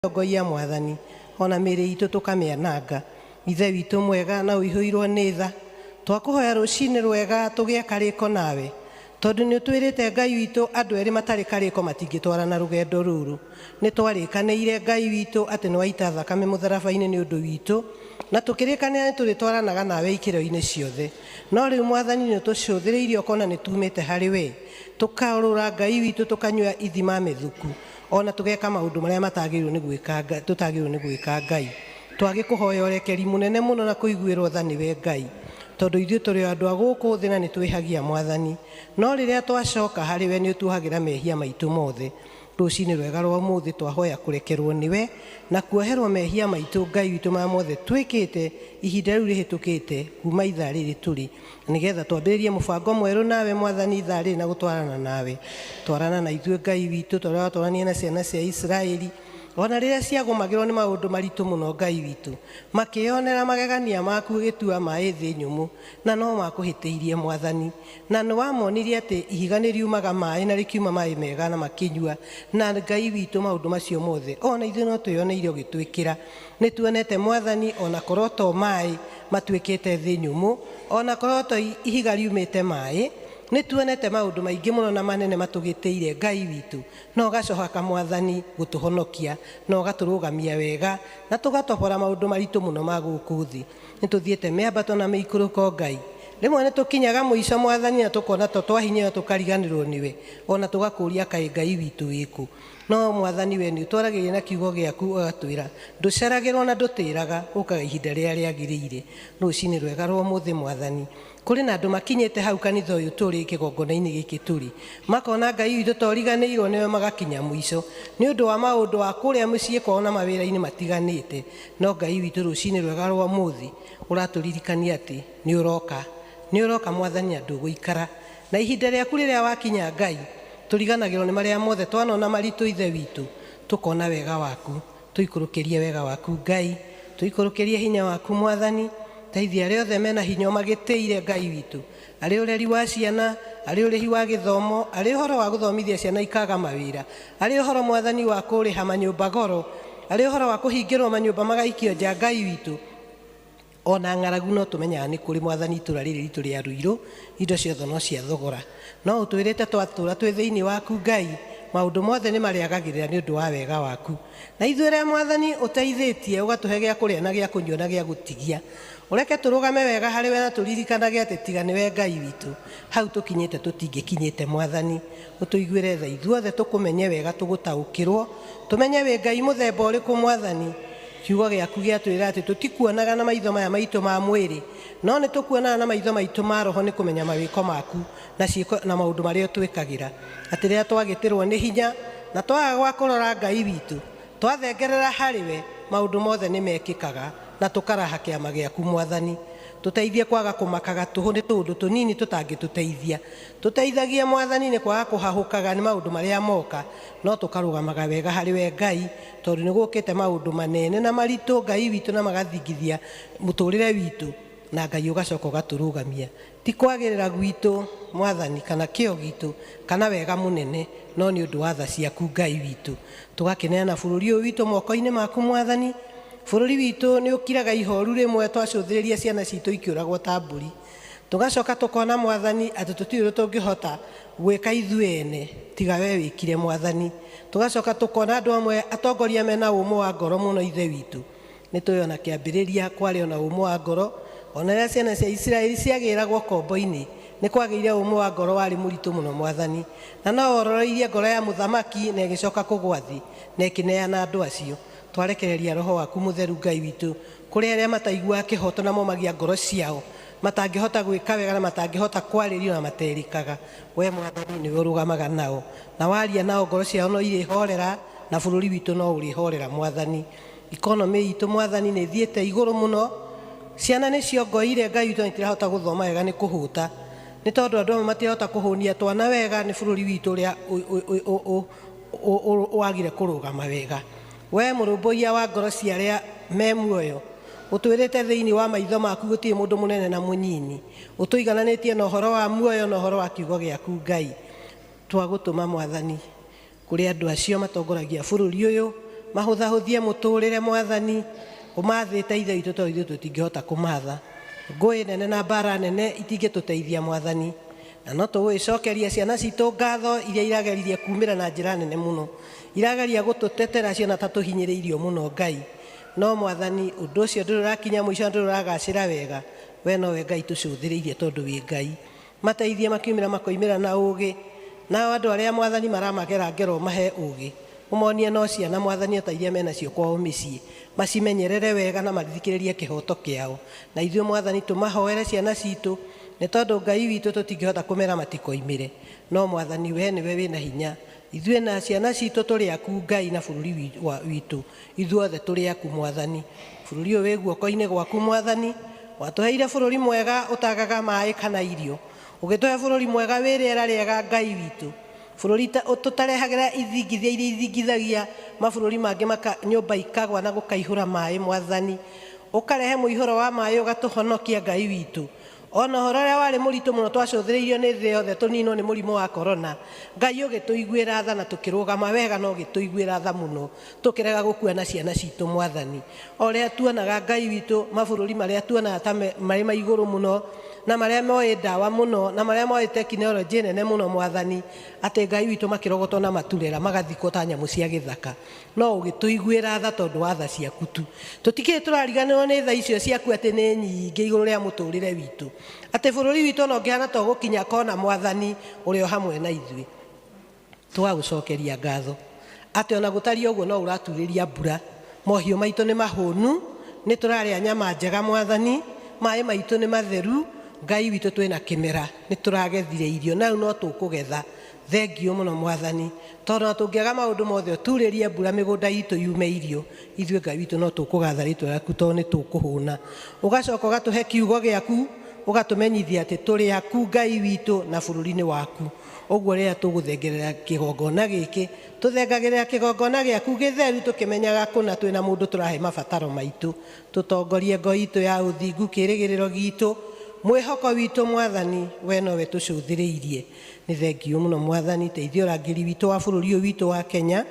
Tongoria Mwathani, o na mĩĩrĩ itũ tũkamĩananga. Ithe witũ mwega na ũihũirwo nĩ tha, twakũhoya rũcinĩ rwega tũgĩe karĩko nawe, tondũ nĩ ũtwĩrĩte Ngai witũ andũ erĩ matarĩ karĩko matingĩtwarana rũgendo rũrũ. Nĩ twarĩkanĩire Ngai witũ atĩ nĩ waita thakame mũtharaba-inĩ nĩ ũndũ witũ, na tũkĩrĩkanĩra nĩ tũrĩtwaranaga nawe ikĩro-inĩ ciothe. No rĩu Mwathani nĩ ũtũcũthĩrĩirie ũkona nĩ tumĩte harĩ we, tũkarũra Ngai witũ tũkanyua ithima mĩthuku, ona tũgeka maũndũ marĩa matagĩrĩirwo nĩ gwĩka tũtagĩrĩirwo nĩ gwĩka Ngai. Twagĩkũhoya ũrekeri mũnene mũno na kũiguĩrwo tha nĩwe Ngai, tondũ ithuĩ tũrĩ o andũ a gũkũ thĩ na nĩ twĩhagia Mwathani, no rĩrĩa twacoka harĩ we nĩ ũtuohagĩra mehia maitũ mothe. Rũcinĩ rwega rwa ũmũthĩ twahoya kũrekerwo nĩwe na kuoherwo mehia maitũ Ngai witũ marĩa mothe twĩkĩte ihinda rĩu rĩhĩtũkĩte kuma ithaa rĩrĩ tũrĩ, na nĩgetha twambĩrĩrie mũbango mwerũ nawe Mwathani ithaa rĩrĩ na gũtwarana nawe. Twarana na ithuĩ Ngai witũ ta ũrĩa watwarania na ciana cia Isiraeli, ona rĩrĩa ciagũmagĩrwo nĩ maũndũ maritũ mũno Ngai witũ, makĩyonera magegania maku ũgĩtua maĩ thĩ nyũmũ, na no makũhĩtĩirie Mwathani. Na nĩ wamonirie atĩ ihiga nĩ riumaga maĩ na rĩkiuma maĩ mega na makĩnyua, na Ngai witũ maũndũ macio mothe ona ithuĩ no twĩyoneire ũgĩtwĩkĩra. Nĩ tuonete Mwathani ona korwo to maĩ matuĩkĩte thĩ nyũmũ, ona korwo to ihiga riumĩte maĩ, nĩ tuonete maũndũ maingĩ mũno na manene matũgĩtĩire Ngai witũ, na ũgacoka Mwathani gũtũhonokia na ũgatũrũgamia wega na tũgatobora maũndũ maritũ mũno ma gũkũ thĩ. Nĩ tũthiĩte mĩambato na mĩikũrũko Ngai, rĩmwe nĩ tũkinyaga mũico Mwathani na tũkona to twahinyĩrwo tũkariganĩrwo nĩwe, ona tũgakũria kaĩ Ngai witũ wĩkũ. No Mwathani we nĩ ũtwaragĩria na kiugo gĩaku ũgatwĩra ndũceragĩrwo na ndũtĩraga, ũkaga ihinda rĩrĩa rĩagĩrĩire. Rũcinĩ rwega rwa ũmũthĩ Mwathani, kũrĩ na andũ makinyĩte hau kanitha ũyũ tũrĩ kĩgongona-inĩ gĩkĩ tũrĩ, makona Ngai witũ toriganĩirwo nĩwe magakinya mũico nĩ ũndũ wa maũndũ wa kũrĩa mũciĩ kwao na mawĩra-inĩ matiganĩte. No Ngai witũ rũcinĩ rwega rwa ũmũthĩ ũratũririkania atĩ nĩ ũroka, nĩ ũroka Mwathani na ndũgũikara. Na ihinda rĩaku rĩrĩa wakinya Ngai, tũriganagĩrwo nĩ marĩa mothe twanona maritũ Ithe witũ, tũkona wega waku. Tũikũrũkĩrie wega waku Ngai, tũikũrũkĩrie hinya waku Mwathani, teithia arĩa othe mena hinya ũmagĩtĩire Ngai witũ, arĩ ũreri wa ciana, arĩ ũrĩhi wa gĩthomo, arĩ ũhoro wa gũthomithia ciana ikaga mawĩra, arĩ ũhoro Mwathani wa kũrĩha manyũmba goro, arĩ ũhoro wa kũhingĩrwo manyũmba magaikio nja Ngai witũ. Ona ng'aragu no tũmenyaga nĩ kũrĩ Mwathani itũra rĩrĩ ritũ rĩa Ruiru, indo ciothe no cia thogora. No ũtwĩrĩte twatũra twĩ thĩinĩ waku Ngai, maũndũ mothe nĩ marĩagagĩrĩra nĩ ũndũ wa wega waku. Na ithuĩ arĩa Mwathani ũteithĩtie ũgatũhe gĩa kũrĩa na gĩa kũnyua na gĩa gũtigia, ũreke tũrũgame wega harĩ we na tũririkanage atĩ tiga nĩwe Ngai witũ, hau tũkinyĩte tũtingĩkinyĩte Mwathani. Ũtũiguĩre tha ithuothe tũkũmenye wega tũgũtaũkĩrwo, tũmenye wĩ Ngai mũthemba ũrĩkũ Mwathani. Kiugo gĩaku gĩatwĩra atĩ tũtikuonaga na maitho maya maitũ ma mwĩrĩ, no nĩ tũkuonaga na maitho maitũ ma roho nĩ kũmenya mawĩko maku na ciĩko na maũndũ marĩa ũtwĩkagĩra. Atĩ rĩrĩa twagĩtĩrwo nĩ hinya na twaga gwa kũrora Ngai witũ, twathengerera harĩ we, maũndũ mothe nĩ mekĩkaga na tũkaraha kĩama gĩaku Mwathani. Tũteithie kwaga kũmakaga tũhũ nĩ tũũndũ tũnini tũtangĩtũteithia. Tũteithagie Mwathani nĩ kwaga kũhahũkaga nĩ maũndũ marĩa moka, no tũkarũgamaga wega harĩ we Ngai, tondũ nĩ gũkĩte maũndũ manene na maritũ Ngai witũ na magathingithia mũtũrĩre witũ, na Ngai ũgacoka ũgatũrũgamia. Ti kwagĩrĩra gwitũ Mwathani kana kĩo gitũ kana wega mũnene, no nĩ ũndũ wa tha ciaku Ngai witũ. Tũgakĩneana bũrũri ũyũ witũ moko-inĩ maku Mwathani. Bũrũri witũ nĩ ũkiraga ihoru rĩmwe twacũthĩrĩria ciana citũ ikĩũragwo ta mbũri. Tũgacoka tũkona Mwathani atĩ tũtirĩ ũndũ tũngĩhota gwĩka ithuĩ ene tiga we wĩkire Mwathani. Tũgacoka tũkona andũ amwe atongoria mena ũmũ wa ngoro mũno Ithe witũ. Nĩ tũĩ ona kĩambĩrĩria kwarĩ ona ũmũ wa ngoro, ona rĩrĩa ciana cia Isiraeli ciagĩragwo kombo-inĩ, nĩ kwagĩire ũmũ wa ngoro warĩ mũritũ mũno Mwathani. Na no wororoirie ngoro ya mũthamaki na ĩgĩcoka kũgwa thĩ na ĩkĩneana andũ acio. Twarekereria roho waku mũtheru Ngai witũ kũrĩ arĩa mataiguaga kĩhoto na momagia ngoro ciao, matangĩhota gwĩka wega na matangĩhota kwarĩrio na materikaga. We Mwathani nĩwe ũrũgamaga nao, na waria nao ngoro ciao no irĩhorera na bũrũri witũ no ũrĩhorera Mwathani. Ikonomĩ itũ Mwathani nĩ ĩthiĩte igũrũ mũno, ciana nĩ ciongoire Ngai witũ na itirahota gũthoma wega nĩ kũhũta, nĩ tondũ andũ amwe matirahota kũhũnia twana wega nĩ bũrũri witũ ũrĩa wagire kũrũgama wega. We mũrũmbũiya wa ngoro cia arĩa me muoyo, ũtwĩrĩte thĩinĩ wa maitho maku gũtirĩ mũndũ mũnene na mũnyinyi, ũtũigananĩtie na ũhoro wa muoyo na ũhoro wa kiugo gĩaku Ngai. Twagũtũma Mwathani kũrĩ andũ acio matongoragia bũrũri ũyũ, Mahũthahũthie mũtũrĩre Mwathani, ũmathĩte Ithe witũ tondũ ithuĩ tũtingĩhota kũmatha. Ngũĩ nene na mbara nene itingĩtũteithia Mwathani, na no tũgũgĩcokeria ciana citũ ngatho iria irageririe kumĩra na njĩra nene mũno, irageria gũtũtetera ciona ta tũhinyĩrĩirio mũno Ngai. No Mwathani, ũndũ ũcio ndũrĩ ũrakinya mũico na ndũrĩ ũragacĩra wega, we nowe Ngai tũcũthĩrĩirie tondũ wĩ Ngai. Mateithie makiumĩra makoimĩra na ũgĩ, nao andũ arĩa Mwathani maramagera ngero mahe ũgĩ, ũmonie no ciana Mwathani o ta iria menacio kwao mĩciĩ, macimenyerere wega na mathikĩrĩrie kĩhoto kĩao. Na ithuĩ Mwathani tũmahoere ciana citũ, nĩ tondũ Ngai witũ tũtingĩhota kũmera matikoimĩre. No Mwathani we nĩwe wĩna hinya, ithuĩ na ciana citũ tũrĩ aku Ngai na bũrũri witũ, ithuothe tũrĩ aku Mwathani. Bũrũri ũyũ wĩ guoko-inĩ gwaku Mwathani, watũheire bũrũri mwega ũtagaga maĩ kana irio, ũgĩtũhe bũrũri mwega wĩ rĩera rĩega Ngai witũ, bũrũri tũtarehagĩra ithingithia iria ithingithagia mabũrũri mangĩ maka nyũmba ikagwa na gũkaihũra maĩ Mwathani, ũkarehe mũihũro wa maĩ ũgatũhonokia Ngai witũ. Ona ũhoro ũrĩa warĩ mũritũ mũno twacũthĩrĩirio nĩ thĩ yothe tũninwo nĩ mũrimũ wa korona, Ngai ũgĩtũiguĩra tha na tũkĩrũgama wega na ũgĩtũiguĩra tha mũno, tũkĩrega gũkua na ciana citũ Mwathani. O ũrĩa tuonaga Ngai witũ mabũrũri marĩa tuonaga ta marĩ ma igũrũ mũno, na marĩa moĩ ndawa mũno, na marĩa moĩ tekinoronjĩ nene mũno Mwathani, atĩ Ngai witũ makĩrogotwo na maturera magathikwo ta nyamũ cia gĩthaka. No ũgĩtũiguĩra tha tondũ wa tha ciaku tu. Tũtikĩrĩ tũrariganĩrwo nĩ tha icio ciaku atĩ nĩ nyingĩ igũrũ rĩa mũtũrĩre witũ, atĩ bũrũri witũ ona ũngĩhana ta ũgũkinya kona Mwathani ũrĩ o hamwe na ithuĩ. Tũgagũcokeria ngatho atĩ ona gũtariĩ ũguo no ũraturĩria mbura, mohiũ maitũ nĩ mahũnu, nĩ tũrarĩa nyama njega Mwathani, maĩ maitũ nĩ matheru, Ngai witũ twĩna kĩmera, nĩ tũragethire irio na rĩu no tũkũgetha. Thengiũ mũno Mwathani, tondũ ona tũngĩaga maũndũ mothe ũturĩrie mbura mĩgũnda itũ yume irio, ithuĩ Ngai witũ no tũkũgatha rĩtwa rĩaku tondũ nĩ tũkũhũna. Ũgacoka ũgatũhe kiugo gĩaku, ũgatũmenyithia atĩ tũrĩ aku Ngai witũ na bũrũri-inĩ waku. Ũguo rĩrĩa tũgũthengerera kĩgongona gĩkĩ, tũthengagĩrĩra kĩgongona gĩaku gĩtheru tũkĩmenyaga kũna twĩna mũndũ tũrahe mabataro maitũ. Tũtongorie ngo itũ ya ũthingu, kĩĩrĩgĩrĩro gitũ, mwĩhoko witũ Mwathani, we nowe tũcũthĩrĩirie. Nĩ thengiũ mũno Mwathani, teithia ũrangĩri witũ wa bũrũri ũyũ witũ wa Kenya,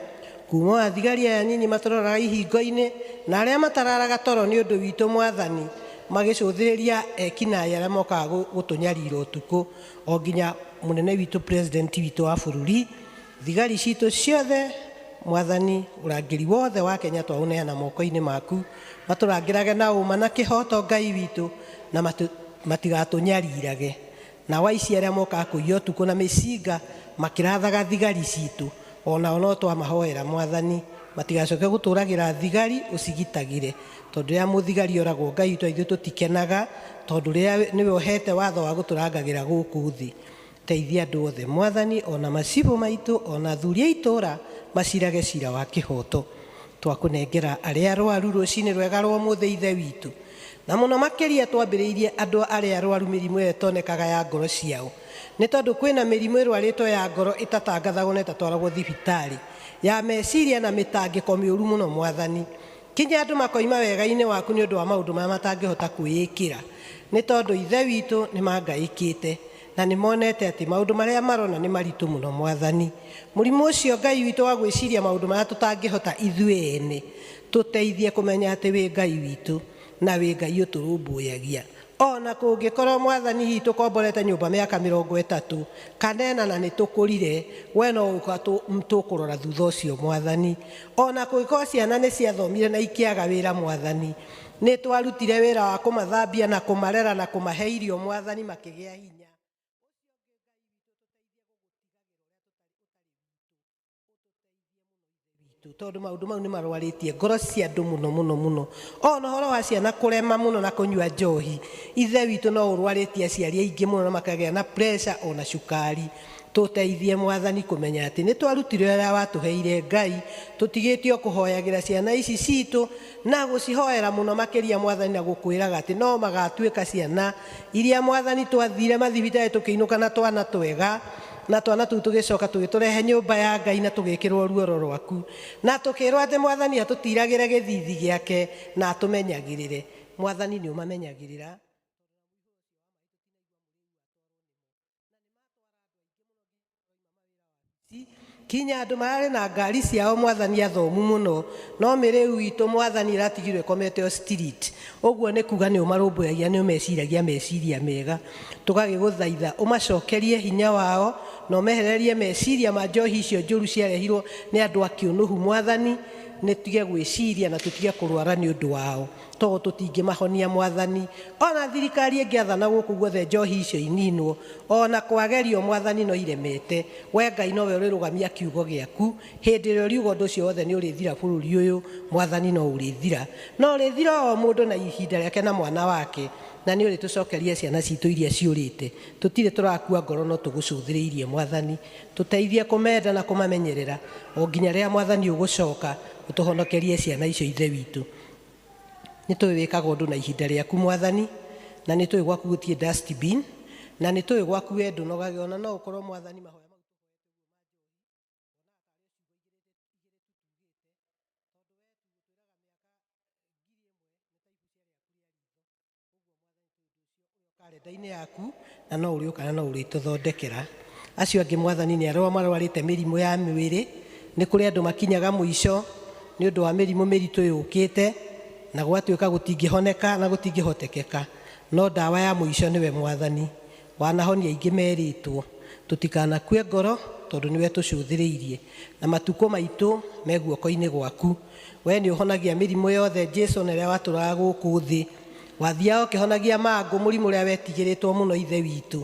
kuma wa thigari aya nyinyi matũroraga ihingo-inĩ na arĩa matararaga toro nĩ ũndũ witũ Mwathani, magĩcũthĩrĩria ekinaĩ arĩa mokaga gũtũnyarira ũtukũ, o nginya mũnene witũ president witũ wa bũrũri, thigari citũ ciothe Mwathani, ũrangĩri wothe wa Kenya twaũneana moko-inĩ maku, matũrangĩrage na ũma na kĩhoto Ngai witũ, na matigatũnyarirage. Na waici arĩa mokaga kũiya ũtukũ na mĩcinga makĩrathaga thigari citũ, onao no twamahoera Mwathani, matigacoke gũtũragĩra thigari ũcigitagĩre, tondũ rĩrĩa mũthigari oragwo Ngai witũ ithuĩ tũtikenaga, tondũ rĩrĩa nĩwe ũhete watho wa gũtũrangagĩra gũkũ thĩ. Teithia andũ othe Mwathani, ona macibũ maitũ, ona athuri a itũũra macirage cira wa kĩhoto. Twakũnengera arĩa arwaru rũcinĩ rwega rwa ũmũthĩ Ithe witũ, na mũno makĩria twambĩrĩirie andũ arĩa arwaru mĩrimũ ĩyo ĩtonekaga ya ngoro ciao, nĩ tondũ kwĩna mĩrimũ ĩrwarĩtwo ya ngoro ĩtatangathagwo na ĩtatwaragwo thibitarĩ, ya meciria na mĩtangĩko mĩũru mũno Mwathani, kinya andũ makoima wega-inĩ waku nĩ ũndũ wa maũndũ marĩa matangĩhota kwĩĩkĩra, nĩ tondũ Ithe witũ nĩ mangaĩkĩte na nĩ monete atĩ maũndũ marĩa marona nĩ maritũ mũno Mwathani. Mũrimũ ũcio Ngai witũ wa gwĩciria maũndũ marĩa tũtangĩhota ithuĩ ene, tũteithie kũmenya atĩ wĩ Ngai witũ na wĩ Ngai ũtũrũmbũyagia. Ona kũngĩkorwo Mwathani hihi tũkomborete nyũmba mĩaka 30 kana ĩna na nĩ tũkũrire, we no ũka tũkũrora thutha ũcio Mwathani. Ona kũngĩkorwo ciana nĩ ciathomire na ikĩaga wĩra Mwathani, nĩ twarutire wĩra wa kũmathambia na kũmarera na kũmahe irio Mwathani, makĩgĩa hinya. Tondũ maũndũ mau nĩ marwarĩtie ngoro cia andũ mũno mũno mũno. Ona ũhoro wa ciana kũrema mũno na kũnyua njohi, Ithe witũ no ũrwarĩtie aciari aingĩ mũno na makagĩa na pressure ona cukari. Tũteithie Mwathani kũmenya atĩ nĩ twarutire ũrĩa watũheire Ngai, tũtigĩtio kũhoyagĩra ciana ici citũ na gũcihoera mũno makĩria Mwathani, na gũkwĩraga atĩ no magatuĩka ciana iria Mwathani twathire mathibitarĩ tũkĩinũka na twana twega, na twana tũu tũgĩcoka tũgĩtũrehe nyũmba ya Ngai na tũgĩkĩrwo ruoro rwaku, na tũkĩrwo atĩ Mwathani atũtiragĩre gĩthithi gĩake na atũmenyagĩrĩre. Mwathani nĩ ũmamenyagĩrĩra. Kinya andũ mararĩ na ngari ciao mwathani athomu mũno, no mĩrĩu itũ mwathani ĩratigirwo ĩkomete o street. Ũguo nĩ kuga nĩ ũmarũmbũyagia, nĩ ũmeciragia meciria mega. Tũgagĩgũthaitha ũmacokerie hinya wao na ũmehererie meciria ma njohi icio njũru ciarehirwo nĩ andũ a kĩũnũhu mwathani, nĩ tige gwĩciria na tũtige kũrwara nĩ ũndũ wao, tondũ tũtingĩmahonia mwathani. Ona thirikari ĩngĩathana gũkũ guothe njohi icio ininwo, ona kwagerio mwathani no iremete. We Ngai nowe ũrĩrũgamia kiugo gĩaku, hĩndĩ ĩrĩa ũriuga ũndũ ũcio wothe nĩ ũrĩthira bũrũri ũyũ, mwathani no ũrĩthira. No ũrĩthira o mũndũ na ihinda rĩake na mwana wake, na nĩ ũrĩtũcokeria ciana citũ iria ciũrĩte. Tũtirĩ tũrakua ngoro no tũgũcũthĩrĩirie mwathani, tũteithie kũmenda na kũmamenyerera o nginya rĩrĩa mwathani ũgũcoka ũtũhonokerie ciana icio ithe witũ. Nĩ tũĩ wĩkaga ũndũ na ihinda rĩaku mwathani, na nĩ tũĩ gwaku gũtirĩ dustbin, na nĩ tũĩ gwaku we ndũnogaga, ona no ũkorwo mwathani mahoya mau karenda-inĩ yaku, na no ũrĩũka na no ũrĩtũthondekera. Acio angĩ mwathani nĩ arĩa marwarĩte mĩrimũ ya mwĩrĩ, nĩ kũrĩ andũ makinyaga mũico nĩ ũndũ wa mĩrimũ mĩritũ yũkĩte, na gwatuĩka gũtingĩhoneka na gũtingĩhotekeka, no ndawa ya mũico nĩwe mwathani. Wanahonia aingĩ merĩtwo tũtikanakue ngoro, tondũ nĩwe tũcũthĩrĩirie, na matukũ maitũ me guoko-inĩ gwaku. We nĩ ũhonagia mĩrimũ yothe Jesu, na ĩrĩa watũraga gũkũ thĩ wathiaga ũkĩhonagia mangũ, mũrimũ ũrĩa wetigĩrĩtwo mũno ithe witũ,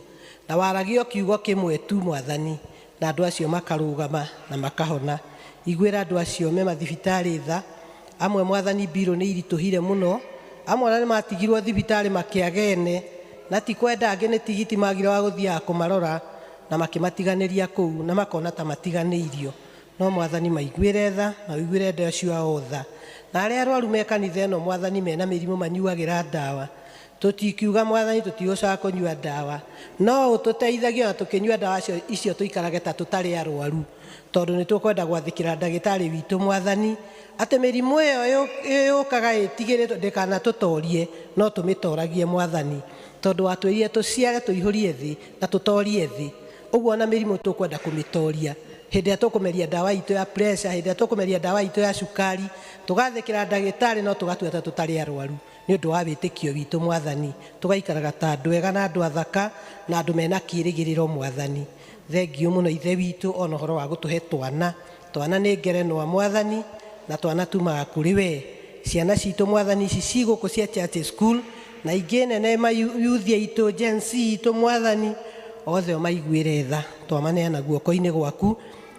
na waragia kiugo kĩmwe tu mwathani, na andũ acio makarũgama na makahona. Iguĩra andũ acio me mathibitarĩ tha, amwe mwathani mbirũ nĩ iritũhire mũno, amwe ona nĩ matigirwo thibitarĩ makĩagene, na ti kwenda angĩ nĩ tigiti magire wa gũthiaga kũmarora, na makĩmatiganĩria kũu na makona ta matiganĩirio. No mwathani maiguĩre tha na ũiguĩre andũ acio ao tha. Na arĩa arwaru me kanitha ĩno mwathani mena mĩrimũ manyuagĩra ndawa, tũtikiuga mwathani tũtigũcoka kũnyua ndawa, no ũtũteithagie ona tũkĩnyua ndawa icio tũikarage ta tũtarĩ arwaru, tondũ nĩ tũkwenda gwathĩkĩra ndagĩtarĩ witũ mwathani, atĩ mĩrimũ ĩyo yũkaga ĩtigĩrĩtwo ndĩkanatũtorie, no tũmĩtoragie mwathani, tondũ watwĩrire tũciare tũihũrie thĩ na tũtorie thĩ. Ũguo ona mĩrimũ tũkwenda kũmĩtoria hĩndĩ ĩrĩa tũkũmeria ndawa itũ ya pressure, hĩndĩ ĩrĩa tũkũmeria ndawa itũ ya cukari, tũgathĩkĩra ndagĩtarĩ no tũgatua ta tũtarĩ arwaru nĩ ũndũ wa wĩtĩkio witũ mwathani, tũgaikaraga ta andũ ega na andũ athaka na andũ mena kĩĩrĩgĩrĩro mwathani. Thengiũ mũno ithe witũ ona ũhoro wa gũtũhe twana. Twana nĩ ngerenwa mwathani, na twana tumaga kũrĩ we. Ciana citũ mwathani ici ci gũkũ cia church school na ingĩ nene mayuthi aitũ Gen Z itũ mwathani, othe ũmaiguĩre tha, twamaneana guoko-inĩ gwaku.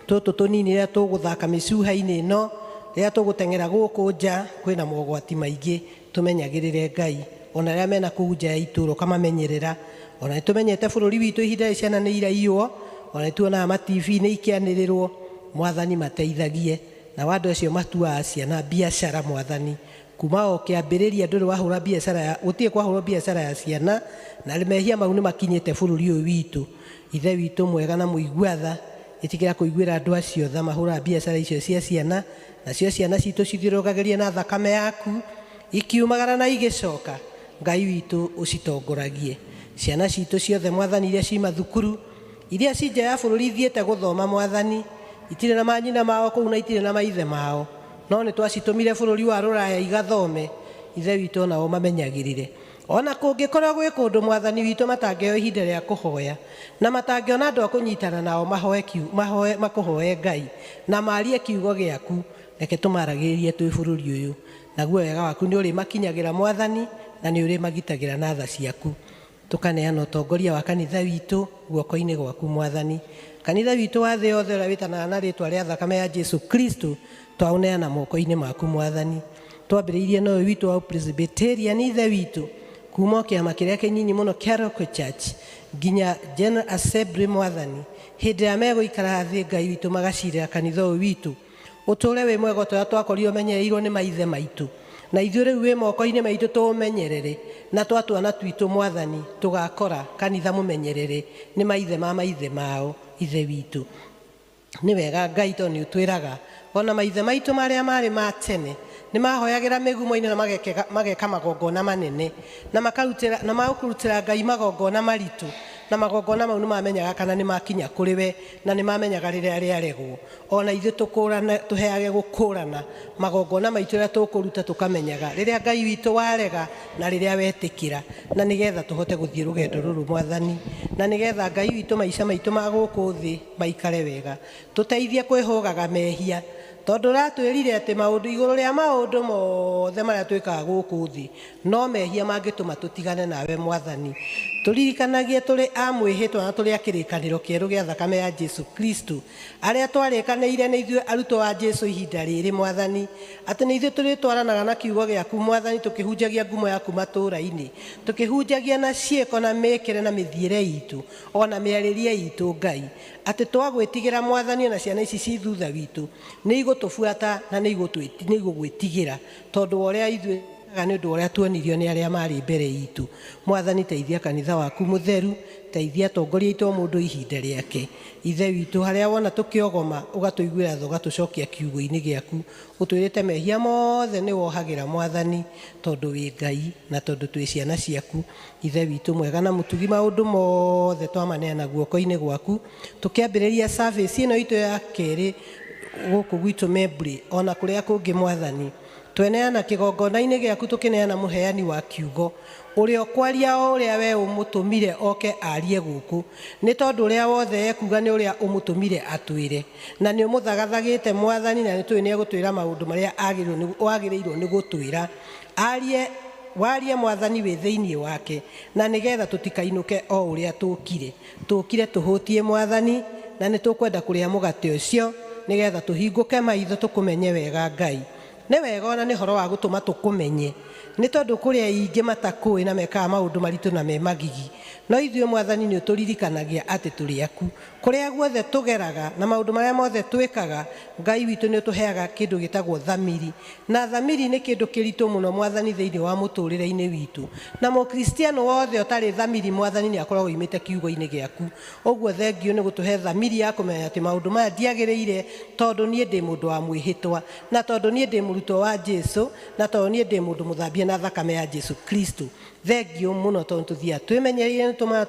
Tũtũ tũnini rĩrĩa tũgũthaka mĩcuha-inĩ ĩno, rĩrĩa tũgũteng'era gũkũ nja kwĩna mogwati maingĩ, tũmenyagĩrĩre Ngai. Ona arĩa mena kũu nja ya itũũra ũkamamenyerera. Ona nĩ tũmenyete bũrũri witũ ihinda rĩrĩ ciana nĩ iraiywo, ona nĩ tuonaga ma TV-inĩ ikĩanĩrĩrwo, mwathani mateithagie. Na andũ acio matuaga ciana biacara mwathani, kuma o kĩambĩrĩria ndũrĩ wahũra biacara ya, gũtirĩ kwahũrwo biacara ya ciana, na mehia mau nĩ makinyĩte bũrũri ũyũ witũ. Ithe witũ mwega na mũigua tha, ĩtĩkĩra kũiguĩra andũ acio tha mahũraga biacara icio cia ciana, nacio ciana citũ cithiũrũrũkagĩrie na thakame yaku, ikiumagara na igĩcoka, Ngai witũ ũcitongoragie. Ciana citũ ciothe mwathani iria ci mathukuru, iria ci nja ya bũrũri ithiĩte gũthoma mwathani, itirĩ na manyina mao kũu na itirĩ na maithe mao, no nĩ twacitũmire bũrũri wa rũraya igathome, ithe witũ onao mamenyagĩrĩre. Ona kũngĩkorwo gwĩ kũndũ mwathani witũ matangĩheo ihinda rĩa kũhoya, na matangĩona andũ a kũnyitana nao mahoe makũhoe Ngai na marie kiugo gĩaku, reke tũmaragĩrĩrie twĩ bũrũri ũyũ. Naguo wega waku nĩ ũrĩmakinyagĩra mwathani, na nĩ ũrĩmagitagĩra na tha ciaku. Tũkaneana ũtongoria wa kanitha witũ guoko-inĩ gwaku mwathani. Kanitha witũ wa thĩ yothe ũrĩa wĩtanaga na rĩtwa rĩa thakame ya Jesu Kristo, twaũneana moko-inĩ maku mwathani. Twambĩrĩirie na ũyũ witũ wa Presbyterian ithe witũ, kuma o kĩama kĩrĩa kĩnyinyi mũno kĩa Local Church nginya General Assembly mwathani, hĩndĩ ĩrĩa megũikara thĩ Ngai witũ magacirĩra kanitha ũyũ witũ, ũtũre wĩ mwega ta ũrĩa twakorirwo ũmenyereirwo nĩ maithe maitũ, na ithuĩ rĩu wĩ moko-inĩ maitũ tũũmenyerere, na twa twana twitũ mwathani tũgakora kanitha mũmenyerere nĩ maithe ma maithe mao ithe witũ. Nĩ wega Ngai tondũ nĩ ũtwĩraga ona maithe maitũ marĩa marĩ ma tene nĩ mahoyagĩra mĩgumo-inĩ na mageka magongona manene na makarutĩra na makũrutĩra Ngai magongona maritũ. Na magongona mau nĩ mamenyaga kana nĩ makinya kũrĩ we, na nĩ mamenyaga rĩrĩa rĩaregwo. Ona ithuĩ tũkũrane, tũheage gũkũrana magongona maitũ rĩrĩa tũkũruta, tũkamenyaga rĩrĩa Ngai witũ warega na rĩrĩa wetĩkĩra, na nĩgetha tũhote gũthiĩ rũgendo rũrũ Mwathani, na nĩgetha Ngai witũ maica maitũ ma gũkũ thĩ maikare wega. Tũteithie kwĩhũgaga mehia, tondũ ũratwĩrire atĩ maũndũ igũrũ rĩa maũndũ mothe marĩa twĩkaga gũkũ thĩ, no mehia mangĩtũma tũtigane nawe Mwathani. Tũririkanagie tũrĩ a mwĩhĩtwa na tũrĩ a kĩrĩkanĩro kĩerũ gĩa thakame ya Jesu Kristo, arĩa twarĩkanĩire nĩ ithuĩ arutwo a Jesu ihinda rĩrĩ Mwathani, atĩ nĩ ithuĩ tũrĩtwaranaga na kiugo gĩaku Mwathani, tũkĩhunjagia ngumo yaku matũũra-inĩ, tũkĩhunjagia na ciĩko na mĩĩkĩre na mĩthiĩre itũ ona mĩarĩrie itũ Ngai, atĩ twagwĩtigĩra Mwathani, ona ciana ici ci thutha witũ nĩ igũtũbuata na nĩ igũgwĩtigĩra, tondũ wa ũrĩa ithuĩ nĩ ũndũ wa ũrĩa tuonirio nĩ arĩa marĩ mbere itũ. Mwathani, teithia kanitha waku mũtheru, teithia atongoria aitũ o mũndũ ihinda rĩake. Ithe witũ, harĩa wona tũkĩogoma ũgatũiguĩra tha, ũgatũcokia kiugo-inĩ gĩaku. Ũtwĩrĩte mehia mothe nĩ wohagĩra Mwathani, tondũ wĩ Ngai na tondũ twĩ ciana ciaku. Ithe witũ mwega na mũtugi, maũndũ mothe twamaneana guoko-inĩ gwaku. Tũkĩambĩrĩria service ĩno itũ ya kerĩ gũkũ gwitũ Membri, ona kũrĩa kũngĩ Mwathani, tweneana kĩgongona-inĩ gĩaku, tũkĩneana mũheani wa kiugo ũrĩa ũkwaria o ũrĩa we ũmũtũmire oke arie gũkũ, nĩ tondũ ũrĩa wothe ekuga nĩ ũrĩa ũmũtũmire atwĩre, na nĩ ũmũthagathagĩte Mwathani, na nĩ tũĩ nĩ egũtwĩra maũndũ marĩa wagĩrĩirwo nĩ gũtwĩra. Arie warie Mwathani wĩ thĩinĩ wake, na nĩgetha tũtikainũke o ũrĩa tũkire. Tũkire tũhũtie Mwathani, na nĩ tũkwenda kũrĩa mũgate ũcio nĩgetha tũhingũke maitho tũkũmenye wega Ngai. Nĩ wega ona nĩ ũhoro wa gũtũma tũkũmenye, nĩ tondũ kũrĩ aingĩ matakũĩ na mekaga maũndũ maritũ na me magigi, no ithuĩ Mwathani nĩ ũtũririkanagia atĩ tũrĩ aku. Kũrĩa guothe tũgeraga na maũndũ marĩa mothe twĩkaga, Ngai witũ nĩ ũtũheaga kĩndũ gĩtagwo thamiri, na thamiri nĩ kĩndũ kĩritũ mũno Mwathani thĩinĩ wa mũtũrĩre-inĩ witũ, na mũkristiano wothe ũtarĩ thamiri Mwathani nĩ akoragwo oimĩte kiugo-inĩ gĩaku. Ũguo thengio nĩ gũtũhe thamiri ya kũmenya atĩ maũndũ maya ndiagĩrĩire, tondũ niĩ ndĩ mũndũ wa mwĩhĩtwa, na tondũ niĩ ndĩ mũrutwo wa Jesu, na tondũ niĩ ndĩ mũndũ mũthambie na thakame ya Jesu Kristo. Thengio mũno tondũ tũthiaga twĩmenyereire, nĩ tũmaga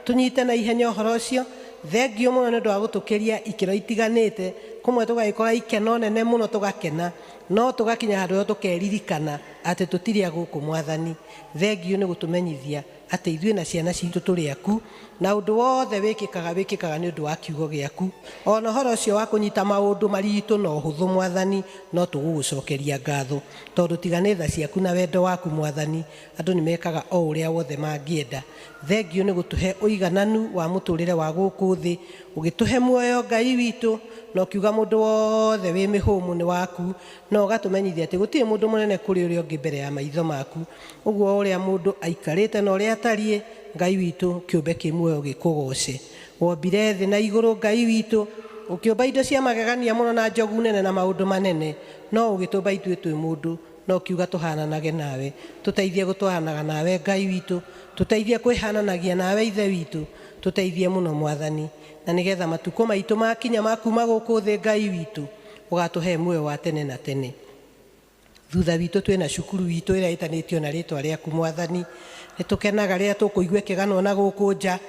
tũnyite na ihenya ũhoro ũcio. Thengio mũno nĩ ũndũ wa gũtũkĩria ikĩro itiganĩte, kũmwe tũgagĩkora ikeno nene mũno tũgakena, no tũgakinya handũ tũkeririkana atĩ tũtirĩ a gũkũ Mwathani. Thengio nĩ gũtũmenyithia atĩ ithuĩ na ciana citũ tũrĩ aku, na ũndũ wothe wĩkĩkaga wĩkĩkaga nĩ ũndũ wa kiugo gĩaku. Ona ũhoro ũcio wa kũnyita maũndũ maritũ na ũhũthũ Mwathani, no tũgũgũcokeria ngatho, tondũ tiga nĩ tha ciaku na wendo waku Mwathani, andũ nĩ mekaga o ũrĩa wothe mangĩenda. Thengio nĩ gũtũhe ũigananu wa mũtũrĩre wa gũkũ thĩ, ũgĩtũhe muoyo Ngai witũ, na ũkiuga mũndũ wothe wĩ mĩhũmũ nĩ waku, na ũgatũmenyithia atĩ gũtirĩ mũndũ mũnene kũrĩ ũrĩa ũngĩ mbere ya maitho maku. Ũguo ũrĩa mũndũ aikarĩte na ũrĩa atariĩ, Ngai witũ, kĩũmbe kĩ muoyo gĩkũgoce. Wombire thĩ na igũrũ Ngai witũ, ũkĩũmba indo cia magegania mũno na njogu nene na maũndũ manene, no ũgĩtũmba ithuĩ twĩ mũndũ, na ũkiuga tũhananage nawe. Tũteithie gũtwaranaga nawe Ngai witũ, tũteithie kwĩhananagia nawe Ithe witũ, tũteithie mũno Mwathani, na nĩgetha matukũ maitũ makinya ma kuma gũkũ thĩ Ngai witũ, ũgatũhe muoyo wa tene na tene. Thutha witũ twĩna cukuru witũ ĩrĩa ĩtanĩtio na rĩtwa rĩaku Mwathani. Nĩ tũkenaga rĩrĩa tũkũigua ĩkĩganwo na gũkũ nja,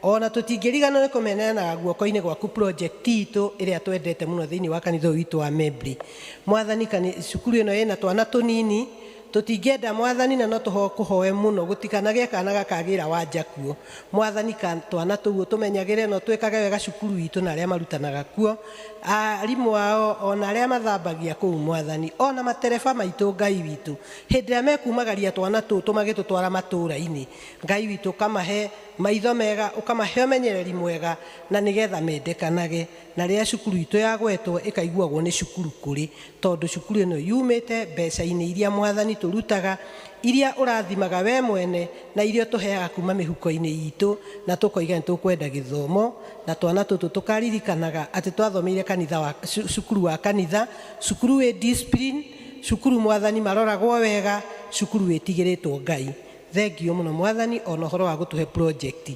ona tũtingĩriganwo nĩ kũmeneanaga guoko-inĩ gwaku project itũ ĩrĩa twendete mũno thĩinĩ wa kanitha ũyũ witũ wa Membri. Mwathani, cukuru ĩno ĩna twana tũnini, tũtingĩenda Mwathani, na no tũkũhoe mũno gũtikanagĩe kana gakagĩra wanja kuo. Mwathani, twana tũu ũtũmenyagĩre na ũtwĩkage wega cukuru itũ na arĩa marutanaga kuo, arimũ ao ona arĩa mathambagia kũu Mwathani, ona matereba maitũ Ngai witũ, hĩndĩ ĩrĩa mekumagaria twana tũu tũmagĩtũtwara matũũra-inĩ, Ngai witũ ũkamahe maitho mega, ũkamahe ũmenyereri mwega, na nĩgetha mendekanage. Na rĩrĩa cukuru itũ yagwetwo ĩkaiguagwo nĩ cukuru kũrĩ, tondũ cukuru ĩno yumĩte mbeca-inĩ iria Mwathani tũrutaga, iria ũrathimaga we mwene, na iria ũtũheaga kuma mĩhuko-inĩ itũ, na tũkoiga nĩ tũkwenda gĩthomo, na twana tũtũ tũkaririkanaga atĩ twathomeire kanitha wa cukuru wa kanitha, cukuru wĩ discipline, cukuru Mwathani maroragwo wega, cukuru wĩtigĩrĩtwo Ngai. Thengio mũno Mwathani, ona ũhoro wa gũtũhe project,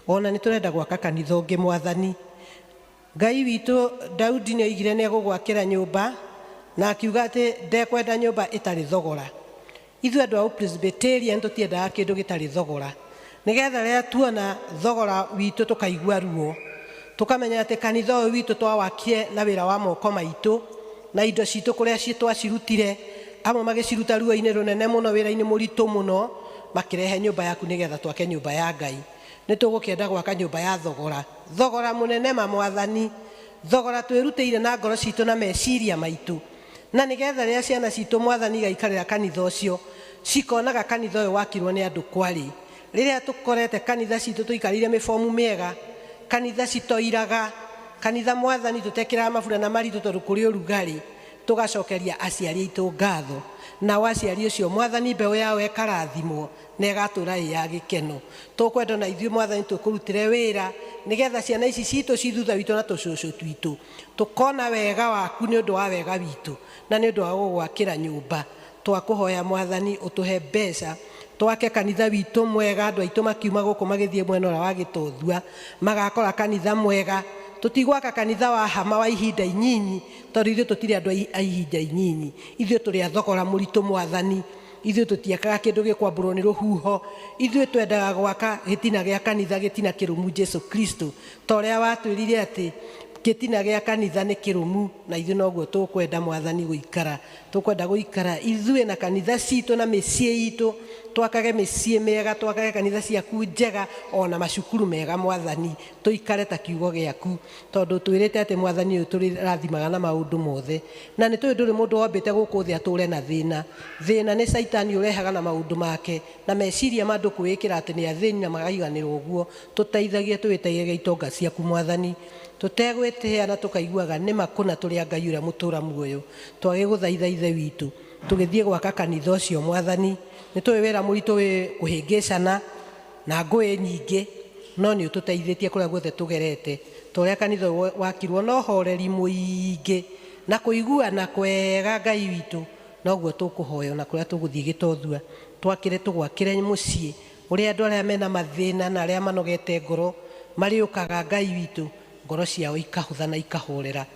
ona nĩ tũrenda gwaka kanitha ũngĩ Mwathani. Ngai witũ, Daudi nĩ oigire nĩ egũgwakĩra nyũmba, na akiuga atĩ ndekwenda nyũmba ĩtarĩ thogora. Ithuĩ andũ a Presbyterian tũtiendaga kĩndũ gĩtarĩ thogora. Nĩgetha rĩrĩa tuona thogora witũ tũkaigua ruo, tũkamenya atĩ kanitha ũyũ witũ twawakire na wĩra wa moko maitũ na indo citũ kũrĩa twacirutire, amwe magĩciruta ruo-inĩ rũnene mũno, wĩra-inĩ mũritũ mũno, makĩrehe nyũmba yaku nĩgetha twake nyũmba ya Ngai. Nĩ tũgũkĩenda gwaka nyũmba ya thogora, thogora mũnene ma Mwathani, thogora twĩrutĩire na ngoro citũ na meciria maitũ, na nĩgetha rĩrĩa ciana citũ Mwathani igaikarĩra kanitha ũcio, cikonaga kanitha ũyũ wakirwo nĩ andũ kwarĩ. Rĩrĩa tũkorete kanitha citũ tũikarĩire mĩbomu mĩega, kanitha citoiraga, kanitha Mwathani tũtekĩraga mabura na maritũ tondũ kũrĩ ũrugarĩ, tũgacokeria aciari aitũ ngatho. Nao aciari ũcio Mwathani mbeũ yao ĩkarathimwo na ĩgatũra ĩ ya gĩkeno. Tũkwenda na ithuĩ Mwathani tũkũrutĩre wĩra nĩgetha ciana ici citũ ci thutha witũ na tũcũcũ twitũ tũkona wega waku nĩ ũndũ wa wega witũ na nĩ ũndũ wa gũgwakĩra nyũmba. Twakũhoya Mwathani ũtũhe mbeca twake kanitha witũ mwega, andũ aitũ makiuma gũkũ magĩthiĩ mwena ũrĩa wa Gĩtũthua magakora kanitha mwega. Tũtigwaka kanitha wa hama wa ihinda inyinyi tondũ ithuĩ tũtirĩ andũ a ihinda inyinyi, ithuĩ tũrĩ a thogora mũritũ Mwathani. Ithuĩ tũtiakaga kĩndũ gĩkwambũrwo nĩ rũhuho, ithuĩ twendaga gwaka gĩtina gĩa kanitha, gĩtina kĩrũmu Jesu Kristo, ta ũrĩa watwĩrire atĩ gĩtina gĩa kanitha nĩ kĩrũmu, na ithuĩ noguo tũkwenda Mwathani gũikara. Tũkwenda gũikara ithuĩ na kanitha citũ na mĩciĩ itũ, twakage mĩciĩ mĩega, twakage kanitha ciaku njega, ona macukuru mega Mwathani, tũikare ta kiugo gĩaku, tondũ twĩrĩte atĩ Mwathani ũyũ tũrĩrathimaga na maũndũ mothe. Na nĩ tũĩ ndũrĩ mũndũ wombĩte gũkũ thĩ atũre na thĩna. Thĩna nĩ caitani ũrehaga na maũndũ make na meciria ma andũ kwĩĩkĩra atĩ nĩ athĩni na makaiganĩrwo ũguo. Tũteithagie tũwĩteithage itonga ciaku Mwathani, tũtegwĩtĩĩa na tũkaiguaga nĩ makũna tũrĩ a Ngai ũrĩa mũtũra muoyo. Twagĩgũthaitha Ithe witũ tũgĩthiĩ gwaka kanitha ũcio Mwathani, nĩ tũĩ wĩra mũritũ wĩ kũhĩngĩcana na ngũĩ nyingĩ, no nĩ ũtũteithĩtie kũrĩa guothe tũgerete, ta ũrĩa kanitha ũyũ wakirwo na ũhoreri mũingĩ na kũiguana kwega Ngai witũ, noguo tũkũhoya ona kũrĩa tũgũthiĩ Gĩtothua, twakĩre tũgwakĩre mũciĩ ũrĩa andũ arĩa mena mathĩna na arĩa manogete ngoro marĩũkaga Ngai witũ, ngoro ciao ikahũtha na ikahorera.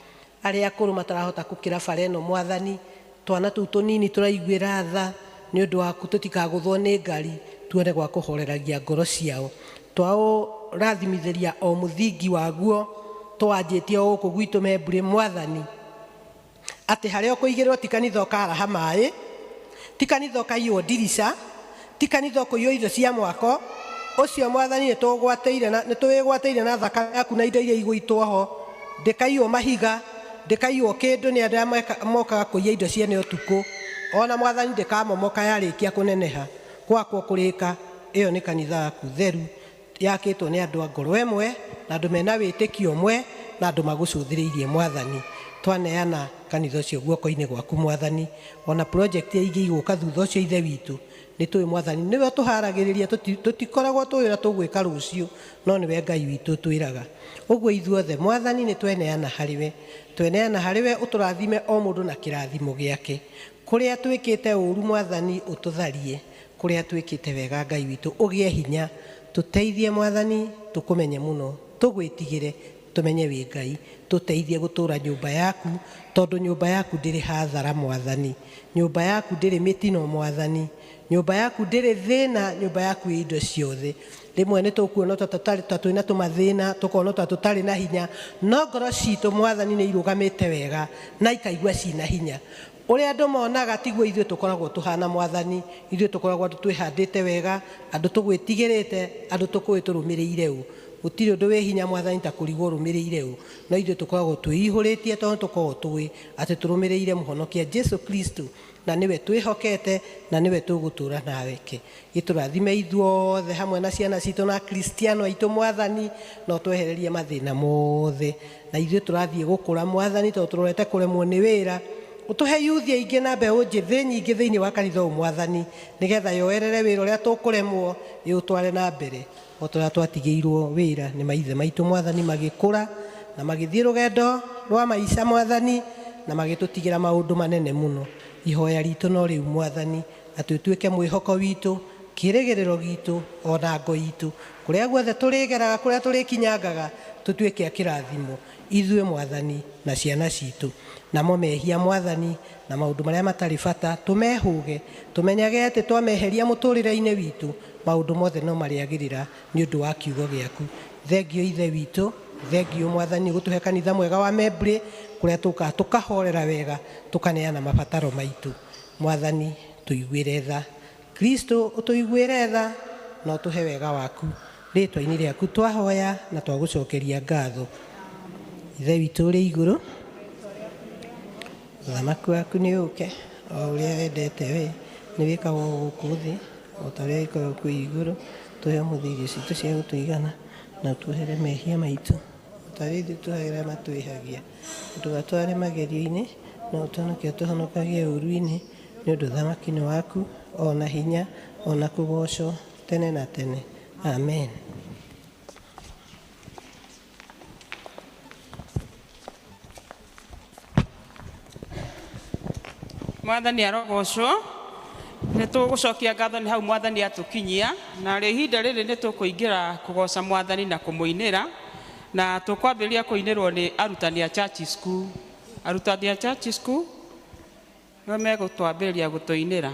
Arĩa akũrũ matarahota gũkĩra bara ĩno Mwathani, twana tũu tũnini tũraiguĩra tha nĩ ũndũ waku, tũtikagũthwo nĩ ngari, tuone gwa kũhoreragia ngoro ciao. Twaũrathimithĩria o mũthingi waguo tũwanjĩtie o gũkũ gwitũ Membũrĩ Mwathani, atĩ harĩa ũkũigĩrĩrwo ti kanitha ũkaraha maĩ, ti kanitha ũkaiywo ndirica, ti kanitha ũkũiywo indo cia mwako ũcio Mwathani nĩ tũwĩgwatĩire na thakame yaku na indo iria igũitwo ho, ndĩkaiywo mahiga, ndĩkaiywo kĩndũ nĩ andũ arĩa mokaga kũiya indo ciene ũtukũ. Ona Mwathani ndĩkamomoka yarĩkia kũneneha gwakwo kũrĩka. Ĩyo nĩ kanitha yaku theru yakĩtwo nĩ andũ a ngoro ĩmwe na andũ mena wĩtĩkio ũmwe na andũ magũcũthĩrĩirie Mwathani. Twaneana kanitha ũcio guoko-inĩ gwaku Mwathani, ona project iria ingĩ igũka thutha ũcio Ithe witũ, nĩ tũĩ Mwathani nĩwe ũtũharagĩrĩria, tũtikoragwo tũĩ ũrĩa tũgwĩka rũciũ, no nĩwe Ngai witũ ũtwĩraga. Ũguo ithuothe Mwathani nĩ tweneana harĩ we, tweneana harĩ we ũtũrathime o mũndũ na kĩrathimo gĩake. Kũrĩa twĩkĩte ũru Mwathani ũtũtharie, kũrĩa twĩkĩte wega Ngai witũ ũgĩe hinya, tũteithie Mwathani tũkũmenye mũno, tũgwĩtigĩre, tũmenye wĩ Ngai, tũteithie gũtũra nyũmba yaku, tondũ nyũmba yaku ndĩrĩ hathara Mwathani, nyũmba yaku ndĩrĩ mĩtino Mwathani, nyũmba yaku ndĩrĩ thĩna, nyũmba yaku ĩ indo ciothe. Rĩmwe nĩ tũkuona ta twĩna tũmathĩna, tũkona ta tũtarĩ na hinya, no ngoro citũ Mwathani nĩ irũgamĩte wega na ikaigua cina hinya. Ũrĩa andũ monaga tiguo ithuĩ tũkoragwo tũhana Mwathani, ithuĩ tũkoragwo andũ twĩhandĩte wega, andũ tũgwĩtigĩrĩte, andũ tũkũĩ tũrũmĩrĩire ũ. Gũtirĩ ũndũ wĩ hinya Mwathani ta kũrigwo ũrũmĩrĩire ũ, no ithuĩ tũkoragwo twĩihũrĩtie tondũ tũkoragwo tũĩ atĩ tũrũmĩrĩire Mũhonokia Jesu Kristo, na nĩwe twĩhokete na nĩwe tũgũtũra naweke. Gĩtũrathime ithuothe hamwe na ciana citũ na Akristiano aitũ Mwathani, na ũtwehererie mathĩna mothe. Na ithuĩ tũrathiĩ gũkũra Mwathani tondũ tũrorete kũremwo nĩ wĩra, ũtũhe yuthi aingĩ na mbeũ njĩthĩ nyingĩ thĩinĩ wa kanitha ũyũ Mwathani, nĩgetha yoerere wĩra ũrĩa tũkũremwo ĩũtware na mbere o ta ũrĩa twatigĩirwo wĩra nĩ maithe maitũ Mwathani, magĩkũra na magĩthiĩ rũgendo rwa maica Mwathani, na magĩtũtigĩra maũndũ manene mũno. Ihoya ritũ no rĩu Mwathani, atĩ ũtuĩke mwĩhoko witũ, kĩĩrĩgĩrĩro gitũ, ona ngo itũ, kũrĩa guothe tũrĩgeraga, kũrĩa tũrĩkinyangaga, tũtuĩke a kĩrathimo ithuĩ Mwathani na ciana citũ. Namo mehia Mwathani na maũndũ marĩa matarĩ bata tũmehũge, tũmenyage atĩ twameheria mũtũrĩre-inĩ witũ maũndũ mothe no marĩagĩrĩra nĩ ũndũ wa kiugo gĩaku. Thengio Ithe witũ, thengio Mwathani gũtũhe kanitha mwega wa Membley kũrĩa tũkaga tũkahorera wega, tũkaneana mabataro maitũ. Mwathani tũiguĩre tha, Kristo ũtũiguĩre tha na ũtũhe wega waku. Rĩtwa-inĩ rĩaku twahoya na twagũcokeria ngatho. Ithe witũ ũrĩ igũrũ, ũthamaki waku nĩ ũke, o ũrĩa wendete we nĩ wĩkagwo gũkũ thĩ o ta ũrĩa wĩkagwo kũu igũrũ. Tũhe ũmũthĩ irio citũ cia gũtũigana na ũtuohere mehia maitũ o ta ũrĩa ithuĩ tuohagĩra arĩa matwĩhagia. Ndũgatware magerio-inĩ, no ũtũhonokie ũtũhonokagie ũũru-inĩ, nĩ ũndũ ũthamaki nĩ waku, o na hinya, o na kũgoocwo tene na tene. Amen. Mwathani arogocwo. Nĩ tũgũcokia ngatho nĩ hau Mwathani atũkinyia, na rĩ ihinda rĩrĩ nĩ tũkũingĩra kũgoca Mwathani na kũmũinĩra, na tũkwambĩrĩria kũinĩrwo nĩ arutani a church school. Arutani a church school nĩo megũtwambĩrĩria gũtũinĩra.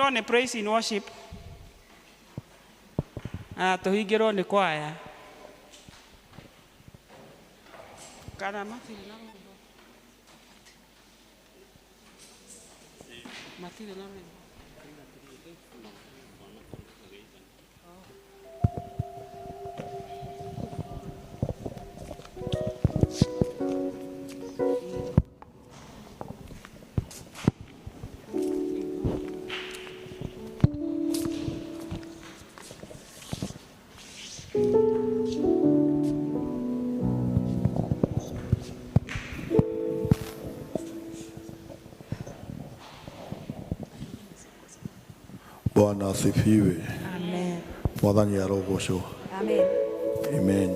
Tũhingĩrwo nĩ praise in worship na tũhingĩrwo nĩ kwaya kana matirĩ na rwĩmbo, matirĩ na rwĩmbo. Bwana asifiwe. Amen. Mwathani arogocwo. Amen. Amen.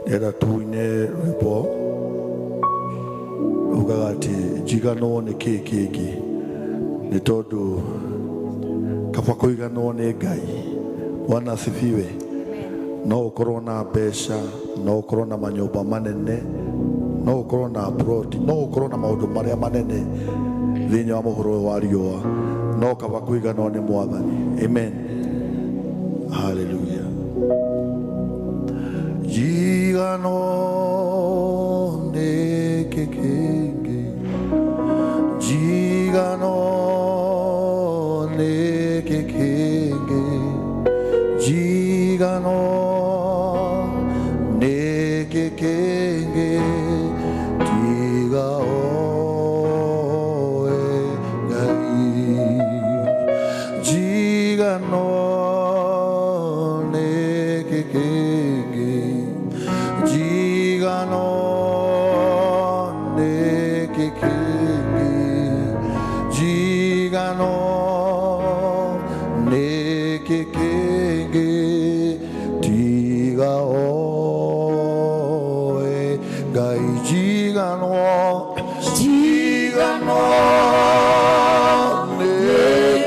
Ndĩrenda tuine rwĩmbo ugaga atĩ njiganwo nĩ kĩĩ kĩngĩ, nĩ tondũ kaba kũiganwo nĩ Ngai. Bwana asifiwe. No ũkorwo na mbeca, no ũkorwo na manyũmba manene, no ũkorwo na ploti, no ũkorwo na maũndũ marĩa manene thĩinĩ wa mũhuro ũyũ wa riũa, no kaba kũiganwo nĩ Mwathani. Amen. Hallelujah. Njiganwo nĩ kĩ kĩngĩ, njiganwo nĩ kĩ kĩngĩ, njiganwo nĩ kĩ kĩngĩ, tiga oe Ngai. Njiganwo nĩ kĩ kĩngĩ, njiganwo nĩ kĩ kĩngĩ, njiganwo nĩ kĩ kĩngĩ, tiga oe Ngai. Njiganwo, njiganwo nĩ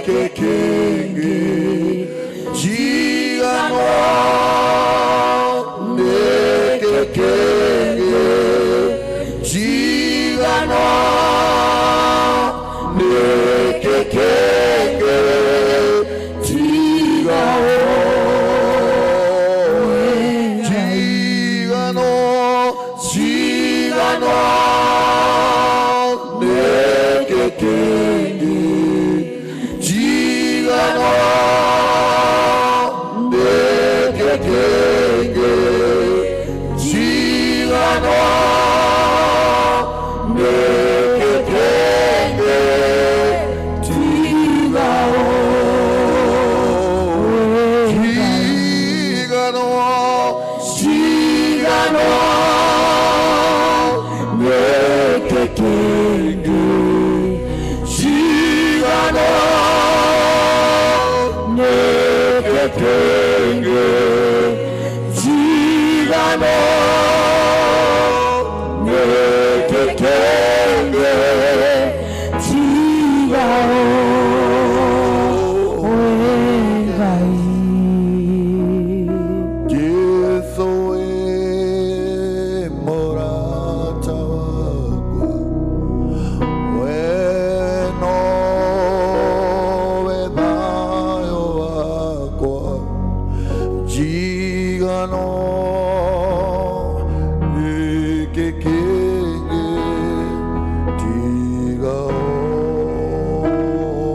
kĩ kĩngĩ, njiganwo nĩ kĩ kĩngĩ, njiganwo nĩ kĩ kĩngĩ, tiga oe. Njiganwo, njiganwo nĩ kĩ kĩngĩ, njiganwo nĩ kĩ kĩngĩ, njiganwo nĩ kĩ kĩngĩ, tiga oe. Njiganwo, njiganwo nĩ kĩ kĩngĩ, njiganwo nĩ kĩ kĩngĩ, njiganwo nĩ kĩ kĩngĩ, tiga oe Ngai. Jesu wĩ mũrata wakwa, we nowe thayũ wakwa, njiganwo nĩ kĩ kĩngĩ, tiga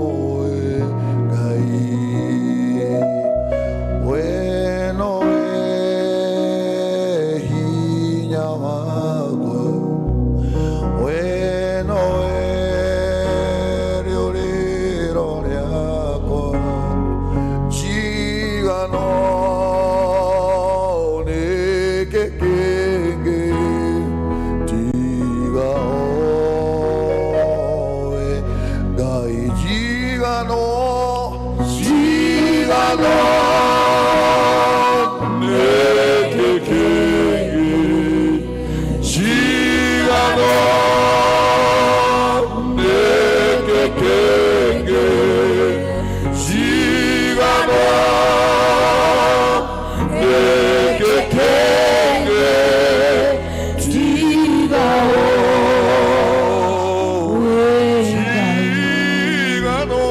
oe Ngai. We nowe hinya wakwa, we nowe rĩũrĩro rĩakwa, njiganwo nĩ kĩ kĩngĩ, tiga oe Ngai. Njiganwo, njiganwo nĩ kĩ kĩngĩ, njiganwo nĩ kĩ kĩngĩ, njiganwo nĩ kĩ kĩngĩ, tiga oe. Njiganwo,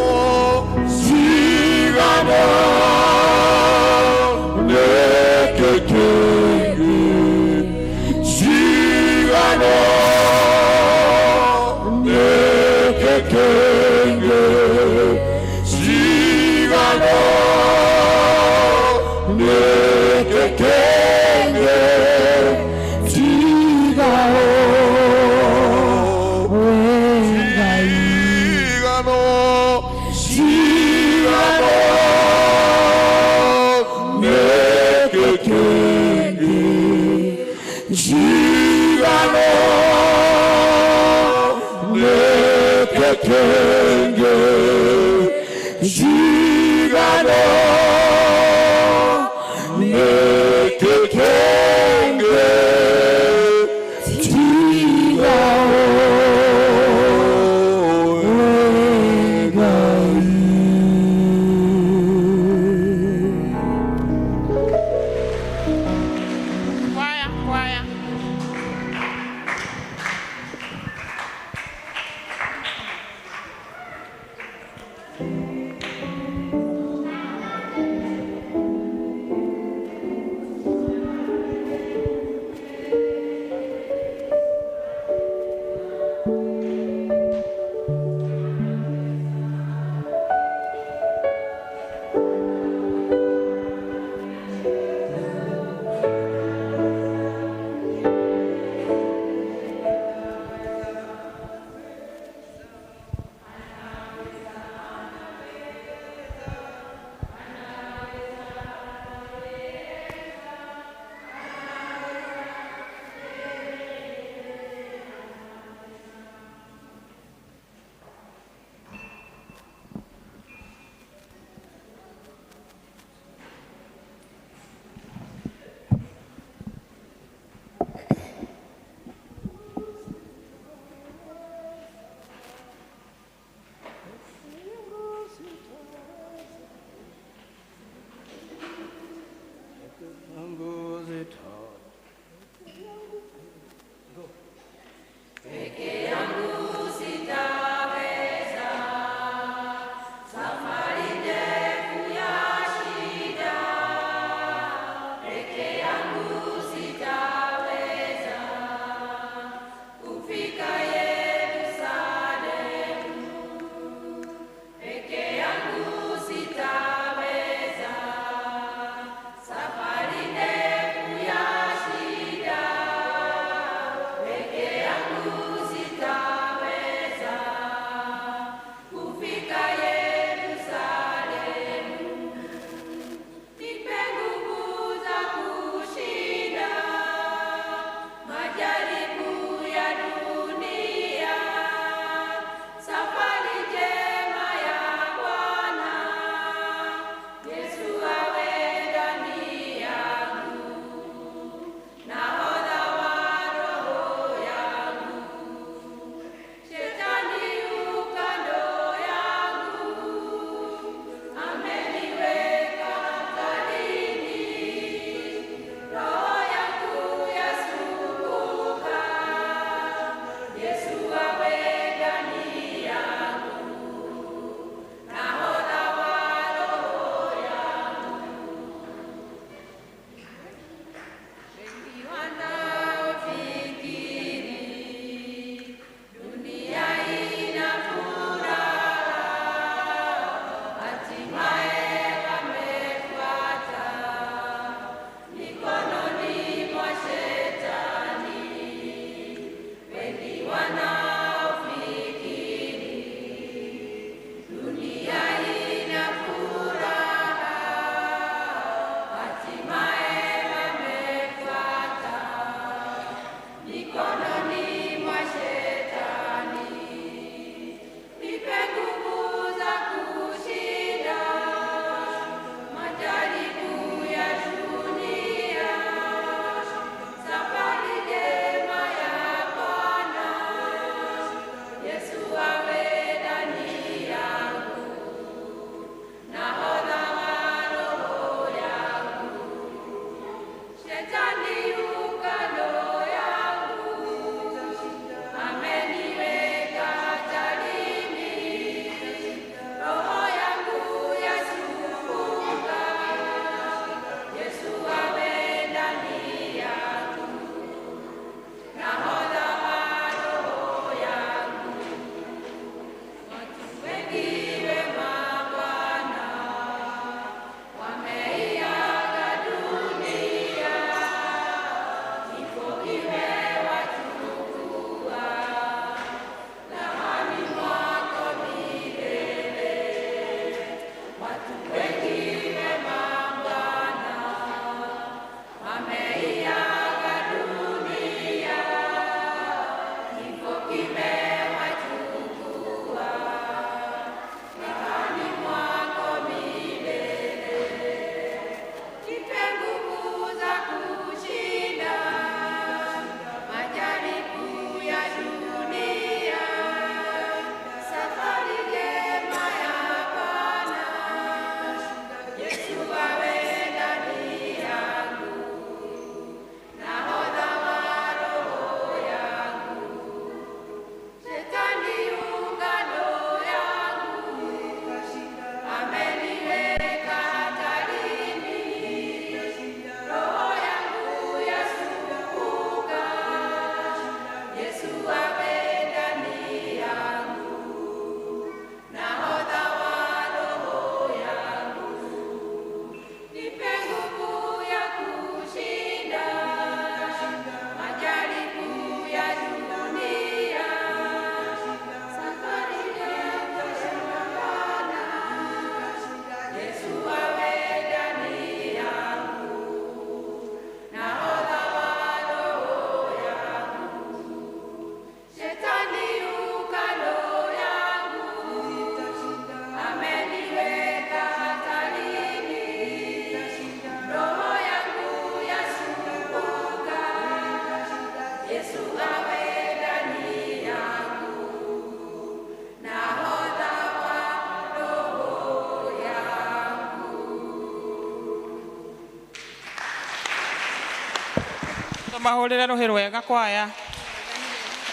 Tũmahũrĩre rũhĩ rwega kwaya.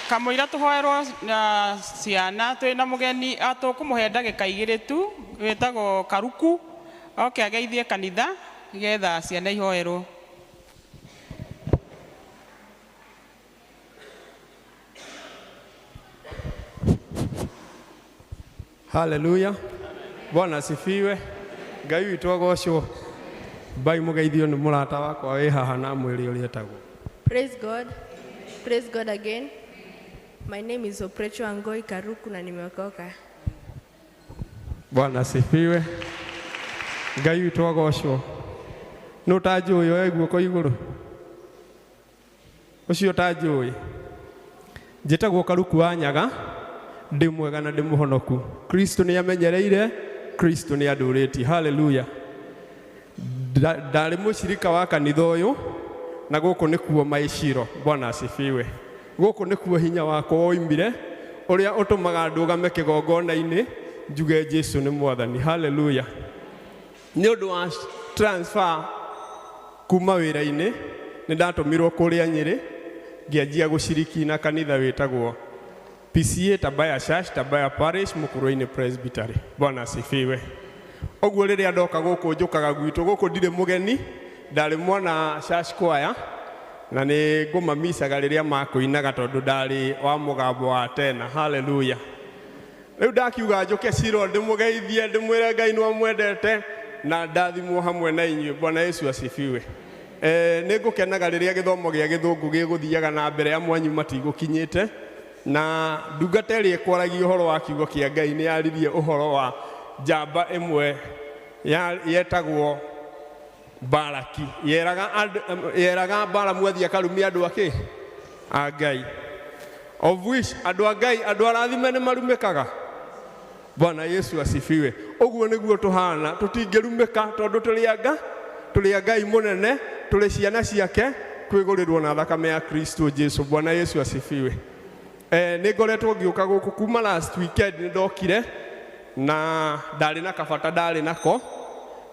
Kamũira tũhoerwo na ciana twĩna mũgeni tũkũmũhe ndagĩka igĩrĩ tu wĩtagwo Karuku oke ageithie kanitha nĩgetha ciana ihoerwo. Haleluya. Bwana asifiwe. Ngai witũ agocwo. Mbai mũgeithio nĩ mũrata wakwa wĩ haha na mwĩrĩ ũrĩa etagwo. Praise God. Praise God again. My name is Oprecho Angoi Karuku na nimeokoka. Bwana asifiwe. Ngai witũ agocwo. Nũ ũtanjũĩ oe guoko igũrũ? Ũcio ũtanjũĩ. Njĩtagwo Karuku wa Nyaga, ndĩ mwega na ndĩ mũhonoku. Kristo nĩ amenyereire, Kristo nĩ andũrĩtie. Haleluya. Ndarĩ mũcirika wa kanitha ũyũ na gũkũ nĩkuo maiciro. Bwana asifiwe. Gũkũ nĩkuo hinya wakwa woimire ũrĩa ũtũmaga ndũgame kĩgongona-inĩ njuge Jesu nĩ mwathani. Haleluya. Nĩ ũndũ wa transfer kuma wĩra-inĩ nĩ ndatũmirwo kũrĩa Nyĩrĩ ngĩanjia gũciriki na kanitha wĩtagwo PCA Tabaya Church, Tabaya Parish, Mukurweini Presbytery. Bwana asifiwe. Ũguo rĩrĩa ndoka gũkũ njũkaga gwitũ, gũkũ ndirĩ mũgeni, ndarĩ mwana church choir na nĩ ngũmamicaga rĩrĩa makũinaga tondũ ndarĩ wa mũgambo wa tena. Haleluya. Rĩu ndakiuga njũke Ciro ndĩmũgeithie ndĩmwĩre Ngai nĩ amwendete na ndathimwo hamwe na inyuĩ. Bwana Yesu asifiwe. Nĩ ngũkenaga rĩrĩa gĩthomo gĩa gĩthũngũ gĩgũthiaga na mbere amwe anyu matigũkinyĩte na ndungata ĩrĩa ĩkwaragia ũhoro wa kiugo kĩa Ngai nĩ yaririe ũhoro wa njamba ĩmwe yetagwo Baraki. Yeraga Balamu athiĩ akarumie andũ akĩ a Ngai, of which andũ a Ngai andũ arathime nĩ marumĩkaga. Bwana Yesu asifiwe. Ũguo nĩguo tũhana, tũtingĩrumĩka tondũ tũrĩ a Ngai mũnene, tũrĩ ciana ciake kwĩgũrĩrwo na thakame ya Kristo Jesu. Bwana Yesu asifiwe. Nĩ ngoretwo ngĩũka gũkũ kuma last weekend nĩ ndokire na ndarĩ na kabata ndarĩ nako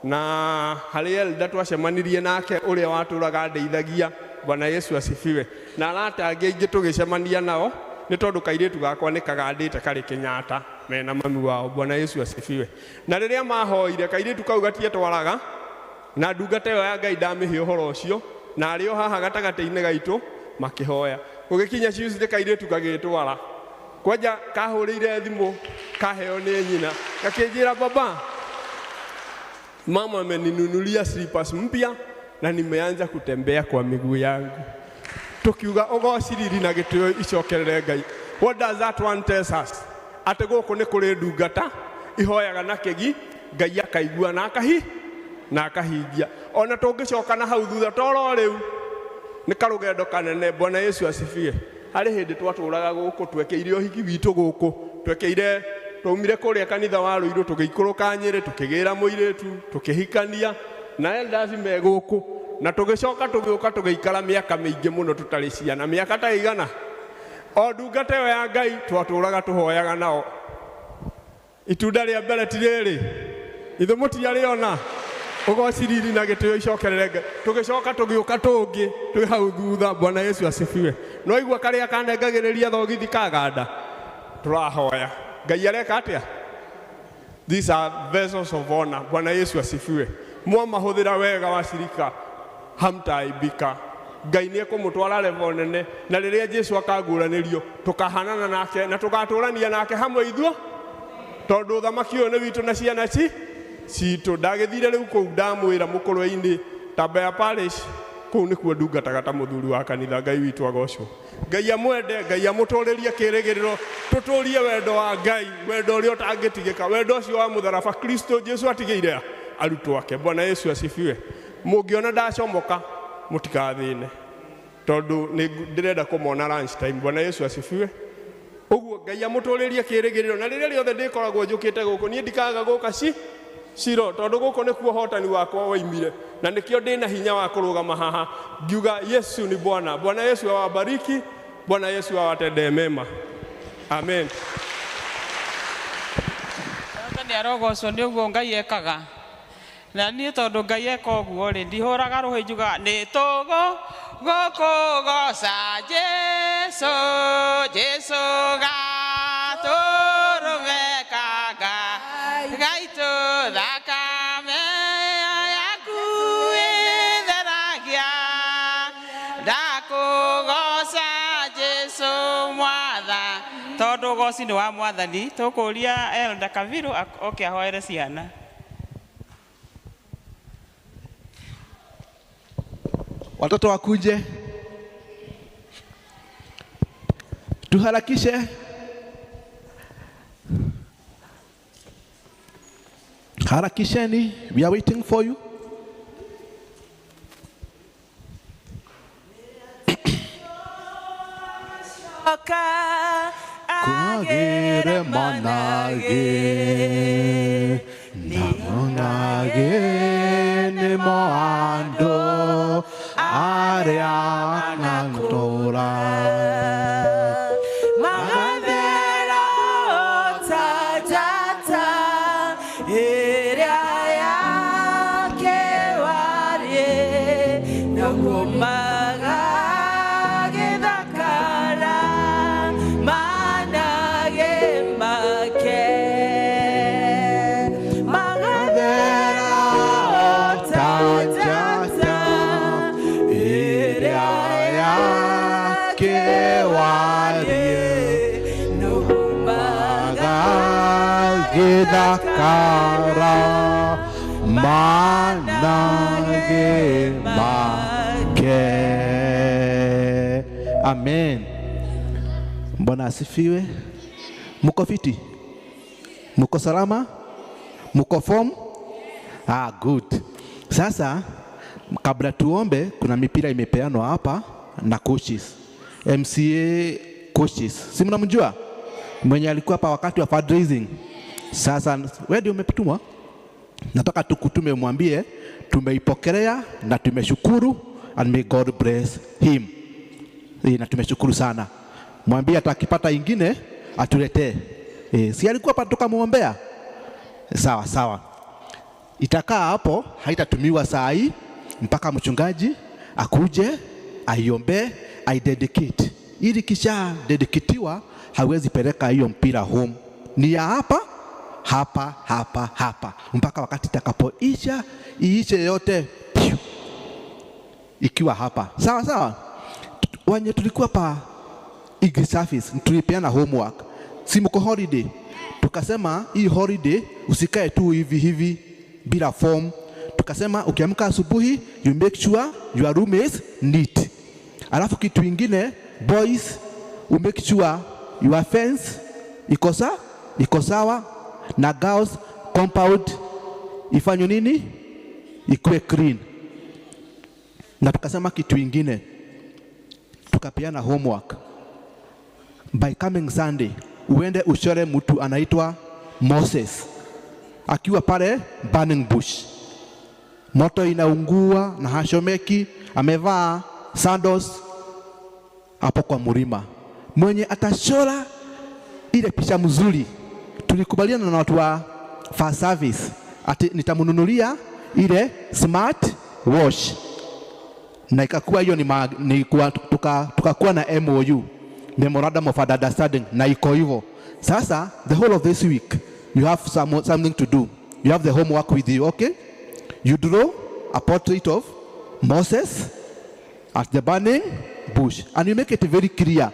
na harĩ elder twacemanirie nake ũrĩa watũraga ndeithagia. Bwana Yesu asifiwe. Na arata angĩ aingĩ tũgĩcemania nao nĩ tondũ kairĩtu gakwa nĩ kagandĩte karĩ Kenyatta mena mami wao. Bwana Yesu asifiwe. Na rĩrĩa mahoire kairĩtu kau gatietwaraga na ndungata ĩyo ya Ngai ndamĩhe ũhoro ũcio na arĩ o haha gatagatĩ-inĩ gaitũ makĩhoya. Gũgĩkinya Tuesday kairĩtu gagĩtwara kwanja kahũrĩire thimũ kaheo nĩ nyina gakĩnjĩra, baba, mama ameninunulia slippers mpya na nimeanza kutembea kwa miguu yangu. Tukiuga ũgociriri na gĩtĩo icokerere Ngai. What does that one tell us? Atĩ gũkũ nĩ kũrĩ ndungata ihoyaga na kĩgi Ngai akaigua na akahi na akahingia. Ona tũngĩcoka na hau thutha toro rĩu nĩ karũgendo kanene. Bwana Yesu asifiwe. Harĩ hĩndĩ twatũraga gũkũ twekĩire ũhiki witũ gũkũ, twekĩire twaumire kũrĩa kanitha wa Rũirũ tũgĩikũrũka Nyĩrĩ tũkĩgĩra mũirĩtu tũkĩhikania na elders me gũkũ na tũgĩcoka tũgĩũka tũgĩikara mĩaka mĩingĩ mũno tũtarĩ ciana, mĩaka ta igana. O ndungata ĩyo ya Ngai twatũraga tũhoyaga nao. Itunda rĩa mbere ti rĩrĩ, ithe mũtiarĩona, ũgociriri na gĩtĩo icokerere Ngai. Tũgĩcoka tũgĩũka tũngĩ twĩ hau thutha. Bwana Yesu asifiwe. No igua karĩa kanengagĩrĩria thogithi kaganda tũrahoya Ngai areka atĩa? These are vessels of honor. Bwana Yesu asifiwe. Mwamahũthĩra wega wacirika hamtaaibika. Ngai nĩ ekũmũtwara level nene na rĩrĩa Jesu akaguũranĩrio tũkahanana nake na tũgatũrania nake hamwe ithuo tondũ ũthamaki ũyũ nĩ witũ na ciana citũ. Ndagĩthire rĩu kũu ndamwĩra mũkũrwe-inĩ Tabaya Parish, kũu nĩkuo ndungataga ta mũthuri wa kanitha. Ngai witũ agocwo. Ngai amwende, Ngai amũtũrĩrie kĩrĩgĩrĩro, tũtũrie wendo wa Ngai, wendo ũrĩa ũtangĩtigĩka, wendo ũcio wa mũtharaba Kristo Jesu atigĩire arutwo ake. Bwana Yesu asifiwe. Mũngĩona ndacomoka mũtikathĩne tondũ nĩ ndĩrenda kũmona lunch time. Bwana Yesu asifiwe. Ũguo Ngai amũtũrĩrie kĩrĩgĩrĩro na rĩrĩa rĩothe ndĩkoragwo njũkĩte gũkũ niĩ ndikaga gũka Ciro tondũ gũkũ nĩkuo ũhotani wakwa woimire na nĩkĩo ndĩna hinya wa kũrũgama haha ngiuga Yesu ni Bwana. Bwana Yesu awabariki, Bwana Yesu awatendee mema. Amen. Mwathani arogocwo nĩ ũguo Ngai ekaga. Na niĩ tondũ Ngai eka ũguo rĩ, ndihũraga rũhĩ njugaga nĩ tũgũ gũkũgoca Jesũ, Jesũ gatũrũme ka Ngai gaitũ, thakame yaku ĩtheragia, ndakũgoca Jesũ mwatha. Tondũ ũgoci nĩ wa mwathani, tũkũria Elda Kaviru oke ahoere ciana. Watoto wakuje, tuharakishe. Harakisheni, we are waiting for you. Kwagire manage, namonage nimo ando aria nantora. Magathera ota njata ĩrĩa yake warie, naguo magagĩthakara manage make. Magathera ota njata ĩrĩa yake warie, naguo Magagĩthakara manage make. Amen. Bwana asifiwe. Muko fiti? Muko salama? Muko form? Ah, good. Sasa kabla tuombe, kuna mipira imepeanwa hapa na coaches. MCA coaches. Si mnamjua? Mwenye alikuwa hapa wakati wa fundraising. Sasa wewe ndio umetumwa. Nataka tukutume mwambie tumeipokelea na tumeshukuru, and may God bless him. Na tumeshukuru sana. Mwambie atakipata ingine atuletee. Si alikuwa hapa tukamuombea? Sawa sawa. Itakaa hapo, haitatumiwa saa hii mpaka mchungaji akuje aiombe, aidedicate. Ili kisha dedicatiwa hawezi peleka hiyo mpira home. Ni ya hapa hapa hapa hapa mpaka wakati itakapoisha, iishe yote piu, ikiwa hapa. Sawa sawa. Wenye tulikuwa pa English service tulipeana homework. Si mko holiday? Tukasema hii holiday usikae tu hivi hivi bila form. Tukasema ukiamka asubuhi you make sure your room is neat. Alafu kitu ingine, boys, you make sure your fence iko sawa, na girls compound ifanywe nini? Ikuwe clean. Na tukasema kitu ingine, tukapeana homework. By coming Sunday uende uchore mtu anaitwa Moses akiwa pale burning bush, moto inaungua na hashomeki, amevaa sandals hapo kwa mlima. Mwenye atachora ile picha mzuri, tulikubaliana na watu wa fire service ati nitamnunulia ile smart watch, na ikakuwa hiyo ni kuwa, tukakuwa na MOU, Memorandum of Understanding, na iko hivyo. Sasa the whole of this week you have something to do. You have the homework with you, okay? You draw a portrait of Moses at the burning bush, and you make it very clear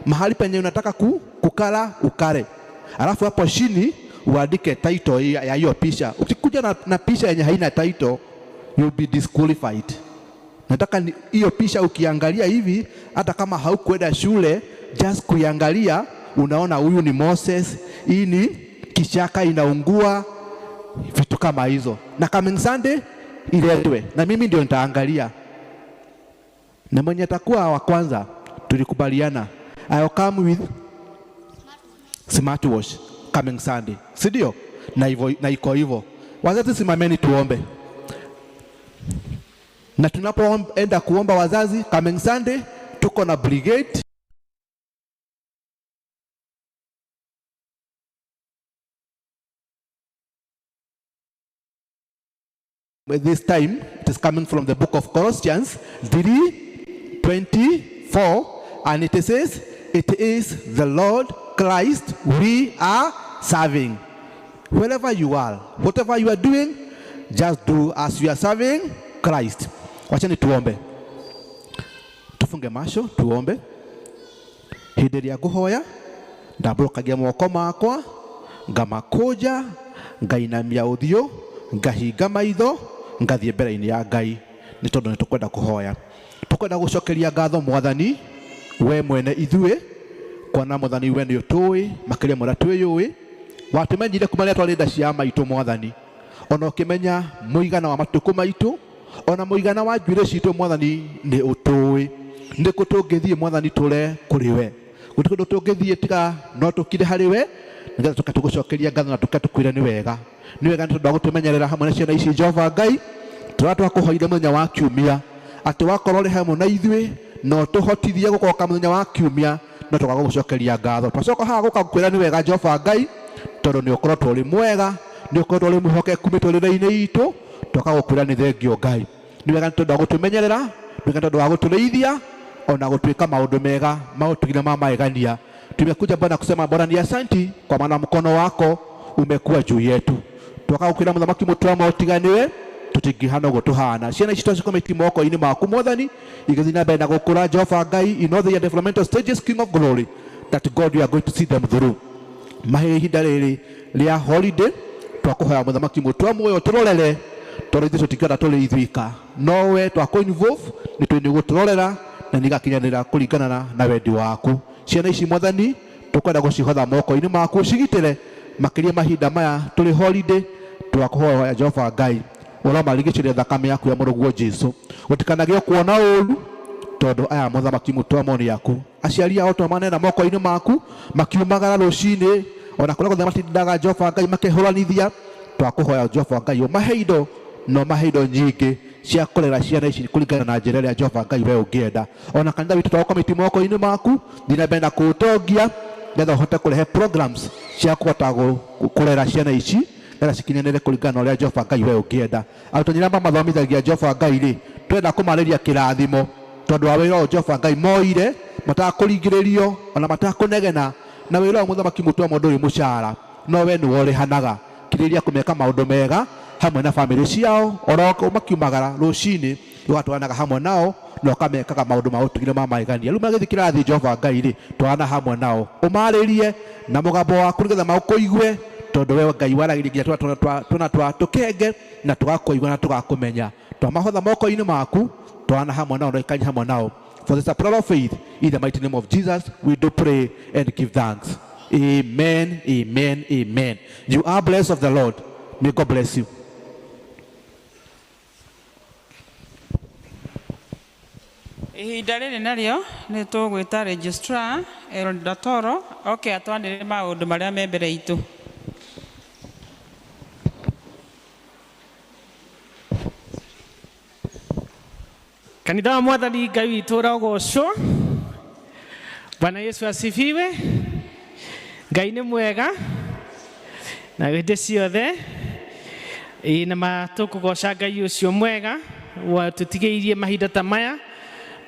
mahali penye unataka kukala ukale. Alafu hapo chini uandike title ya hiyo picha. Ukikuja na picha yenye haina title, you'll be disqualified. Nataka hiyo picha ukiangalia hivi, hata kama haukwenda shule, just kuiangalia unaona huyu ni Moses, hii ni kichaka inaungua, vitu kama hizo. Na coming Sunday iletwe, na mimi ndio nitaangalia. Na mwenye atakuwa wa kwanza tulikubaliana, I'll come with smartwatch coming Sunday, si ndio? Na hivyo, na iko hivyo. Wazazi simameni tuombe. Na tunapoenda kuomba wazazi coming Sunday, tuko na brigade. This time it is coming from the book of Colossians 3:24, and it says, "It is the Lord Christ we are serving." Wherever you are, whatever you are doing, just do as you are serving Christ. Wachani tuombe, tufunge macho tuombe. Hĩndĩ ĩrĩa ngũhoya ndambũrũkagia moko makwa, ngamakũnja, ngainamia ũthiũ, ngahinga maitho, ngathiĩ mbere-inĩ ya Ngai, nĩ tondũ nĩ tũkwenda kũhoya, tũkwenda gũcokeria ngatho Mwathani we mwene ithuĩ, kuona Mwathani we nĩ ũtũĩ makĩria mũrĩa twĩyũĩ. Watũmenyire kuma rĩrĩa twarĩ nda cia maitũ Mwathani, ona ũkĩmenya mũigana wa matukũ maitũ, ona mũigana wa njuĩrĩ citũ Mwathani nĩ ũtũĩ. Nĩ kũ tũngĩthiĩ Mwathani tũre kũrĩ we? Gũtirĩ kũndũ tũngĩthiĩ tiga no tũkire harĩ we, nĩgetha tũke tũgũcokeria ngatho na tũke tũkwĩre nĩ wega, nĩ wega, nĩ tondũ wa gũtũmenyerera hamwe na ciana ici. Jehova Ngai, tũrĩa twakũhoire mũthenya wa kiumia atĩ wakorwo ũrĩ hamwe na ithuĩ no tũhotithie gũkoka mũthenya wa kiumia, no tũkaga gũcokeria ngatho. Twacoka haha gũka gũkwĩra nĩ wega, Jehova Ngai, tondũ nĩ ũkoretwo ũrĩ mwega, nĩ ũkoretwo ũrĩ mwĩhokeku mĩtũrĩre-inĩ itũ. Tũka gũkwĩra nĩ thengio Ngai, nĩ wega nĩ tondũ wa gũtũmenyerera, nĩ wega nĩ tondũ wa gũtũrĩithia ona gũtuĩka maũndũ mega maũtugire ma maegania. Tumekuja Bwana kusema Bwana ni asanti, kwa maana mkono wako umekuwa juu yetu. Twaka gũkwĩra mũthamaki mũtũra ũtiganiwe tũtingĩhana ũguo tũhana. Ciana ici twacikomĩti moko-inĩ maku Mwathani, igĩthiĩ na mbere na gũkũra, Jehova Ngai, in all their developmental stages, King of Glory, that God, you are going to see them through. Mahe ihinda rĩrĩ rĩa holiday, twakũhoya mũthamaki mũtũra muoyo tũrorere, tondũ ithuĩ tũtingĩhota tũrĩ ithuika, no we twakũ involve nĩ twĩ nĩ gũtũrorera na nĩgakinyanĩra kũringana na wendi waku. Ciana ici Mwathani tũkwenda gũcihotha moko-inĩ maku, ũcigitĩre makĩria mahinda maya tũrĩ holiday. Twakũhoya Jehova Ngai ũramarigicĩria thakame yaku ya mũrũguo Jesu, gũtikanagĩe kuona ũru, tondũ aya mũthamaki mũtũra moni yaku, aciari ao twamanena moko-inĩ maku makiumagara rũcinĩ ona kũrĩa guothe matindaga, Jehova Ngai, makĩhũranithia. Twakũhoya Jehova Ngai ũmahe indo no mahe indo nyingĩ cia kũrera ciana ici kũringana na njĩra ĩrĩa Jehova Ngai we ũngĩenda. Ona kanitha witũ twaũkomiti moko-inĩ maku, thiĩ na mbere na kũũtongia nĩgetha ũhote kũrehe programs cia kũhota kũrera ciana ici nĩgetha cikinyanĩre kũringana na ũrĩa Jehova Ngai we ũngĩenda. Arutani arĩa mamathomithagia, Jehova Ngai rĩ, tũrenda kũmarĩria kĩrathimo tondũ wa wĩra ũyũ Jehova Ngai moire matakũringĩrĩrio ona matakũnegena, na wĩra ũyũ mũthamaki mũtũra mũndũ ũrĩ mũcara, no we nĩwe ũrĩhanaga. Kirĩria kũmeka maũndũ mega hamwe na bamĩrĩ ciao, oro makiumagara rũcinĩ ũgatwaranaga hamwe nao na ũkamekaga maũndũ ma ũtugire ma magegania. Rĩu magĩthiĩ kĩrathi, Jehova Ngai rĩ, twarana hamwe nao, ũmarĩrie na mũgambo waku nĩgetha makũigue, tondũ we Ngai waragĩria nginya twana twa tũkenge na tũgakũigua na tũgakũmenya. Twamahotha moko-inĩ maku, twarana hamwe nao na ũikanie hamwe nao. For this a prayer of faith, in the mighty name of Jesus we do pray and give thanks. Amen, amen, amen. You are blessed of the Lord. May God bless you. Ihinda rĩrĩ narĩo nĩ tũgwĩta registrar Aaron Datoro oke atwanĩre maũndũ marĩa me mbere itũ. Kanitha wa Mwathani Ngai witũ ũrogocwo. Bwana Yesu asifiwe. Ngai nĩ mwega na hĩndĩ ciothe. Ĩĩ na ma tũkũgoca Ngai ũcio mwega watũtigĩirie mahinda ta maya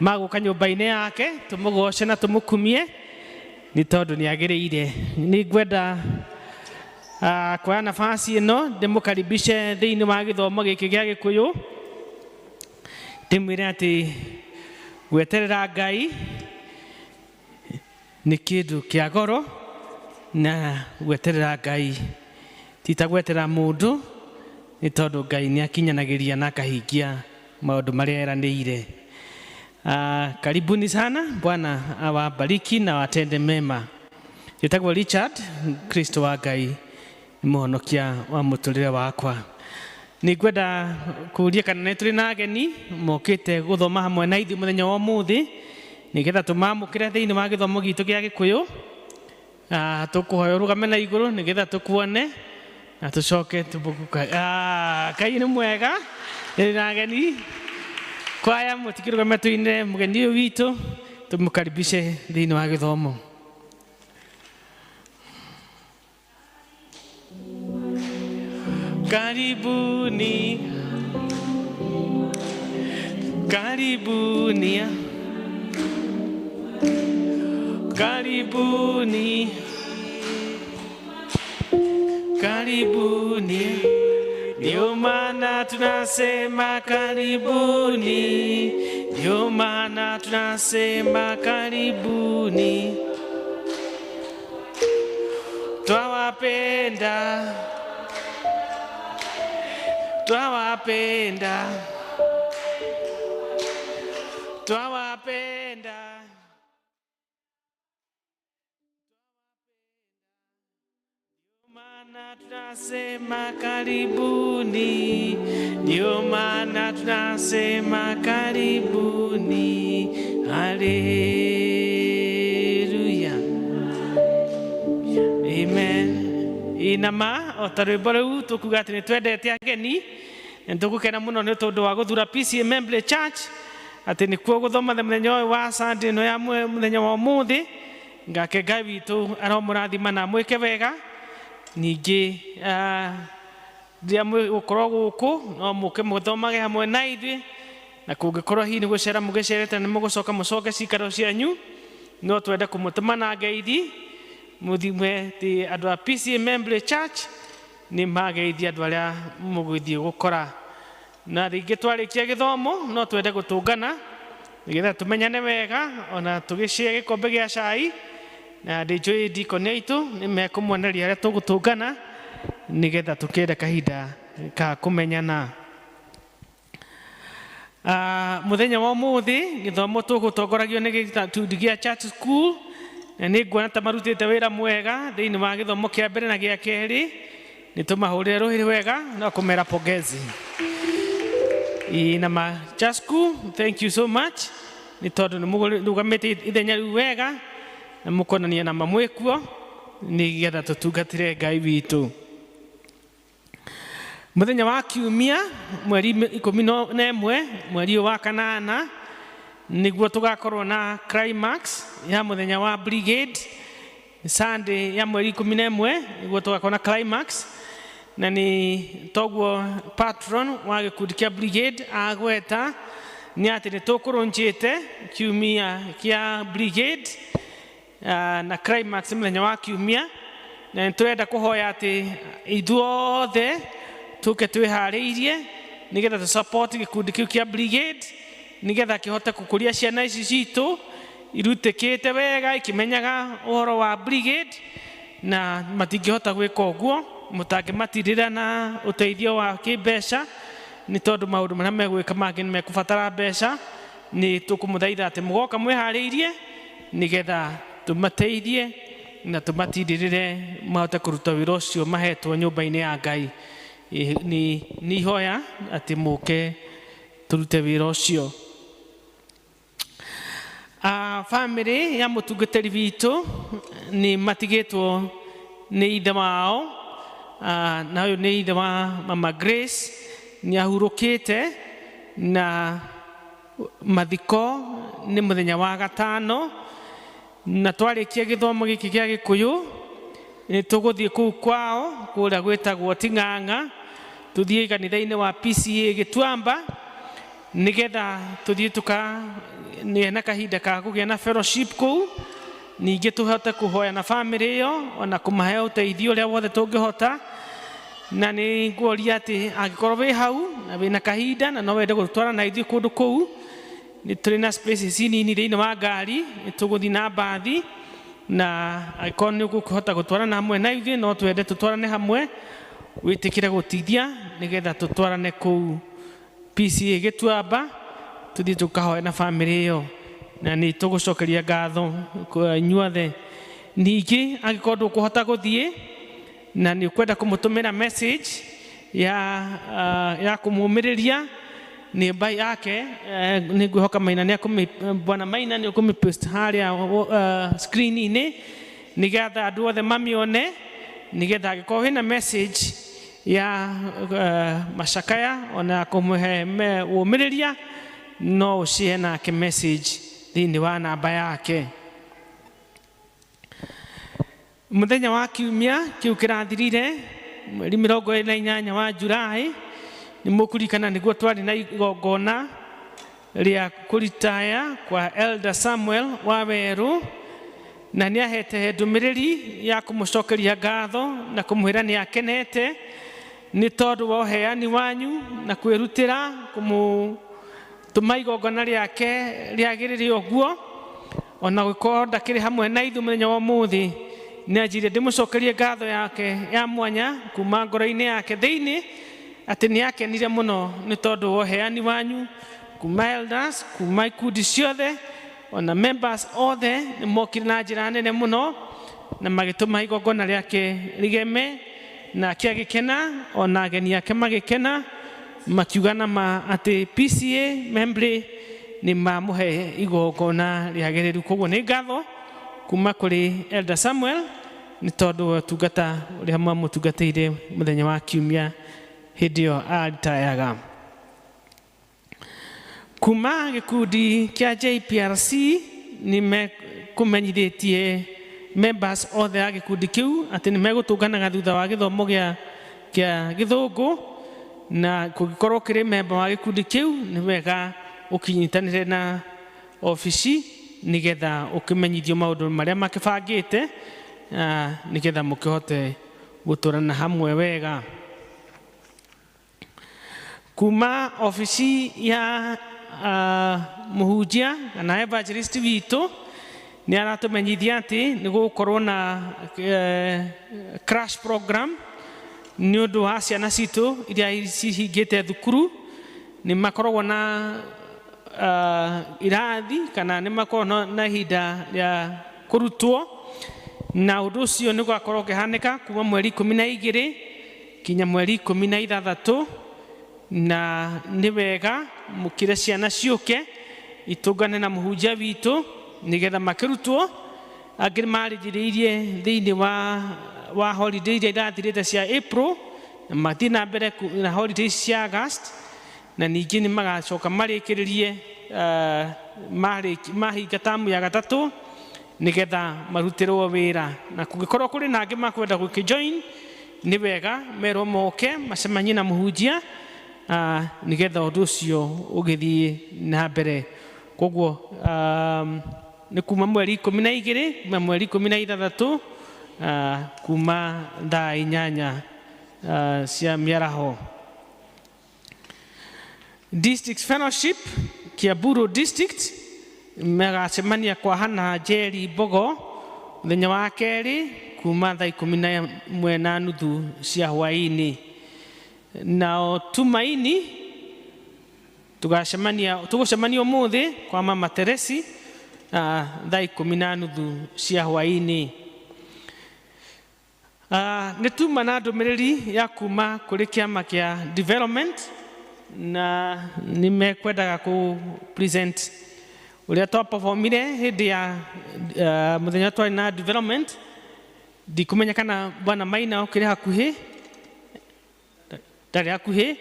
ma gũka nyũmba-inĩ yake tũmũgoce na tũmũkumie, nĩ tondũ nĩ agĩrĩire. Nĩ ngwenda kuoya nafasi ĩno ndĩmũkaribishe thĩinĩ wa gĩthomo gĩkĩ gĩa Gĩkũyũ, ndĩmwĩre atĩ gweterera Ngai nĩ kĩndũ kĩa goro, na gweterera Ngai ti ta gweterera mũndũ, nĩ tondũ Ngai nĩ akinyanagĩria na akahingia maũndũ marĩa eranĩire. Karibuni sana. Bwana awabariki na watende mema. Njĩtagwo Richard, Kristo wa Ngai nĩ mũhonokia wa mũtũrĩre wakwa. Nĩ ngwenda kũũria kana nĩ tũrĩ na ageni mokĩte gũthoma hamwe na ithuĩ mũthenya wa ũmũthĩ, nĩgetha tũmamũkĩre thĩinĩ wa gĩthomo gitũ gĩa Gĩkũyũ. Tũkũhoya ũrũgame na igũrũ nĩgetha tũkuone na tũcoke tũbũkũka. Ngai nĩ mwega, nĩ na ageni. Kwaya mũtikĩrũgame tũine mũgeni ũyũ witũ, tũmũkaribishe thĩinĩ wa gĩthomo. Karibuni. Karibuni, karibuni, karibuni. Ndio maana tunasema karibuni, ndio maana tunasema karibuni. Twawapenda, twawapenda, twawapenda. Maana tunasema karibuni, ndio maana tunasema karibuni. Haleluya, amen. Inama o ta rwĩmbo rũu tũkuga atĩ nĩ twendete ageni na nĩ tũgũkena mũno nĩ tondũ wa gũthura PCEA Membley Church atĩ nĩkuo gũthoma mũthenya ũyũ wa Sunday ĩno ya mũthenya wa ũmũthĩ. Ngake Ngai witũ aromũrathima na amwĩke wega. Ningĩ rĩrĩa mũgũkorwo gũkũ no mũke mũthomage hamwe na ithuĩ, na kũngĩkorwo hihi nĩ gũcera mũgĩcerete na nĩ mũgũcoka mũcoke cikaro cianyu, no twende kũmũtũma na ngeithi mũthime atĩ andũ a PCEA Membley Church nĩ mageithia andũ arĩa mũgũthiĩ gũkora. Na rĩngĩ twarĩkia gĩthomo no twende gũtũngana nĩgetha tũmenyane wega ona tũgĩcĩe gĩkombe gĩa cai, na ndĩnjũĩ ndikoni aitũ nĩ mekũmuoneria harĩa tũgũtũngana nĩgetha tũkĩende kahinda ka kũmenyana. Mũthenya wa ũmũthĩ gĩthomo tũgũtongoragio nĩ gĩkundi gĩa Church School, na nĩ nguona ta marutĩte wĩra mwega thĩinĩ wa gĩthomo kĩa mbere na gĩa kerĩ. Nĩ tũmahũrĩre rũhĩ wega na kũmera pongezi. Ĩ, na ma Church School, thank you so much nĩ tondũ nĩ mũrũgamĩte ithenya rĩu wega na mũkonania na mamwĩkuo nĩgetha tũtungatĩre Ngai witũ. Mũthenya wa kiumia mweri 11 mweri ũyũ wa kanana nĩguo tũgakorwo na climax ya mũthenya wa brigade. Sunday ya mweri 11 nĩguo tũgakorwo na climax, na nĩ toguo patron wa gĩkundi kĩa brigade agweta nĩ atĩ nĩ tũkũrũnjĩte kiumia kĩa brigade na climax mũthenya wa kiumia, na nĩ tũrenda kũhoya atĩ ithuothe tũke twĩharĩirie nĩgetha tũ support gĩkundi kĩu kĩa brigade nĩgetha kĩhote gũkũria ciana ici citũ irutĩkĩte wega ikĩmenyaga ũhoro wa brigade, na matingĩhota gwĩka ũguo mũtangĩmatirĩra na ũteithio wa kĩmbeca, nĩ tondũ maũndũ marĩa megwĩka mangĩ nĩ mekũbatara mbeca. Nĩ tũkũmũthaitha atĩ mũgoka mwĩharĩirie nĩgetha tũmateithie na tũmatindĩrĩre mahote kũruta wĩra ũcio mahetwo nyũmba-inĩ ya Ngai. Nĩ ihoya atĩ mũke tũrute wĩra ũcio. Family ya mũtungatĩri witũ nĩ matigĩtwo nĩ ithe wao, na ũyũ nĩ ithe wa Mama Grace, nĩ ahurũkĩte na mathiko nĩ mũthenya wa gatano, na twarĩkia gĩthomo gĩkĩ gĩa Gĩkũyũ nĩ tũgũthiĩ kũu kwao kũrĩa gwĩtagwo Ting'ang'a, tũthiĩ kanitha-inĩ wa PCEA Gĩtuamba nĩgetha tũthiĩ tũkagĩe na kahinda ka kũgĩa na fellowship kũu, ningĩ tũhote kũhoya na family ĩyo ona kũmahe ũteithio ũrĩa wothe tũngĩhota. Na nĩ nguoria atĩ angĩkorwo wĩ hau na wĩna kahinda na no wende gũtwarana na ithuĩ kũndũ kũu, nĩ tũrĩ na spaces nini thĩinĩ wa ngari, nĩ tũgũthiĩ na mbathi, na angĩkorwo nĩ ũkũhota gũtwarana hamwe na ithuĩ no twende tũtwarane hamwe, wĩtĩkĩre gũtithia nĩgetha tũtwarane kũu PCEA Gĩtuamba tũthiĩ tũkahoe na family ĩyo, na nĩ tũgũcokeria ngatho kwa inyuothe. Ningĩ angĩkorwo ndũkũhota gũthiĩ na nĩ ũkwenda kũmũtũmĩra message ya kũmũmĩrĩria nĩmba yake, nĩ ngwĩhoka Maina nĩ Bwana Maina nĩ ũkũmĩ post harĩa screen-inĩ nĩgetha andũ othe mamĩone, nĩgetha angĩkorwo wĩna message ya macakaya ona kũmũhe ũmĩrĩria no ũshare nake message thĩinĩ wa namba yake. Mũthenya wa kiumia kĩu kĩrathirire mweri 28 wa Julai, nĩ mũkũririkana nĩguo twarĩ na igongona rĩa kũritaya kwa Elder Samuel Wawerũ, na nĩ ahete ndũmĩrĩri ya kũmũcokeria ngatho na kũmwĩra nĩ akenete nĩ tondũ wa ũheani wanyu na kwĩrutĩra kũmũtũma igongona rĩake rĩagĩrĩre ũguo. Ona gũkorwo ndakĩrĩ hamwe na ithuĩ mũthenya wa ũmũthĩ, nĩ anjire ndĩmũcokerie ngatho yake ya mwanya kuma ngoro-inĩ yake thĩinĩ, atĩ nĩ akenire mũno nĩ tondũ wa ũheani wanyu kuma elders, kuma ikundi ciothe, ona members othe nĩ mokire na njĩra nene mũno na magĩtũma igongona rĩake rĩgeme, nake agĩkena, ona ageni ake magĩkena, makiuga na ma atĩ PCA Membley nĩ mamũhe igongona rĩagĩrĩru. Koguo nĩ ngatho kuma kũrĩ Elder Samuel nĩ tondũ wa ũtungata ũrĩa mwamũtungatĩire mũthenya wa kiumia hĩndĩ ĩyo aritayaga. Kuma gĩkundi kĩa JPRC nĩ mekũmenyithĩtie members othe a gĩkundi kĩu atĩ nĩ megũtũnganaga thutha wa gĩthomo kĩa gĩthũngũ, na kũngĩkorwo kĩrĩ member wa gĩkundi kĩu nĩ wega ũkinyitanĩre na obici nĩgetha ũkĩmenyithio maũndũ marĩa makĩbangĩte, nĩgetha mũkĩhote gũtũrana hamwe wega. Kuma obici ya mũhunjia kana evangelist witũ nĩ aratũmenyithia atĩ nĩ gũgũkorwo na crash program nĩ ũndũ wa ciana citũ iria cihingĩte thukuru. Nĩ makoragwo na irathi kana nĩ makoragwo na ihinda rĩa kũrutwo, na ũndũ ũcio nĩ ũgakorwo ũkĩhanĩka kuma mweri 12 kinya mweri 16, na nĩ wega mũkire ciana ciũke itũngane na mũhunjia witũ nĩgetha makĩrutwo. Angĩ marĩnjĩrĩirie thĩinĩ wa holiday iria irathirĩte cia April, na mathiĩ na mbere na holiday cia August, na ningĩ nĩ magacoka marĩkĩrĩrie mahinga tamu ya gatatũ nĩgetha marutĩrwo wĩra. Na kũngĩkorwo kũrĩ na angĩ makwenda gũkĩjoin, nĩ wega merwo moke macemanie na mũhunjia nĩgetha ũndũ ũcio ũgĩthiĩ na mbere. Koguo nĩ kuma mweri 12 kuma mweri 16 kuma thaa 8 cia mĩaraho. District Fellowship Kiamburu District magacemania kwa Hana Njeri Mbogo mũthenya wa kerĩ kuma thaa 11:30 cia hwaĩ-inĩ. Nao Tumaini tũgũcemania ũmũthĩ kwa Mama Teresi thaa 10:30 cia hwaĩ-inĩ. Nĩ tuma na ndũmĩrĩri ya kuma kũrĩ kĩama kĩa development, na nĩ mekwendaga kũ present ũrĩa twaperformire hĩndĩ ya mũthenya twarĩ na development. Ndikũmenya kana Bwana Maina ũkĩrĩ hakuhĩ, ndarĩ hakuhĩ,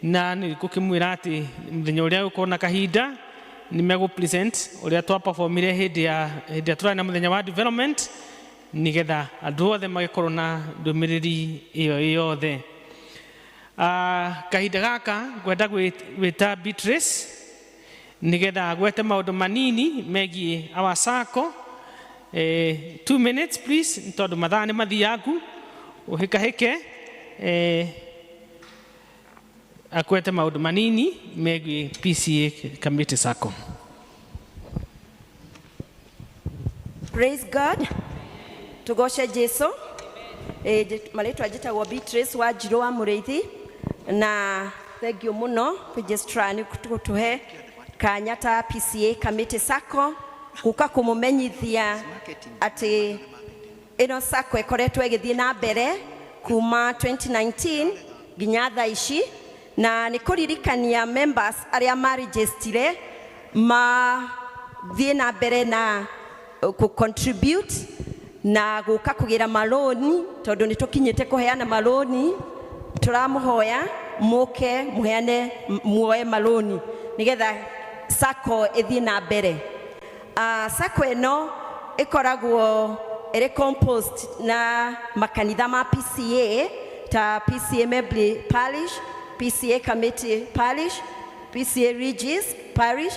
na nĩ ngũkĩmwĩra atĩ mũthenya ũrĩa ũgũkorwo na kahinda nĩ megũ present ũrĩa twaperformire hĩndĩ ya tũrarĩ na mũthenya wa development, nĩgetha andũ othe magĩkorwo na ndũmĩrĩri ĩyo yothe. Kahinda gaka ngwenda gwĩta Beatrice nĩgetha agwete maũndũ manini megiĩ our SACCO. 2 minutes please, nĩ tondũ mathaa nĩ mathiangu, ũhĩkahĩke. Akwete maũndũ manini megiĩ PCA Committee SACCO. Praise God. Tugoce Jesu. Marĩtwa njĩtagwo Beatrice wa Njirũ wa Mũrĩithi, na thank you mũno registrar nĩ gũtũhe kanya ta PCA Committee SACCO gũka kũmũmenyithia atĩ ĩno SACCO ĩkoretwo ĩgĩthiĩ na mbere kuma 2019 nginya thaa ici, na nĩ kũririkania members arĩa marejistire mathiĩ na mbere na kũ contribute na gũka kũgĩra marũni, tondũ nĩ tũkinyĩte kũheana marũni. Tũramũhoya mũke mũheane muoe marũni nĩgetha SACCO ĩthiĩ na mbere. SACCO ĩno ĩkoragwo ĩrĩ composed na makanitha ma PCA ta PCA Membley Parish, PCA Committee Parish, PCA Regis Parish,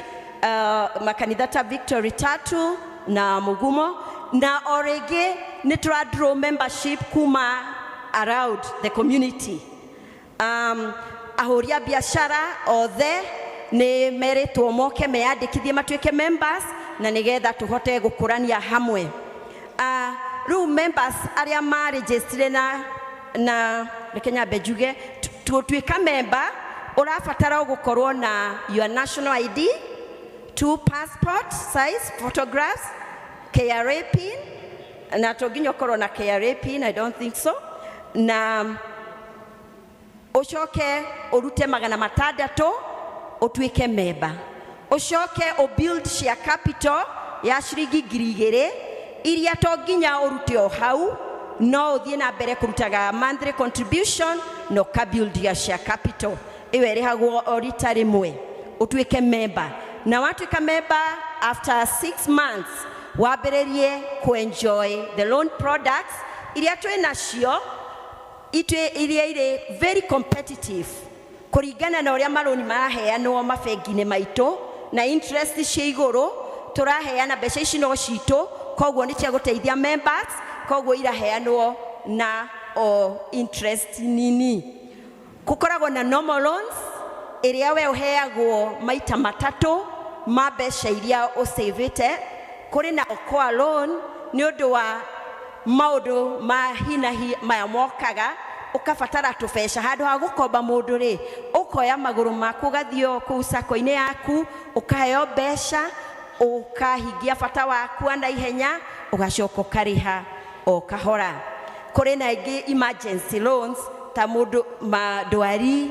makanitha ta Victory Tatu na Mugumo, na o rĩngĩ nĩ tũra draw membership kuma around the community. Ahũri a biacara othe nĩ merĩtwo moke meyandĩkithie matuĩke members na nĩgetha tũhote gũkũrania hamwe. Rĩu members arĩa marĩnjĩstire na reke nyambe njuge gũtuĩka member ũrabatara gũkorwo na your national ID, two passport size photographs, KRA PIN, na to nginya ũkorwo na KRA PIN, I don't think so, na ũcoke ũrute 600 ũtuĩke member, ũcoke ũbuild share capital ya ciringi 2000 iria to nginya ũrute o hau, no ũthiĩ na mbere kũrutaga monthly contribution na ũkabuild ya share capital ĩyo ĩrĩhagwo o rita rĩmwe ũtuĩke member. Na watuĩka member, after 6 months wambĩrĩrie kuenjoy the loan products iria twĩ nacio itwe, iria irĩ very competitive kũringana na ũrĩa marũni maraheanwo mabengi-inĩ maitũ na interest cia igũrũ. Tũraheana mbeca ici no citũ, koguo nĩ cia gũteithia members, koguo iraheanwo na o interest nini. Gũkoragwo na normal loans ĩrĩa we ũheagwo maita matatũ ma mbeca iria ũcĩvĩte. Kũrĩ na okoa loan nĩ ũndũ wa maũndũ ma hinahi maya mokaga, ũkabatara tũbeca handũ ha gũkomba mũndũ rĩ, ũkoya magũrũ maku ũgathiĩ o kũu sacco-inĩ yaku, ũkaheo mbeca, ũkahingia bata waku na ihenya, ũgacoka ũkarĩha o kahora. Kũrĩ na ĩngĩ emergency loans ta mũndũ ndwari,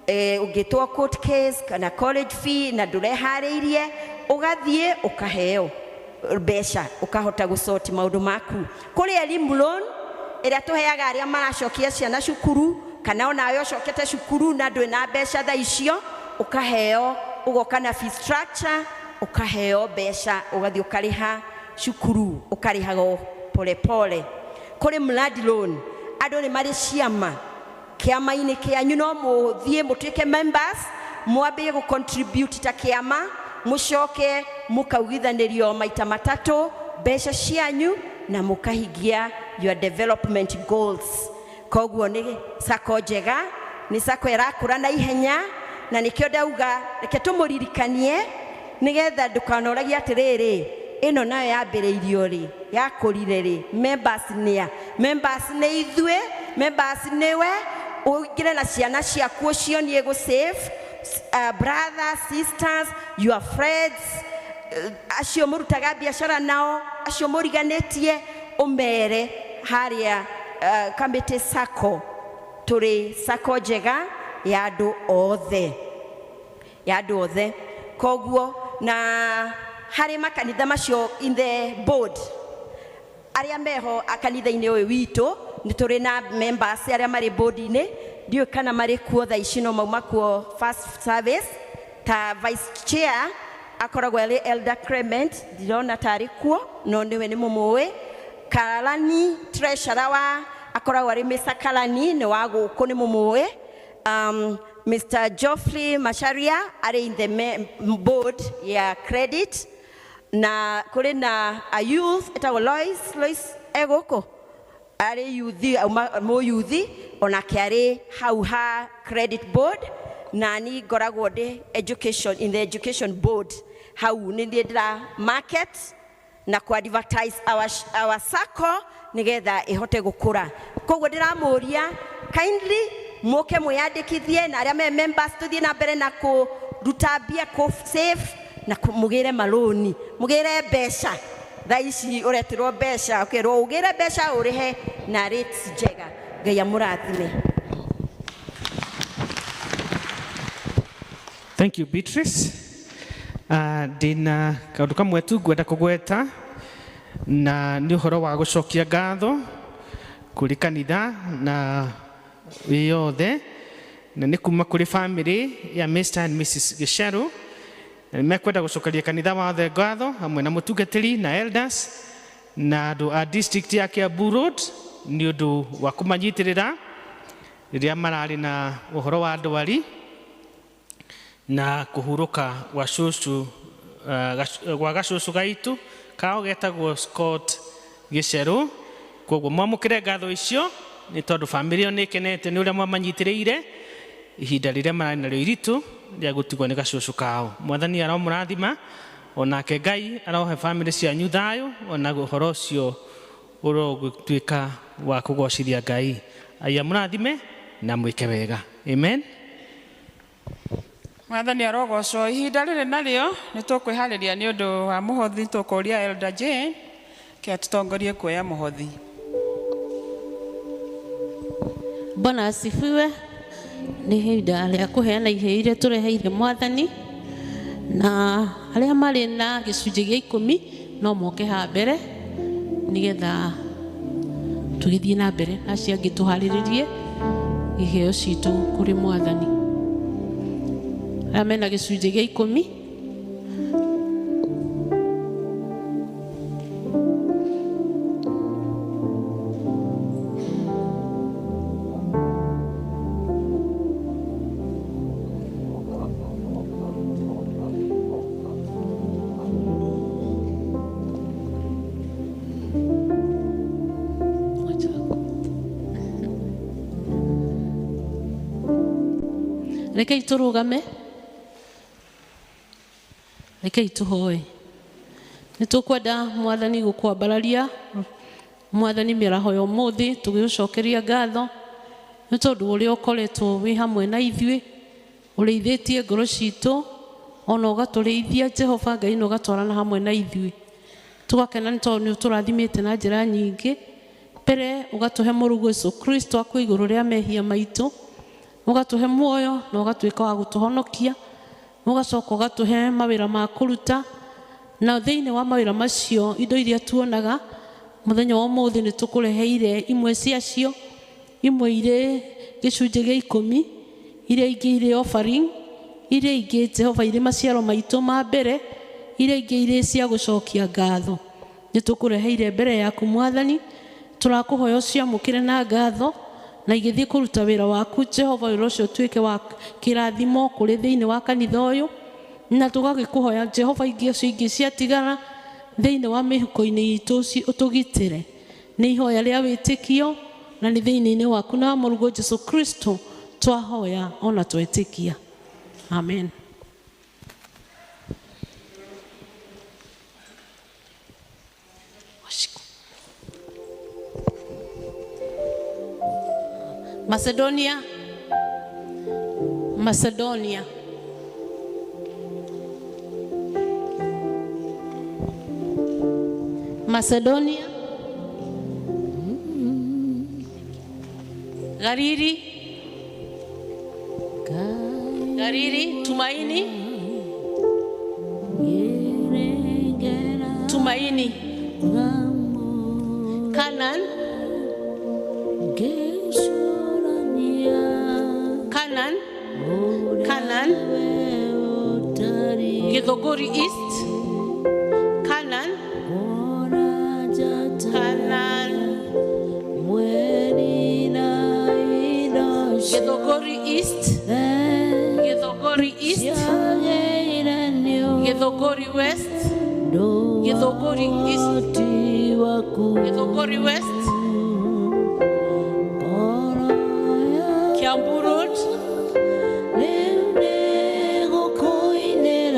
ũngĩtwo court case kana college fee na ndũreharĩirie, ũgathiĩ ũkaheo mbeca ũkahota gũsort maũndũ maku. Kũrĩ elimu loan ĩrĩa tũheaga arĩa maracokia ciana cukuru, kana onawe ũcokete cukuru na ndwĩ na mbeca thaa icio, ũkaheo, ũgoka na fee structure, ũkaheo mbeca ũgathiĩ ũkarĩha cukuru, ũkarĩhaga polepole. Kũrĩ mradi loan, andũ nĩ marĩ ciama kĩama-inĩ kĩanyu, no mũthiĩ mũtuĩke members, mwambie gũ contribute ta kĩama, mũcoke mũkaugithanĩrio maita matatũ mbeca cianyu na mũkahingia your development goals. Koguo nĩ sacco njega, nĩ sacco ĩrakũra na ihenya, na nĩkĩo ndauga reke tũmũririkanie nĩgetha ndũkanoragie atĩrĩrĩ, ĩno nayo yambĩrĩirio rĩ, yakũrire rĩ, members nĩa? Members nĩ ithuĩ, members nĩwe ũingĩre na ciana ciaku ũcionie gũ save, brothers, sisters, your friends, acio mũrutaga biacara nao, acio mũriganĩtie, ũmere harĩa Kamĩtĩ Sacco tũrĩ sacco njega ya andũ othe, ya andũ othe. Koguo na harĩ makanitha macio in the board arĩa meho kanitha-inĩ ũyũ witũ, nĩ tũrĩ na members arĩa marĩ board-inĩ, ndiũĩ kana marĩ kuo thaa ici, no mauma kuo first service. Ta vice chair akoragwo arĩ Elder Clement, ndirona tarĩ kuo, no nĩwe nĩ mũmũĩ. Karani treasurer wa akoragwo arĩ Mr. Karani, nĩ wa gũkũ, nĩ mũmũĩ. Mr. Geoffrey Macharia arĩ in the board ya credit, na kũrĩ na a youth ĩtagwo Lois. Lois egũkũ, arĩ yuthi, auma mũyuthi onake arĩ hau ha credit board. Na ni ngoragwo ndĩ education, in the education board hau nĩ niĩ ndĩra market na ku advertise our sacco nigetha ihote gukura. Koguo ndiramũria kindly muke mwiyandĩkithie na arĩa me members, tuthiĩ na mbere na kũruta mbia, kũ save na mũgĩre marũni, mũgĩre mbeca. Thaa ici ũreterwo mbeca, ũkerwo ũgĩre mbeca ũrĩhe na rates njega. Ngai amũrathime. Thank you, Beatrice. Ndĩna kaũndũ kamwe tu ngwenda kũgweta, na nĩ ũhoro wa gũcokia ngatho kũrĩ kanitha na wĩ yothe, na nĩ kuma kũrĩ family ya Mr. and Mrs. Gicheru, na nĩ mekwenda gũcokeria kanitha wothe ngatho hamwe na mũtungatĩri na elders na andũ a district ya Kiambu Road nĩ ũndũ wa kũmanyitĩrĩra rĩrĩa mararĩ na ũhoro wa ndwari. Na kũhurũka gwa cũcũ gwa gacũcũ gaitũ kao getagwo Scott Gĩcerũ. Koguo mwamũkĩre ngatho icio nĩ tondũ bamĩrĩ ĩyo nĩ ĩkenete nĩ ũrĩa mwamanyitĩrĩire ihinda rĩrĩa mararĩ narĩo iritũ rĩa gũtigwo nĩ gacũcũ kao. Mwathani aromũrathima, onake Ngai arohe bamĩrĩ cianyu thayũ, ona ũhoro ũcio ũrogũtuĩka wa kũgocithia Ngai. Aya mũrathime na mwĩke wega. Amen. Mwathani arogocwo. Ihinda rĩrĩ narĩo nĩ tũkwĩharĩria nĩ ũndũ wa mũhothi. Tũkũria Elder Jane kĩa tũtongorie kuoya mũhothi. Bwana asifiwe. Nĩ ihinda rĩa kũheana iheo iria tũreheire Mwathani, na arĩa marĩ na gĩcunjĩ gĩa ikũmi no moke haha mbere nĩgetha tũgĩthiĩ na mbere na acio angĩ tũharĩrĩrie iheo citũ kũrĩ Mwathani. Arĩa mena gĩcunjĩ gĩa ikũmi. Rekei tũrũgame, rekei tũhoe. Nĩ tũkwenda Mwathani gũkwambararia Mwathani mĩaraho ya ũmũthĩ, tũgĩgũcokeria ngatho nĩ tondũ ũrĩa ũkoretwo wĩ hamwe na ithuĩ, ũrĩithĩtie ngoro citũ ona ũgatũrĩithia Jehova Ngai, na ũgatwarana hamwe na ithuĩ. Tũgakena nĩ tondũ nĩ ũtũrathimĩte na njĩra nyingĩ. Mbere ũgatũhe mũrũguo Jesũ Kristo akue igũrũ rĩa mehia maitũ, ũgatũhe muoyo na ũgatuĩka wa gũtũhonokia, ũgacoka ũgatũhe mawĩra ma kũruta, na thĩinĩ wa mawĩra macio indo iria tuonaga mũthenya wa ũmũthĩ nĩ tũkũreheire imwe ciacio, imwe irĩ gĩcunjĩ gĩa ikũmi, iria ingĩ irĩ offering, iria ingĩ Jehova irĩ maciaro maitũ ma mbere, iria ingĩ irĩ cia gũcokia ngatho. Nĩ tũkũreheire mbere yaku Mwathani, tũrakũhoya ũciamũkĩre na ngatho na igĩthiĩ kũruta wĩra waku Jehova, wĩra ũcio ũtuĩke wa kĩrathimo kũrĩ thĩinĩ wa kanitha ũyũ, na tũgagĩkũhoya Jehova ingĩ icio ingĩ ciatigara thĩinĩ wa mĩhuko-inĩ itũ ũtũgitĩre. Nĩ ihoya rĩa wĩtĩkio na nĩ thĩinĩ-inĩ waku na wa mũrũguo Jesũ Kristo twahoya ona twetĩkia. Amen. Macedonia, Macedonia. Macedonia, Gariri, Gariri, Tumaini, Tumaini, Canaan, Canaan, Canaan, Githogori East, Canaan, Canaan, Githogori East, Githogori East, Githogori West, Githogori East, Githogori West, Kiambu Road,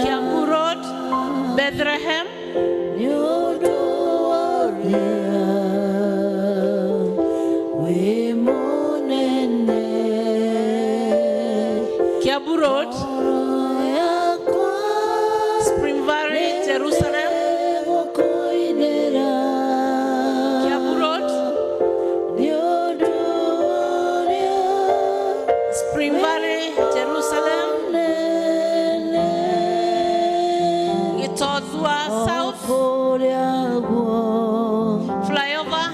Kiambu Road, Bethlehem, Kiambu Road, Spring Valley, Jerusalem, Kiambu Road, Spring Valley, Jerusalem, Gitothua South, Flyover,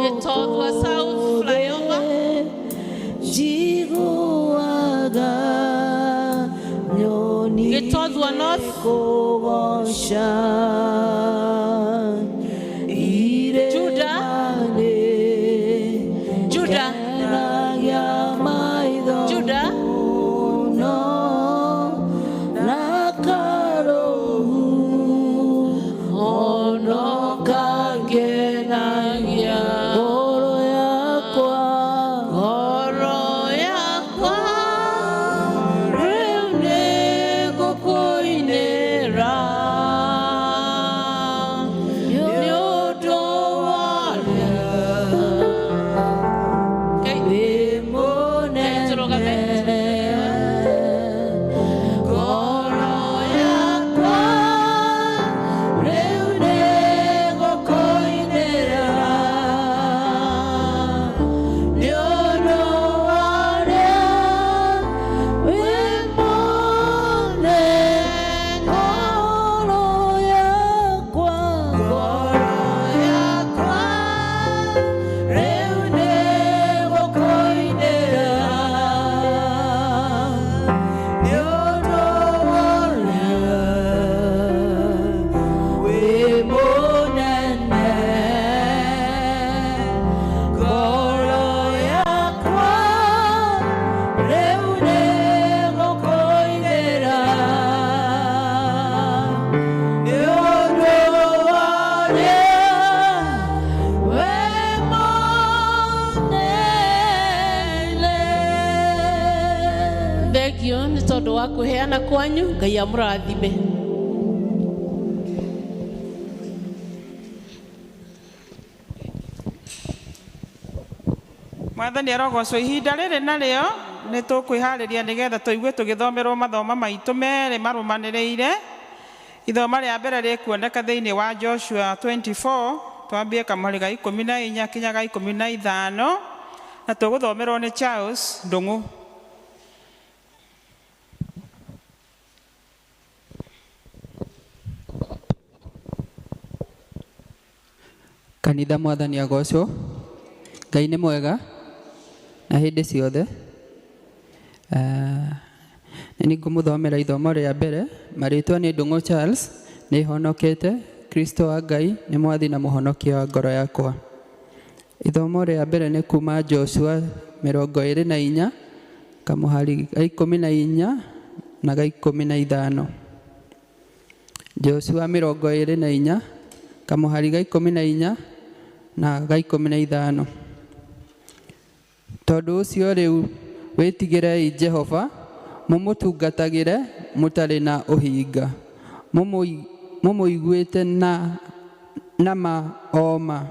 Gitothua South, Flyover, Gitothua North, Judah, Judah, Judah, Thengio nĩ tondũ wa kwĩheana kwanyu, Ngai amũrathime. Mwathani arogocwo. Ihinda rĩrĩ narĩo nĩ tũkwĩharĩria nĩgetha tũigue tũgĩthomerwo mathoma maitũ merĩ marũmanĩrĩire. Ithoma rĩa mbere rĩkuoneka thĩinĩ wa Joshua 24, twambie kamũhari ga 14 kinya ga 15, na tũgũthomerwo nĩ Charles Ndung'u. Kanitha mwathani agocwo. Ngai nĩ mwega na hĩndĩ ciothe. Nĩ ngũmũthomera ithomo rĩa mbere. Marĩtwa nĩ Ndung'u Charles, nĩ honokete, Kristo wa Ngai nĩ mwathi na mũhonokia wa ngoro yakwa. Ithomo rĩa mbere nĩ kuma Joshua 24 kamũhari ga 14 na ga 15. Joshua 24 kamũhari ga 14 na ga 15. Tondũ ũcio rĩu wĩtigĩrei Jehova, mũmũtungatagĩre mũtarĩ na ũhinga, mũmũiguĩte na ma o ma,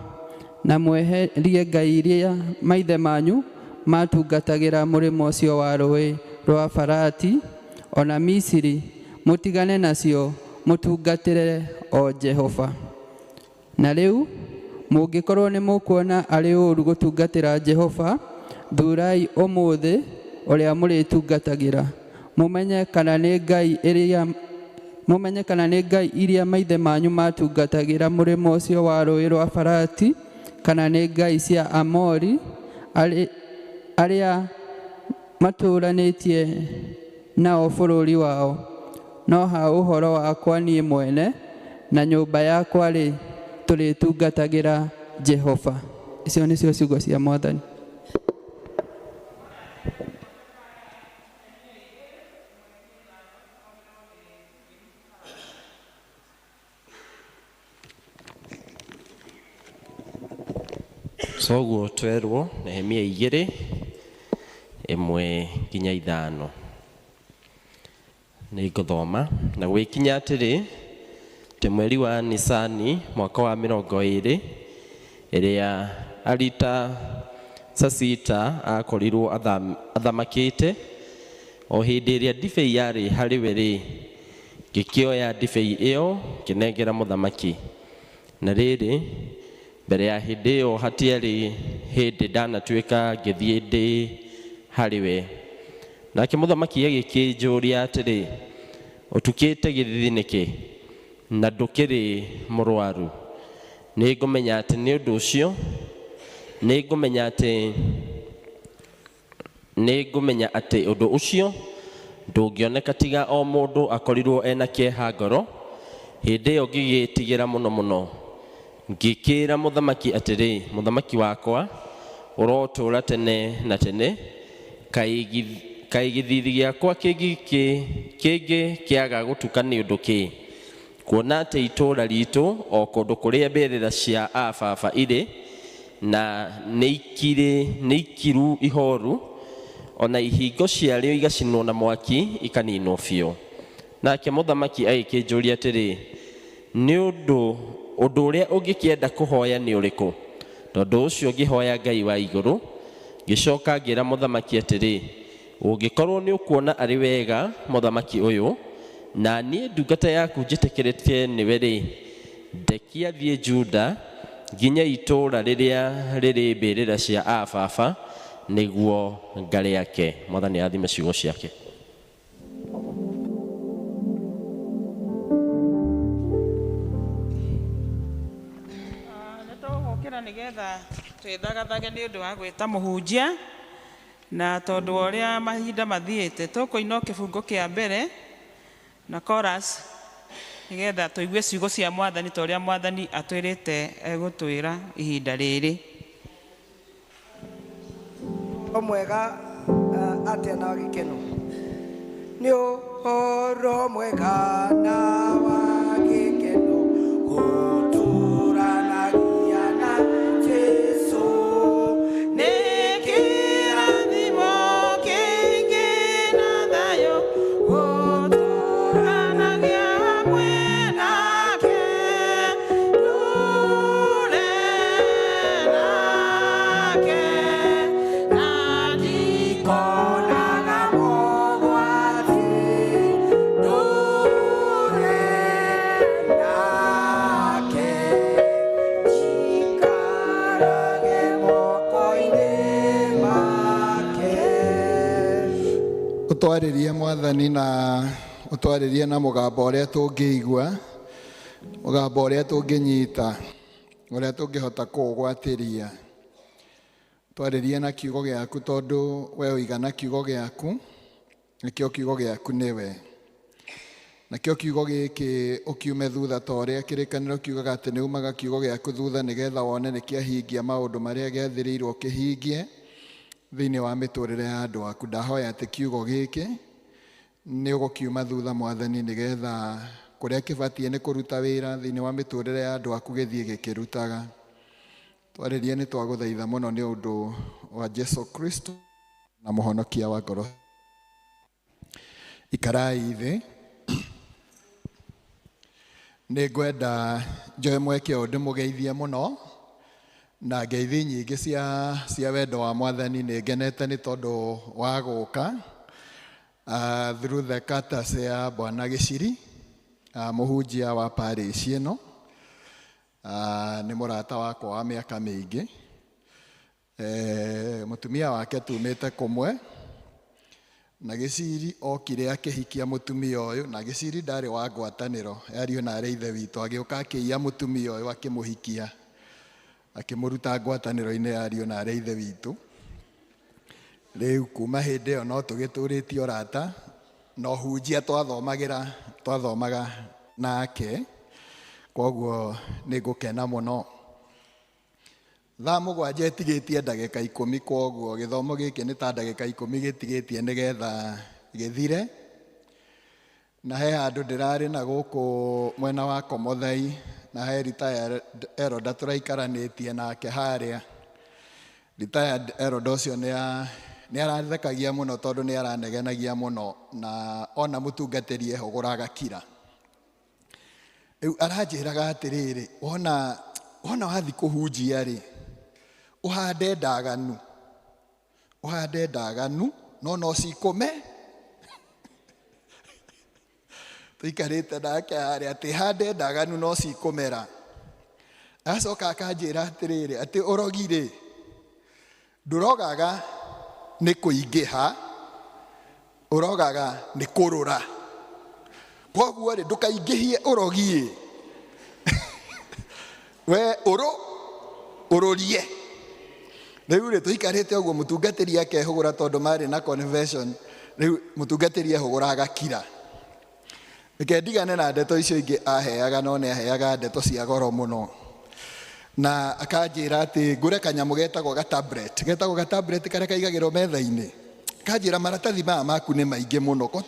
na mweherie ngai iria maithe manyu matungatagĩra mũrĩmo ũcio wa rũĩ rwa Farati ona Misiri, mũtigane nacio mũtungatĩre o Jehova. Na rĩu mũngĩkorwo nĩ mũkuona arĩ ũũru gũtungatĩra Jehova, thurai ũmũthĩ ũrĩa mũrĩtungatagĩra, mũmenye kana nĩ ngai iria maithe manyu matungatagĩra mũrĩmo ũcio wa rũĩ rwa Farati, kana nĩ ngai cia Amori arĩa matũũranĩtie nao bũrũri wao. No ha ũhoro wakwa niĩ mwene na nyũmba yakwa-rĩ, tũrĩtungatagĩra Jehova. Icio nĩcio ciugo cia mwathani. Soguo twerwo Nehemia 2 1 nginya 5. Nĩ ngũthoma. Na gwĩkinya atĩrĩ, atĩ mweri wa Nisani mwaka wa 20 ĩrĩa Aritasasita akorirwo athamakĩte, o hĩndĩ ĩrĩa ndibei yarĩ harĩ we rĩ, ngĩkĩoya ndibei ĩyo ngĩnengera mũthamaki. Na rĩrĩ, mbere ya hĩndĩ ĩyo hatiarĩ hĩndĩ ndanatuĩka ngĩthiĩ ndĩ harĩ we. Nake mũthamaki agĩkĩnjũria atĩrĩ, ũtukĩte gĩthithi nĩkĩ na ndũkĩrĩ mũrwaru? Nĩngũmenya atĩ nĩ ũndũ ũcio, nĩngũmenya atĩ ũndũ ũcio ndũngĩoneka tiga o mũndũ akorirwo ena kĩeha ngoro. Hĩndĩ ĩyo ngĩgĩtigĩra mũno mũno, ngĩkĩra mũthamaki atĩrĩ, mũthamaki wakwa ũrotũũra tene na tene, kaĩ gĩthithi gĩakwa kĩngĩ kĩaga gũtuka nĩ ũndũ kĩ? Kuona atĩ itũũra ritũ o kũndũ kũrĩa mbĩrĩra cia ababa irĩ na nĩ ikiru ihoru, ona ihingo ciarĩo igacinwo na mwaki ikaninwo biũ. Nake mũthamaki agĩkĩnjũria atĩrĩ, nĩ ũndũ ũrĩa ũngĩkĩenda kũhoya nĩ ũrĩkũ? Tondũ ũcio ngĩhoya Ngai wa igũrũ, ngĩcoka ngĩra mũthamaki atĩrĩ, ũngĩkorwo nĩ ũkuona arĩ wega mũthamaki ũyũ, na niĩ ndungata yaku njĩtĩkĩrĩte nĩwe rĩ, ndekia thiĩ Juda nginya itũũra rĩrĩa rĩrĩ mbĩrĩra cia ababa, nĩguo ngarĩake. Mwathani athime ciugo ciake. Nĩ tũgũkĩra nĩgetha twĩthagathage nĩ ũndũ wa gwĩta mũhunjia, na tondũ wa ũrĩa mahinda mathiĩte tũkũina kĩbungo kĩa mbere na chorus nĩgetha tũigue ciugo cia mwathani ta ũrĩa mwathani atwĩrĩte egũtwĩra ihinda rĩrĩ. Mwega atĩa na gĩkeno? Nĩ ũhoro mwega na wa gĩkeno gũtũũranagia na Jesũ. Nĩ kĩrathimo kĩingĩ na thayũ. Ũtwarĩrie Mwathani na ũtwarĩrie na mũgambo ũrĩa tũngĩigua, mũgambo ũrĩa tũngĩnyita, ũrĩa tũngĩhota kũũgwatĩria. Twarĩrie na kiugo gĩaku tondũ we ũigana kiugo gĩaku, nĩkĩo kiugo gĩaku nĩwe. Nakĩo kiugo gĩkĩ ũkiume thutha ta ũrĩa kĩrĩkanĩro kiugaga atĩ nĩ umaga kiugo gĩaku thutha nĩgetha wone nĩ kĩahingia maũndũ marĩa gĩathĩrĩirwo kĩhingie thĩinĩ wa mĩtũrĩre ya andũ aku. Ndahoya atĩ kiugo gĩkĩ nĩ ũgũkiuma thutha Mwathani nĩgetha kũrĩa kĩbatiĩ nĩ kũruta wĩra thĩinĩ wa mĩtũrĩre ya andũ aku gĩthiĩ gĩkĩrutaga. Twarĩrie nĩ twagũthaitha mũno nĩ ũndũ wa Jesu Kristo na mũhonokia wa ngoro. Ikarai thĩ. Nĩ ngwenda njoe mweke ũyũ ndĩmũgeithie mũno na ngeithi nyingĩ cia wendo wa Mwathani. Nĩ ngenete nĩ tondũ wa gũka through the courtesy ya Bwana Gĩciri, mũhunjia wa parish ĩno. Nĩ mũrata wakwa wa mĩaka mĩingĩ. Mũtumia wake tumĩte kũmwe na Gĩciri okire akĩhikia mũtumia ũyũ, na Gĩciri ndarĩ wa ngwatanĩro yario na arĩ ithe witũ, agĩũka akĩiya mũtumia ũyũ akĩmũhikia akĩmũruta ngwatanĩro-inĩ yario na arĩ ithe witũ. Rĩu kuma hĩndĩ ĩyo no tũgĩtũrĩtie ũrata na ũhunjia twathomaga nake, koguo nĩ ngũkena mũno. Thaa 7 ĩtigĩtie ndagĩka 10, koguo gĩthomo gĩkĩ nĩ ta ndagĩka 10 gĩtigĩtie nĩgetha gĩthire. Na he handũ ndĩrarĩ na gũkũ mwena wa Komothai, na he retired elder tũraikaranĩtie nake harĩa. Retired elder ũcio nĩ arathekagia mũno tondũ nĩ aranegenagia mũno, na ona mũtungatĩri ehũgũra agakira. Rĩu aranjĩraga atĩrĩrĩ, wona wathiĩ kũhunjia rĩ, ũhande ndaganu, ũhande ndaganu, no cikũme. Tũikarĩte nake harĩa atĩ hande ndaganu no cikũmera. Acoka akanjĩra atĩrĩrĩ, atĩ ũrogi rĩ, ndũrogaga nĩ kũingĩha, ũrogaga nĩ kũrũra. Koguo rĩ, ndũkaingĩhie ũrogi ĩ. We ũrũrie. Rĩu rĩ, tũikarĩte ũguo mũtungatĩri akehũgũra tondũ marĩ na convention. Rĩu mũtungatĩri ehũgũra agakira. Reke ndigane na ndeto icio ingĩ aheaga, no nĩ aheaga ndeto cia goro mũno. Na akanjĩra atĩ ngũre kanyamũ getagwo ga-tablet. Getagwo ga-tablet karĩa kaigagĩrwo metha-inĩ. Akanjĩra maratathi maya maku nĩ maingĩ mũno. Ko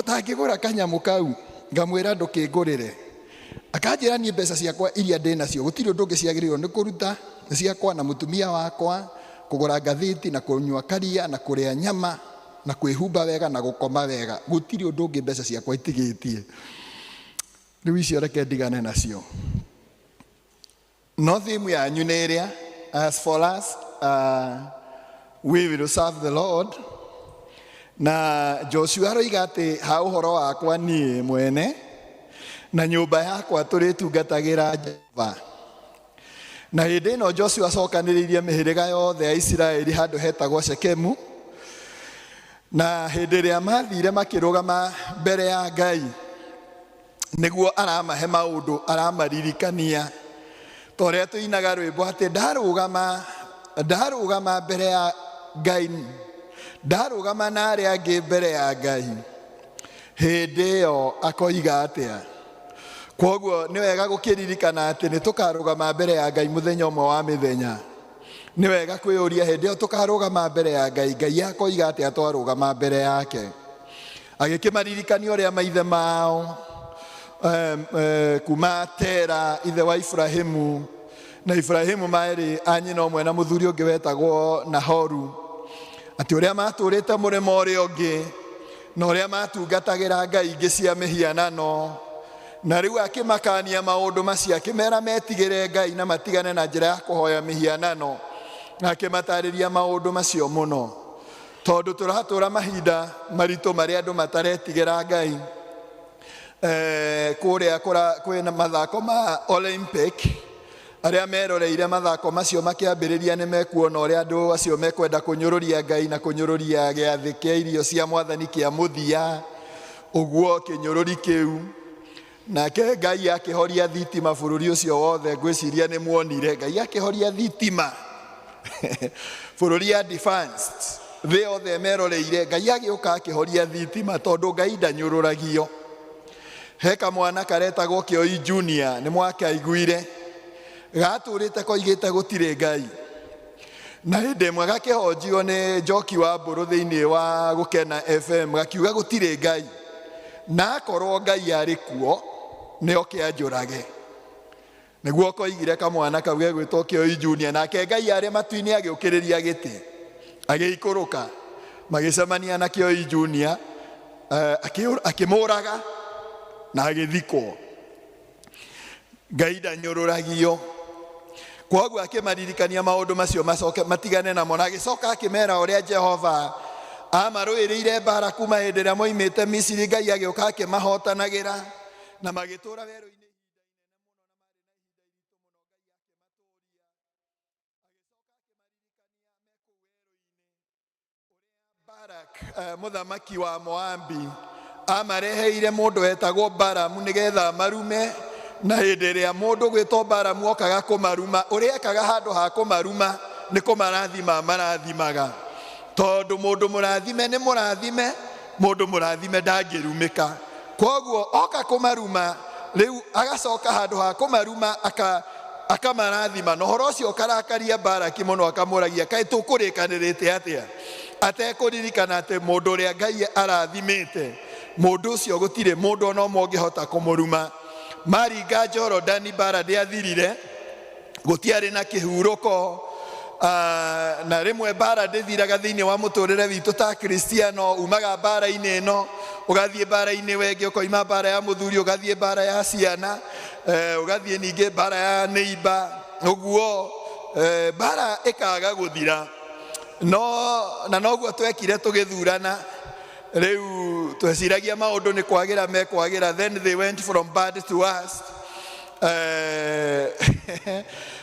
ũtangĩgũra kanyamũ kau, ngamwĩra ndũkĩngũrĩre. Akanjĩra niĩ mbeca ciakwa iria ndĩ nacio gũtirĩ ũndũ ũngĩ ciagĩrĩirwo nĩ kũruta, nĩ ciakwa na mũtumia wakwa, kũgũra ngathĩti na kũnyua karia na kũrĩa nyama na kwĩhumba wega na gũkoma wega. Gũtirĩ ũndũ ũngĩ mbeca ciakwa itigĩtie. Rĩu icio reke ndigane nacio. No theme yanyu nĩ ĩrĩa, as for us, we will serve the Lord. Na Joshua aroiga atĩ ha ũhoro wakwa niĩ mwene na nyũmba yakwa tũrĩtungatagĩra Jehova. Na hĩndĩ ĩno Joshua acokanĩrĩirie mĩhĩrĩga yothe ya Isiraeli handũ hetagwo Shekemu. Na hĩndĩ ĩrĩa mathire makĩrũgama mbere ya Ngai, nĩguo aramahe maũndũ, aramaririkania. Ta ũrĩa tũinaga rwĩmbo atĩ ndarũgama mbere ya Ngai, ndarũgama na arĩa angĩ mbere ya Ngai, hĩndĩ ĩyo akoiga atĩa? Kwoguo nĩ wega gũkĩririkana atĩ nĩ tũkarũgama mbere ya Ngai mũthenya ũmwe wa mĩthenya. Nĩ wega kwĩyũria hĩndĩ ĩyo tũkarũgama mbere ya Ngai, Ngai akoiga atĩa twarũgama mbere yake? Agĩkĩmaririkania ũrĩa maithe mao, kuma Tera ithe wa Ibrahimu, na Ibrahimu marĩ a nyina ũmwe na mũthuri ũngĩ wetagwo Nahoru, atĩ ũrĩa matũrĩte mũrĩmo ũrĩa ũngĩ na ũrĩa matungatagĩra ngai ingĩ cia mĩhianano. Na rĩu akĩmakania maũndũ macio, akĩmera metigĩre Ngai na matigane na njĩra ya kũhoya mĩhianano, na akĩmatarĩria maũndũ macio mũno, tondũ tũratũra mahinda maritũ marĩa andũ mataretigĩra Ngai. Kũrĩa kwĩna mathako ma Olympic, Arĩa meroreire mathako macio makĩambĩrĩria nĩ mekuona ũrĩa andũ acio mekwenda kũnyũrũria Ngai na kũnyũrũria gĩathĩ kĩa irio cia mwathani kĩa mũthia, ũguo kĩnyũrũri kĩu. Nake Ngai akĩhoria thitima bũrũri ũcio wothe, ngwĩciria nĩ muonire. Ngai akĩhoria thitima bũrũri advanced, thĩ yothe meroreire, Ngai agĩũka akĩhoria thitima tondũ Ngai ndanyũrũragio. He kamwana karetagwo Kĩoi Junior, nĩ mwakaiguire, gatũrĩte koigĩte gũtirĩ Ngai. Na hĩndĩ ĩmwe gakĩhonjio nĩ Njoki wa Mbũrũ thĩinĩ wa Gũkena FM, gakiuga gũtirĩ Ngai, na akorwo Ngai arĩ kuo nĩ oke anjũrage. Nĩguo koigire kamwana kau gegwĩtwo Kĩoi Junior. Nake Ngai arĩ matu-inĩ agĩũkĩrĩria gĩtĩ, agĩikũrũka, magĩcemania na Kĩoi Junior, akĩmũraga na agĩthikwo. Ngai ndanyũrũragio. Kwoguo akĩmaririkania maũndũ macio macoke matigane namo, na agĩcoka akĩmera ũrĩa Jehova amarũĩrĩire mbara kuma hĩndĩ ĩrĩa moimĩte Misiri. Ngai agĩũka akĩmahotanagĩra na magĩtũũra werũ-inĩ. Barak, mũthamaki wa Moabi, amareheire mũndũ wetagwo Balamu nĩgetha amarume. Na hĩndĩ ĩrĩa mũndũ gwĩtwo Balamu okaga kũmaruma, ũrĩa ekaga handũ ha kũmaruma nĩ kũmarathima amarathimaga, tondũ mũndũ mũrathime nĩ mũrathime, mũndũ mũrathime ndangĩrumĩka. Kwoguo oka kũmaruma, rĩu agacoka handũ ha kũmaruma akamarathima. Na ũhoro ũcio ũkarakaria Baraki mũno, akamũragia, kaĩ tũkũrĩkanĩrĩte atĩa? Atekũririkana atĩ mũndũ ũrĩa Ngai arathimĩte, mũndũ ũcio gũtirĩ mũndũ ona ũmwe ũngĩhota kũmũruma. Maringa Jorodani, mbara ndĩathirire, gũtiarĩ na kĩhurũko. Na rĩmwe mbara ndĩthiraga thĩinĩ wa mũtũrĩre witũ ta Kristiano. Umaga mbara-inĩ ĩno ũgathiĩ mbara-inĩ wengĩ, ũkoima mbara ya mũthuri ũgathiĩ mbara ya ciana, ũgathiĩ ningĩ mbara ya neighbor, ũguo mbara ĩkaga gũthira. No na noguo twekire tũgĩthurana, rĩu tweciragia maũndũ nĩ kwagĩra mekwagĩra, then they went from bad to worst.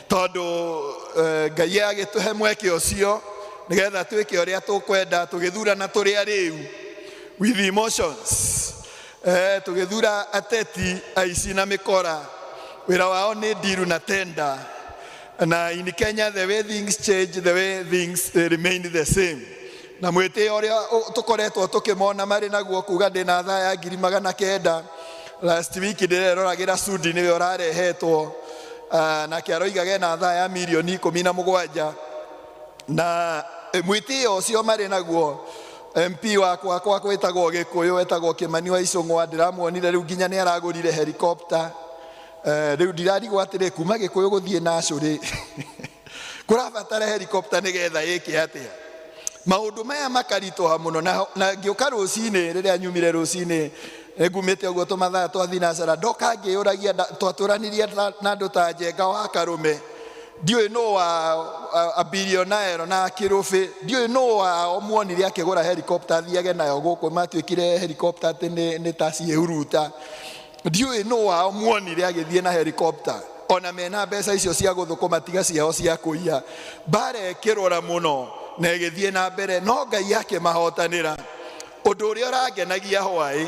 Tondũ Ngai agĩtũhe mweke ũcio nĩgetha twĩke ũrĩa tũkwenda, tũgĩthurana tũrĩ arĩu with emotions, tũgĩthura ateti aici na mĩkora, wĩra wao nĩ ndiru na tenda. Na in Kenya, the way things change, the way things remain the same. Na mwĩtĩo ũrĩa tũkoretwo tũkĩmona marĩ naguo, kuga ndĩna thaa ya 900,000. Last week ndĩreroragĩra Sudi, nĩwe ũrarehetwo, nake aroigaga ena thaa ya mirioni 17. Na mwĩtĩo ũcio marĩ naguo, MP wakwa kwa gwĩtagwo Gĩkũyũ, etagwo Kĩmani wa Icũng'wa, ndĩramuonire rĩu nginya nĩ aragũrire helicopter. Rĩu ndirarigwo atĩrĩ, kuma Gĩkũyũ gũthiĩ Nacũrĩ kũrabatara helicopter nĩgetha ĩke atĩa? Maũndũ maya makaritũha mũno. Na ngĩũka rũcinĩ, rĩrĩa nyumire rũcinĩ, ngumĩte ũguo tũmathaa twa thinacara, ndoka ngĩyũragia, twatũranirie na andũ ta Njenga wa Karũme, ndiũĩ nũ wa billionaire na kĩrũbĩ, ndiũĩ nũ wao muonire akĩgũra helicopter athiage nayo gũkũ. Matuĩkire helicopter atĩ nĩ ta ciĩhuruta. Ndiũĩ nũ wao muonire agĩthiĩ na helicopter, ona mena mbeca icio cia gũthũkũma, tiga ciao cia kũiya. Mbara ĩkĩrora mũno na ĩgĩthiĩ na mbere, no Ngai akĩmahotanĩra. Ũndũ ũrĩa ũrangenagia hwaĩ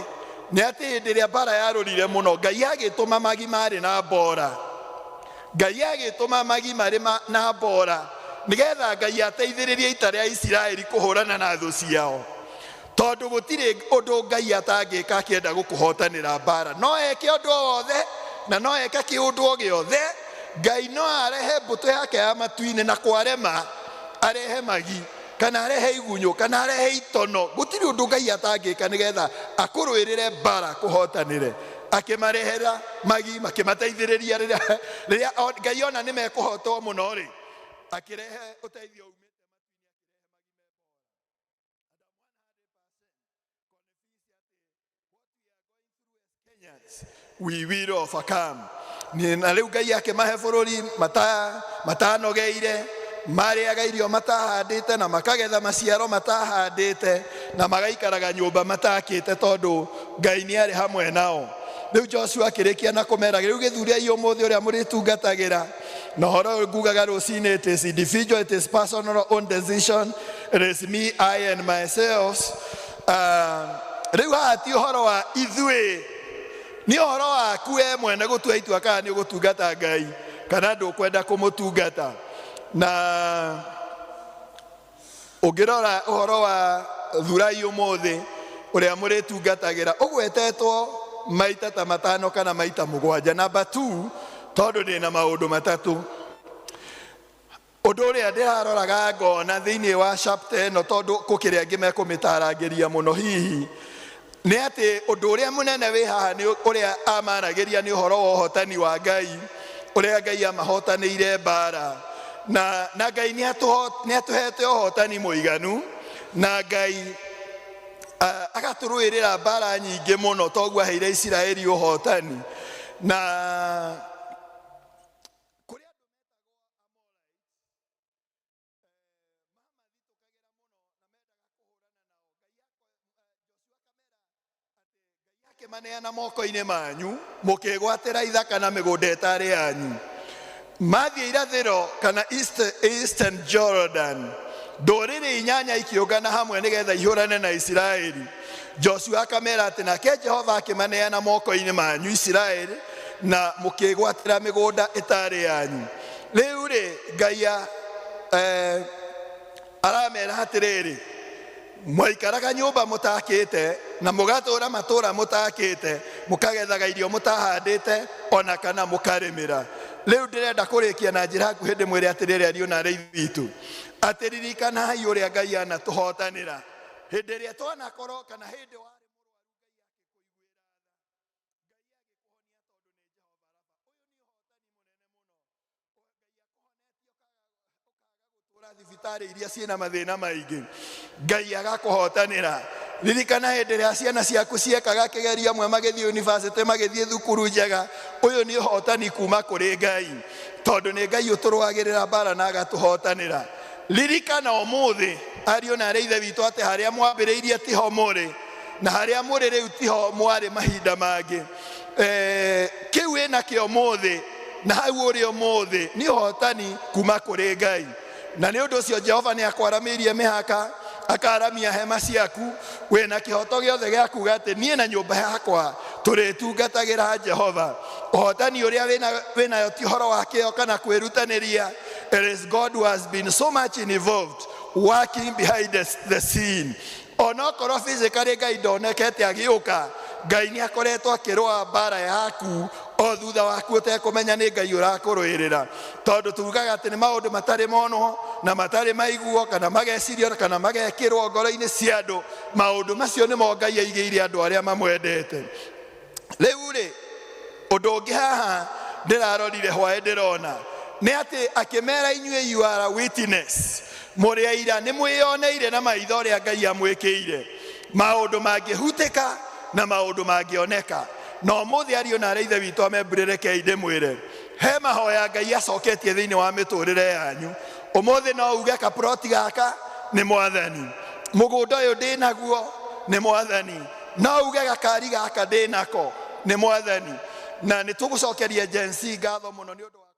nĩ atĩ hĩndĩ ĩrĩa mbara yarũrire mũno, Ngai agĩtũma magi marĩ na mbora. Ngai agĩtũma magi marĩ na mbora nĩgetha Ngai ateithĩrĩrie ita rĩa Isiraeli kũhũrana na thũ ciao, tondũ gũtirĩ ũndũ Ngai atangĩka akĩenda gũkũhotanĩra mbara. No eke ũndũ o wothe na no eke kĩũndũ o gĩothe. Ngai no arehe mbũtũ yake ya matu-inĩ, na kwarema arehe magi kana arehe igunyũ kana arehe itono. Gũtirĩ ũndũ Ngai atangĩka nĩgetha akũrũĩrĩre mbara kũhotanĩre. Akĩmarehera magi makĩmateithĩrĩria rĩrĩa Ngai ona nĩ mekũhotwo mũno rĩ, akĩrehe ũteithio. We will overcome. Na rĩu Ngai akĩmahe bũrũri matanogeire, marĩaga irio matahandĩte na makagetha maciaro matahandĩte na magaikaraga nyũmba matakĩte, tondũ Ngai nĩ arĩ hamwe nao. Rĩu Joshua akĩrĩkia na kũmera, rĩu gĩthure ũmũthĩ ũrĩa mũrĩtungatagĩra. Na ũhoro ũyũ ngugaga rũcinĩ, it is individual, it is personal own decision, it is me, I and myself. Rĩu haha ti ũhoro wa ithuĩ, nĩ ũhoro waku we mwene gũtua itua kana nĩ ũgũtungata Ngai kana ndũkwenda kũmũtungata. Na ũngĩrora ũhoro wa thurai ũmũthĩ ũrĩa mũrĩtungatagĩra ũgwetetwo maita ta 5 kana maita 7. Namba 2, tondũ ndĩna maũndũ 3. Ũndũ ũrĩa ndĩraroraga ngona thĩinĩ wa chapter ĩno, tondũ gũkĩrĩ angĩ mekũmĩtarangĩria mũno hihi, nĩ atĩ ũndũ ũrĩa mũnene wĩ haha nĩ ũrĩa amaragĩria nĩ ũhoro wa ũhotani wa Ngai, ũrĩa Ngai amahotanĩire mbara. Na Ngai nĩ atũhete ũhotani mũiganu, na Ngai agatũrũĩrĩra mbara nyingĩ mũno toguo aheire Isiraeli ũhotani. Na akĩmaneana moko-inĩ manyu, mũkĩgwatĩra ithaka na mĩgũnda ĩtarĩ yanyu. Mathiĩ irathĩro kana Eastern Jordan, ndũrĩrĩ 8 ikĩũngana hamwe nĩgetha ihũrane na Isiraeli. Joshua akamera atĩ nake Jehova akĩmaneana moko-inĩ manyu Isiraeli, na mũkĩgwatĩra mĩgũnda ĩtarĩ yanyu. Rĩu rĩ, Ngai aramera atĩrĩrĩ, mwaikaraga nyũmba mũtakĩte na mũgatũra matũra mũtakĩte, mũkagethaga irio mũtahandĩte ona kana mũkarĩmĩra. Rĩu ndĩrenda kũrĩkia na njĩra hakuhĩ ndĩmwĩre atĩrĩrĩ, ariũ na arĩ witũ, atĩ ririkanai ũrĩa Ngai anatũhotanĩra hĩndĩ ĩrĩa twanakorwo kana hĩndĩ wa thibitarĩ iria ciĩna mathĩna maingĩ, Ngai agakũhotanĩra. Ririkana hĩndĩ ĩrĩa ciana ciaku ciekaga kĩgerio, amwe magĩthiĩ university, magĩthiĩ thukuru njega. Ũyũ nĩ ũhotani kuma kũrĩ Ngai, tondũ nĩ Ngai ũtũrũagĩrĩra mbara na agatũhotanĩra. Ririkana ũmũthĩ, ariũ na arĩ ithe witũ, atĩ harĩa mwambĩrĩirie tiho mũrĩ, na harĩa mũrĩ rĩu tiho mwarĩ mahinda mangĩ. Kĩu wĩnakĩo ũmũthĩ na hau ũrĩ ũmũthĩ nĩ ũhotani kuma kũrĩ Ngai. Na nĩ ũndũ ũcio Jehova nĩ akwaramĩirie mĩhaka, akaramia hema ciaku. Wĩna kĩhoto gĩothe gĩa kuga atĩ niĩ na nyũmba yakwa tũrĩtungatagĩra Jehova. Ũhotani ũrĩa wĩnayo ti ũhoro wa kĩo kana kwĩrutanĩria. It is God who has been so much involved working behind the scene. Onokorwo physically Ngai ndonekete agĩũka, Ngai nĩ akoretwo akĩrũa mbara yaku o thutha waku ũtekũmenya nĩ Ngai ũrakũrũĩrĩra. Tondũ tugaga atĩ nĩ maũndũ matarĩ monwo na matarĩ maiguo kana magecirio kana magekĩrwo ngoro-inĩ cia andũ, maũndũ macio nĩmo Ngai aigĩire andũ arĩa mamwendete. Rĩu rĩ, ũndũ ũngĩ haha ndĩrarorire hwaĩ ndĩrona nĩ atĩ akĩmera inyuĩ you are a witness, mũrĩ aira, nĩ mwĩyoneire na maitho ũrĩa Ngai amwĩkĩire, maũndũ mangĩhutĩka na maũndũ mangĩoneka. Na ũmũthĩ ariũ na arĩ ithe witũ amembũrĩrekei ndĩmwĩre, he mahoya Ngai acoketie thĩinĩ wa mĩtũrĩre yanyu. Ũmũthĩ no uge kaproti gaka nĩ mwathani, mũgũnda ũyũ ndĩnaguo nĩ mwathani, no uge gakari gaka ndĩnako nĩ mwathani. Na nĩ tũgũcokeria Gen Z ngatho mũno nĩ ũndũ wa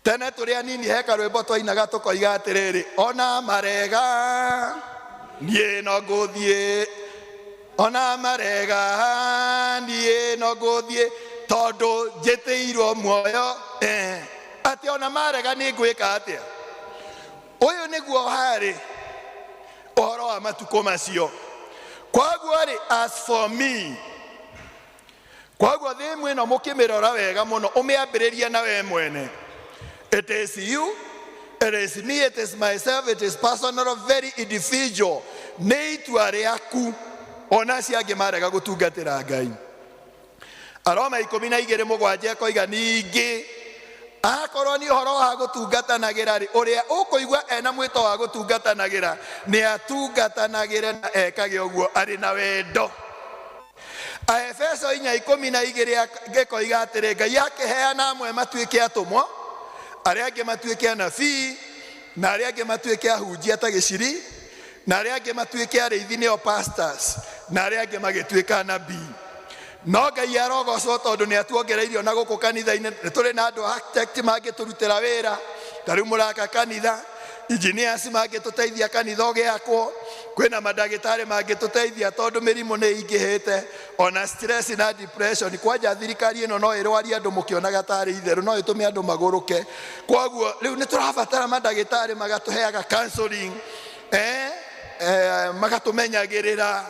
Tene tũrĩ anini he karwĩmbo twainaga tũkoiga atĩrĩrĩ, ona marega niĩ no ngũthiĩ, ona marega niĩ no ngũthiĩ, tondũ njĩtĩirwo muoyo. Atĩ ona marega nĩ ngwĩka atĩa? Ũyũ nĩguo harĩ ũhoro wa matukũ macio. Kwoguo rĩ, as for me, kwoguo thĩmu ĩno mũkĩmĩrora wega mũno, ũmĩambĩrĩrie na we mwene. It is you, it is me, it is myself, it is personal, very individual. Nĩ itua rĩaku ona acio angĩ marega gũtungatĩra Ngai. Aroma 12:7 ekoiga ningĩ akorwo nĩ ũhoro wa gũtungatanagĩra rĩ, ũrĩa ũkũigua ena mwĩto wa gũtungatanagĩra nĩ atungatanagĩre na ekage ũguo arĩ na wendo. Aefeso 4:12 ĩkoiga atĩrĩ, Ngai akĩheana amwe matuĩke atũmwo, arĩa angĩ matuĩke anabii, na arĩa angĩ matuĩke ahunjia ta gĩciri, na arĩa angĩ matuĩke arĩithi nĩo pastors, na arĩa angĩ magĩtuĩka anabii. No Ngai arogocwo tondũ nĩ atuongereirio na gũkũ kanitha-inĩ, nĩ tũrĩ na andũ architect mangĩtũrutĩra wĩra, ta rĩu mũraka kanitha, engineers mangĩtũteithia kanitha ũgĩakwo, kwĩna mandagĩtarĩ mangĩtũteithia tondũ mĩrimũ nĩ ĩingĩhĩte, ona stress na depression. Kwanja thirikari ĩno no ĩrwarie andũ mũkĩonaga tarĩ itherũ, no ĩtũme andũ magũrũke. Kwoguo rĩu nĩ tũrabatara mandagĩtarĩ magatũheaga counseling, magatũmenyagĩrĩra.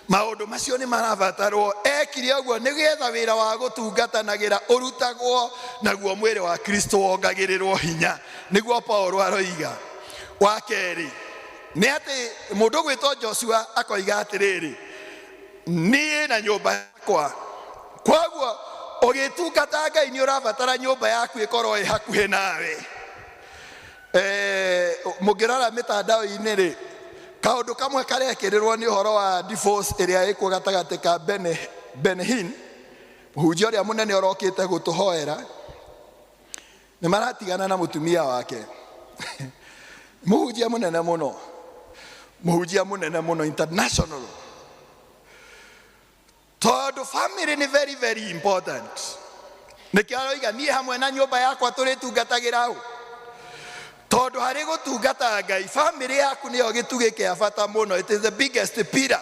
Maũndũ macio nĩ marabatarwo. Ekire ũguo nĩgetha wĩra wa gũtungatanagĩra ũrutagwo, naguo mwĩrĩ wa Kristo wongagĩrĩrwo hinya. Nĩguo Paulo aroiga. Wa kerĩ nĩ atĩ mũndũ ũgwĩtwo Joshua akoiga atĩrĩrĩ, niĩ na nyũmba yakwa. Kwoguo ũgĩtungata Ngai nĩ ũrabatara nyũmba yaku ĩkorwo ĩ hakuhĩ nawe. Mũngĩrora mĩtandao-inĩ rĩ, kaũndũ kamwe karekĩrĩrwo nĩ ũhoro wa divorce ĩrĩa ĩkuo gatagatĩ ka Benny Hinn, mũhunjia ũrĩa mũnene ũrokĩte gũtũhoera, nĩ maratigana na mũtumia wake. Mũhunjia mũnene mũno, mũhunjia mũnene mũno international. Tondũ family nĩ very very important. Nĩkĩo aroiga niĩ hamwe na nyũmba yakwa tũrĩtungatagĩra ũ? Tondũ harĩ gũtungata Ngai, family yaku nĩyo gĩtugĩ kĩa bata mũno. It is the biggest pillar.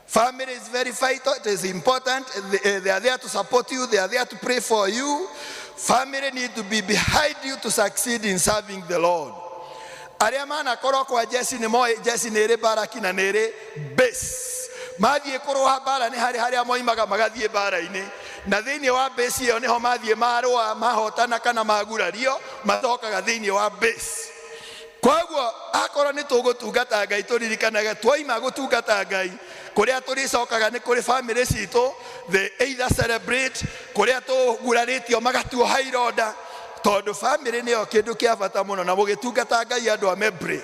Family is very vital, it is important. They are there to support you, they are there to pray for you. Family need to be behind you to succeed in serving the Lord. Arĩa manakorwo kwa jeci nĩ moĩ jeci nĩ ĩrĩ baraki na nĩ ĩrĩ base. Mathiĩ kũrũa mbara nĩ harĩ harĩa moimaga magathiĩ mbara-inĩ, na thĩinĩ wa base ĩyo nĩho mathiĩ marũa, mahotana kana magurario, macokaga thĩinĩ wa base. Kwoguo akorwo nĩ tũgũtungata Ngai, tũririkanage twoima gũtungata Ngai, kũrĩa tũrĩcokaga nĩ kũrĩ family citũ, they either celebrate, kũrĩa tũgurarĩtio magatuoha ironda, tondũ family nĩyo kĩndũ kĩa bata mũno. Na mũgĩtungata Ngai andũ a Membre,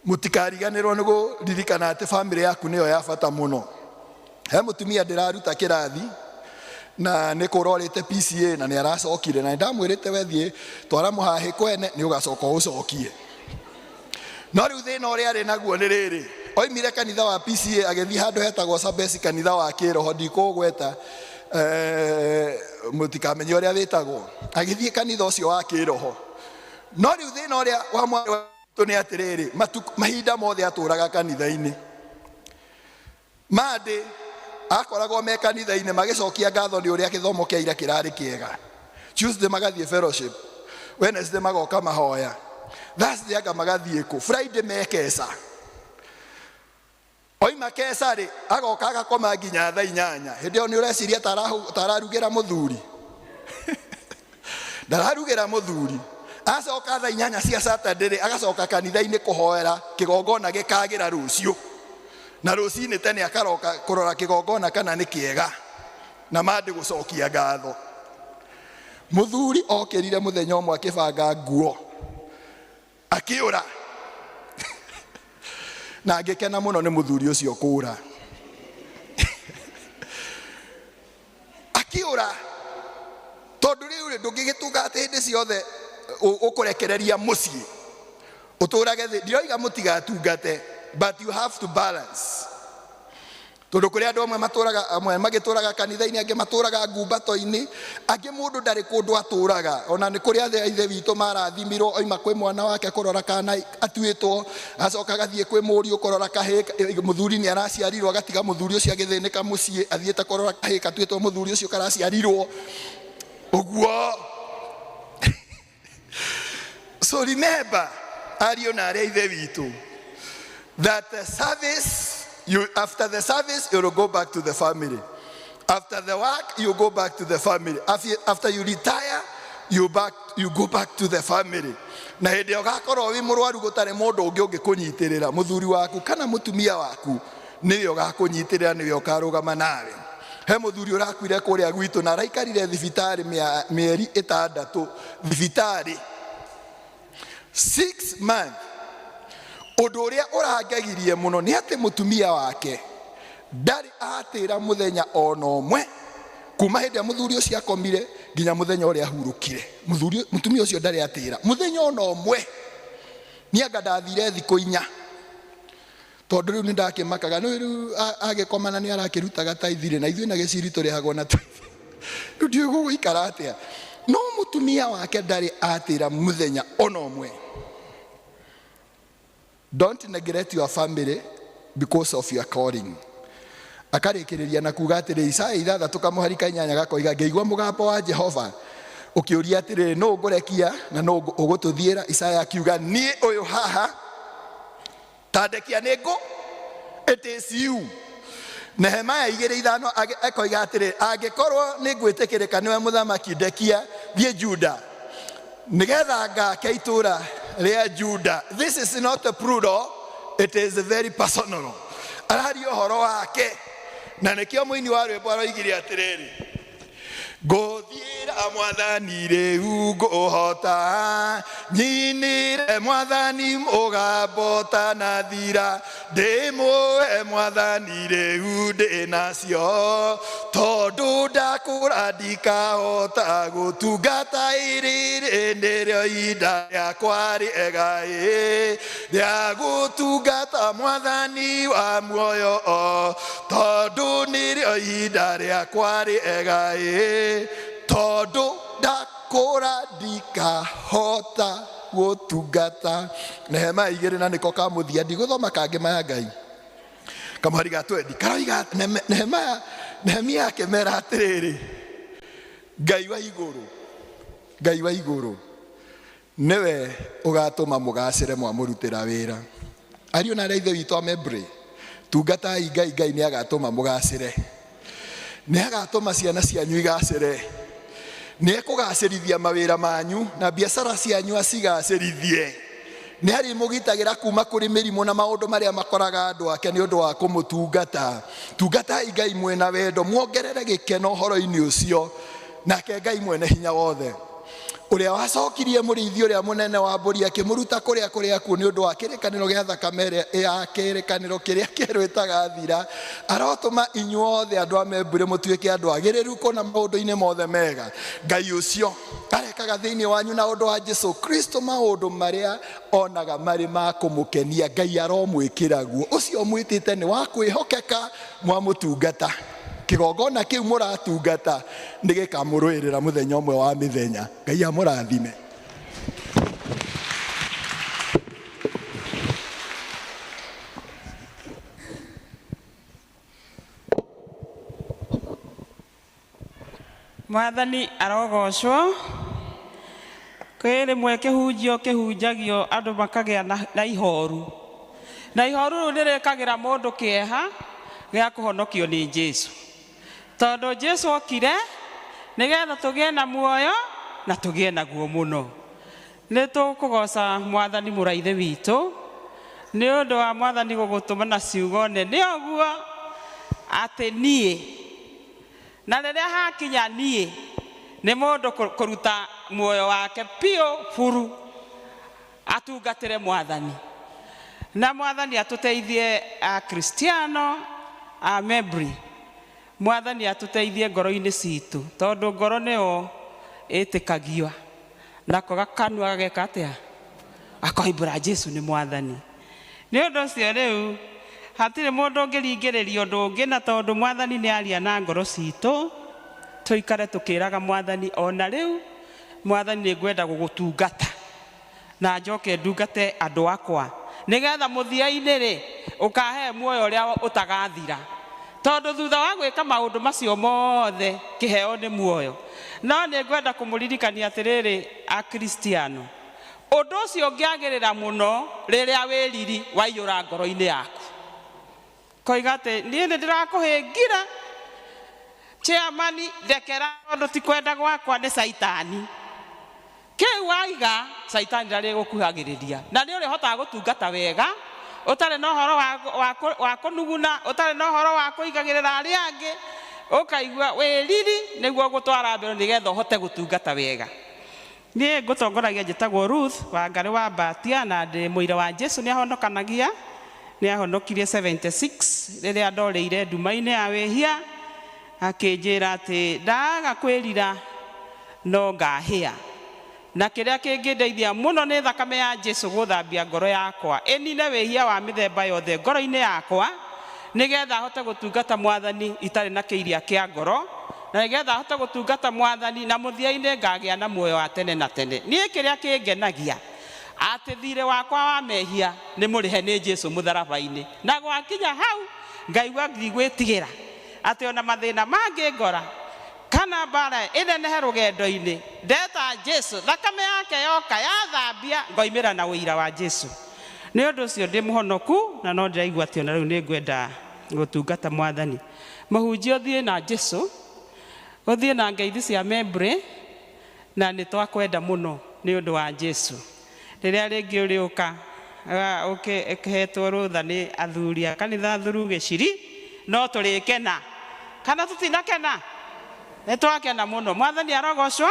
mũtikariganĩrwo nĩ kũririkana atĩ family yaku nĩyo ya bata mũno. He mũtumia ndĩraruta kĩrathi na nĩ kũrorĩte PCA na nĩ aracokire, na ndamwĩrĩte wethiĩ twara mũhahĩ kwene nĩ ũgacoka ũcokie. No rĩu thĩna ũrĩa arĩ naguo nĩ rĩrĩ, oimire kanitha wa PCA agĩthiĩ handũ hetagwo Sabesi, kanitha wa kĩroho, ndikũgweta, mũtikamenye ũrĩa wĩtagwo, agĩthiĩ kanitha ũcio wa kĩroho. No rĩu thĩna ũrĩa wa mwarĩ wa maitũ nĩ atĩrĩrĩ, mahinda mothe atũraga kanitha-inĩ. Monday akoragwo me kanitha-inĩ magĩcokia ngatho nĩ ũrĩa gĩthomo kĩa ira kĩrarĩ kĩega. Tuesday magathiĩ fellowship, Wednesday magoka mahoya, Thursday anga magathiĩ kũ, Friday mekeca. Oima keca rĩ, agoka agakoma nginya thaa 8. Hĩndĩ ĩyo nĩ ũreciria tararugĩra mũthuri. Ndararugĩra mũthuri. Acoka thaa 8 cia Saturday rĩ, agacoka kanitha-inĩ kũhoera kĩgongona gĩkagĩra rũciũ. Na rũcinĩ tene akaroka kũrora kĩgongona kana nĩ kĩega, na Monday gũcokia ngatho. Mũthuri okĩrire mũthenya ũmwe akĩbanga nguo, akĩũra. Na ngĩkena mũno nĩ mũthuri ũcio kũũra. Akĩũra tondũ rĩu rĩ, ndũngĩgĩtunga atĩ hĩndĩ ciothe ũkũrekereria mũciĩ ũtũrage thĩ. Ndiroiga mũtigatungate, but you have to balance. Tondũ kũrĩ andũ amwe matũraga, amwe magĩtũraga kanitha-inĩ, angĩ matũraga ngumbato-inĩ, angĩ mũndũ ndarĩ kũndũ atũraga. Ona nĩ kũrĩ athe ithe witũ marathimirwo, oima kwĩ mwana wake kũrora kana atuĩtwo, acoka agathiĩ kwĩ mũriũ kũrora kahĩĩ, mũthuri nĩ araciarirwo, agatiga mũthuri ũcio agĩthĩnĩka mũciĩ, athiĩte kũrora kahĩĩ gatuĩtwo mũthuri ũcio karaciarirwo. Ũguo. So remember, ariũ na arĩa ithe witũ, that the service, you, after the service, you will go back to the family. After the work, you go back to the family. After you retire, you go back to the family. Na hĩndĩ ĩyo ũgakorwo wĩ mũrwaru gũtarĩ mũndũ ũngĩ ũngĩkũnyitĩrĩra, mũthuri waku kana mũtumia waku nĩwe ũgakũnyitĩrĩra, nĩwe ũkarũgama nawe. He mũthuri ũrakuire kũrĩa gwitũ na araikarire thibitarĩ mĩeri ĩtandatũ, thibitarĩ 6 months. Ũndũ ũrĩa ũrangegirie mũno nĩ atĩ mũtumia wake ndarĩ atĩra mũthenya ona ũmwe kuma hĩndĩ ĩrĩa mũthuri ũcio akomire nginya mũthenya ũrĩa ahurũkire. Mũtumia ũcio ndarĩ atĩra mũthenya ona ũmwe. Niĩ anga ndathire thikũ inya, tondũ rĩu nĩndakĩmakaga, nĩ rĩu agĩkomana nĩ arakĩrutaga taithirĩ, na ithuĩ na gĩciri tũrĩhagwo na taithi. Rĩu ndiũĩ gũgũikara atĩa. No mũtumia wake ndarĩ atĩra mũthenya ona ũmwe. Don't neglect your family because of your calling. Akarĩkĩrĩria na kuga atĩrĩ, Isaya ithathatũ kamũhari ka inyanya gakoiga, ngĩigua mũgambo wa Jehova ũkĩũria atĩrĩ, nũ ngũrekia na nũ ũgũtũthiĩra? Isaya akiuga, niĩ ũyũ haha, tandekia nĩ ngũ, it is you. Nehemaya igĩrĩ ithano akoiga atĩrĩ, angĩkorwo nĩ ngwĩtĩkĩrĩka nĩwe mũthamaki, ndekia thiĩ Juda nĩgetha ngake itũũra rĩa Juda. This is not a plural, it is very personal. Araria ũhoro wake, na nĩkĩo mũini wa rwĩmbo aroigire atĩrĩrĩ, ngũthiĩra mwathani rĩu ngũhota, nyinĩre mwathani mũgambo ũtanathira, ndĩmũhe mwathani rĩu ndĩnacio, tondũ ndakũra ndikahota gũtungata irĩrĩ nĩrĩo ihinda rĩakwa rĩega ĩ, rĩa gũtungata mwathani wa muoyo o, tondũ nĩrĩo ihinda rĩakwa rĩega ĩ, tondũ ndakũra ndikahota gũtungata. Nehemaya igĩrĩ na nĩko ka mũthia, ndigũthoma kangĩ maya Ngai. Kamũhari ga twendi karoiga Nehemia akĩmera atĩrĩrĩ, Ngai wa igũrũ, Ngai wa igũrũ nĩwe ũgatũma mũgacĩre mwamũrutĩra wĩra. Ariũ na arĩa ithe witũ a Membre, tungatai Ngai, Ngai nĩ agatũma mũgacĩre, nĩ agatũma ciana cianyu igacĩre, nĩ ekũgacĩrithia mawĩra manyu na biacara cianyu acigacĩrithie, nĩ arĩmũgitagĩra kuma kũrĩ mĩrimũ na maũndũ marĩa makoraga andũ ake nĩ ũndũ wa kũmũtungata. Tungatai Ngai mwĩna wendo, muongerere gĩkeno ũhoro-inĩ ũcio, nake Ngai mwene hinya wothe ũrĩa wacokirie mũrĩithi ũrĩa mũnene wa mbũri akĩmũruta kũrĩa kũrĩa kuo nĩ ũndũ wa kĩrĩkanĩro gĩa thakame ĩrĩa ya kĩrĩkanĩro kĩrĩa kĩerũ ĩtagathira, arotũma inyuothe andũ a Membure mũtuĩke andũ agĩrĩru kũna maũndũ-inĩ mothe mega. Ngai ũcio arekaga thĩinĩ wanyu na ũndũ wa Jesu Kristo maũndũ marĩa onaga marĩ ma kũmũkenia. Ngai aromwĩkĩra guo. Ũcio mwĩtĩte nĩ wa kwĩhokeka, mwamũtungata. Kĩgongona kĩu mũratungata nĩ gĩkamũrũĩrĩra mũthenya ũmwe wa mĩthenya. Ngai amũrathime. Mwathani arogocwo. Kwĩ rĩmwe kĩhunjio kĩhunjagio andũ makagĩa na ihoru, na ihoru rĩu nĩrĩkagĩra mũndũ kĩeha gĩa kũhonokio nĩ Jesu, tondũ Jesu okire nĩgetha tũgĩe na muoyo na tũgĩe naguo mũno. Nĩ tũkũgoca Mwathani mũraithe witũ nĩ ũndũ wa Mwathani gũgũtũma na ciugo nene ũguo atĩ niĩ, na rĩrĩa hakinya niĩ nĩ mũndũ kũruta muoyo wake piũ buru atungatĩre Mwathani. Na Mwathani atũteithie Akristiano a Membri, Mwathani atũteithie ngoro-inĩ citũ, tondũ ngoro nĩyo ĩtĩkagio, nako gakanua gageka atĩa? Akoimbũra Jesu nĩ Mwathani. Nĩ ũndũ ũcio rĩu Hatirĩ mũndũ ũngĩringĩrĩria ũndũ ũngĩ, na tondũ mwathani nĩ aria na ngoro citũ, tũikare tũkĩraga mwathani ona rĩu, mwathani nĩ ngwenda gũgũtungata na njoke ndungate andũ akwa, nĩgetha mũthia-inĩ rĩ ũkahe muoyo ũrĩa ũtagathira. Tondũ thutha wa gwĩka maũndũ macio mothe kĩheo nĩ muoyo. No nĩ ngwenda kũmũririkania atĩrĩrĩ, Akristiano, ũndũ ũcio ũngĩagĩrĩra mũno rĩrĩa wĩriri waiyũra ngoro-inĩ yaku. Koiga atĩ niĩ nĩ ndĩrakũhĩngira chairman, ndekera tondũ ti kwenda gwakwa, nĩ caitani. Kĩu waiga caitani ndarĩ gũkuhagĩrĩria, na nĩ ũrĩhotaga gũtungata wega ũtarĩ na ũhoro wa kũnuguna, ũtarĩ na ũhoro wa kũigagĩrĩra arĩa angĩ, ũkaigua wĩriri nĩguo gũtwara mbere nĩgetha ũhote gũtungata wega. Niĩ ngũtongoragia njĩtagwo Ruth Wangarĩ wa Mbatia, na ndĩ mũira wa Jesu. Nĩ ahonokanagia, nĩ ahonokirie 76 rĩrĩa ndorĩire nduma-inĩ ya wĩhia, akĩnjĩra atĩ ndaga kwĩrira no ngahĩa, na kĩrĩa kĩngĩndeithia mũno nĩ thakame ya Jesu gũthambia ngoro yakwa, ĩnine wĩhia wa mĩthemba yothe ngoro-inĩ yakwa, nĩgetha hote gũtungata mwathani itarĩ na kĩiria kĩa ngoro, na nĩgetha hote gũtungata mwathani na mũthia-inĩ ngagĩa na muoyo wa tene na tene. Niĩ kĩrĩa kĩngenagia atĩ thirĩ wakwa wa mehia nĩ mũrĩhe nĩ Jesu mũtharaba-inĩ, na gwakinya hau ngaigua ndigwĩtigĩra atĩ ona mathĩna mangĩ ngora kana mbara ĩnenehe rũgendo-inĩ, ndeta Jesu, thakame yake yoka yathambia, ngoimĩra na ũira wa Jesu. Nĩ ũndũ ũcio ndĩ mũhonoku, na no ndĩraigua atĩ ona rĩu nĩ ngwenda gũtungata mwathani. Mũhunjia, ũthiĩ na Jesu, ũthiĩ na ngeithi cia membre, na nĩ twakwenda mũno nĩ ũndũ wa Jesu. Rĩrĩa rĩngĩ ũrĩũka ũkĩhetwo rũtha nĩ athuri a kanitha thuru gĩciri, no tũrĩkena kana tũtinakena? Nĩ twakena mũno. Mwathani arogocwo.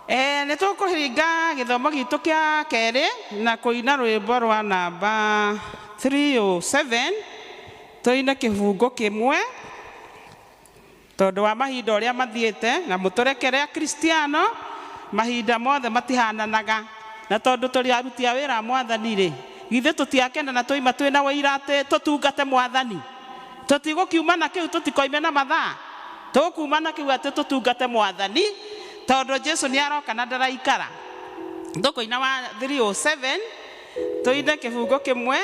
Nĩ tũkũhinga gĩthomo gitũ kĩa kerĩ na kũina rwĩmbo rwa namba 307, tũine kĩbungo kĩmwe tondũ wa mahinda ũrĩa mathiĩte, na mũtũrekere Akristiano, mahinda mothe matihananaga, na tondũ tũrĩ aruti a wĩra a mwathani rĩ, githĩ tũtiakena na tũima twĩna wĩira atĩ tũtungate mwathani? Tũtigũkiuma na kĩu, tũtikoime na mathaa, tũkuma na kĩu atĩ tũtungate mwathani, tondũ Jesu nĩ aroka na ndaraikara. Tũkũina wa 307, tũine kĩbungo kĩmwe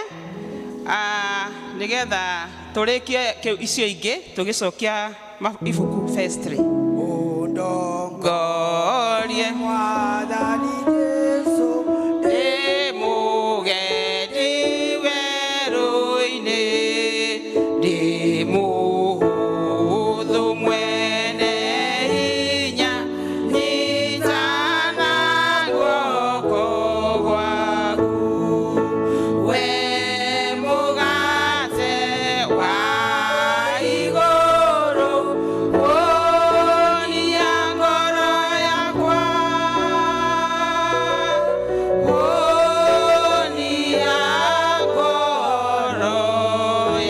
nĩgetha tũrĩkie kĩu icio ingĩ tũgĩcokia ibuku verse 3. Ũndongorie Mwathani Jesu, ndĩ mũgendi werũ-inĩ, ndĩ mũhũthũ mwene hinya, nyitana guoko gwaku, we mũgate wa igũrũ, wonia ngoro yakwa, wonia ngoro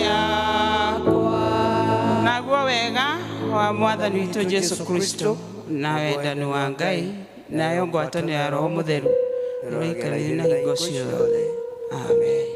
yakwa. Naguo wega wa mwathani witũ Jesu Kristo na wendani wa Ngai nayo ngwatanĩro ya Roho Mũtheru ĩroikarĩire na hingo ciothe. Amen.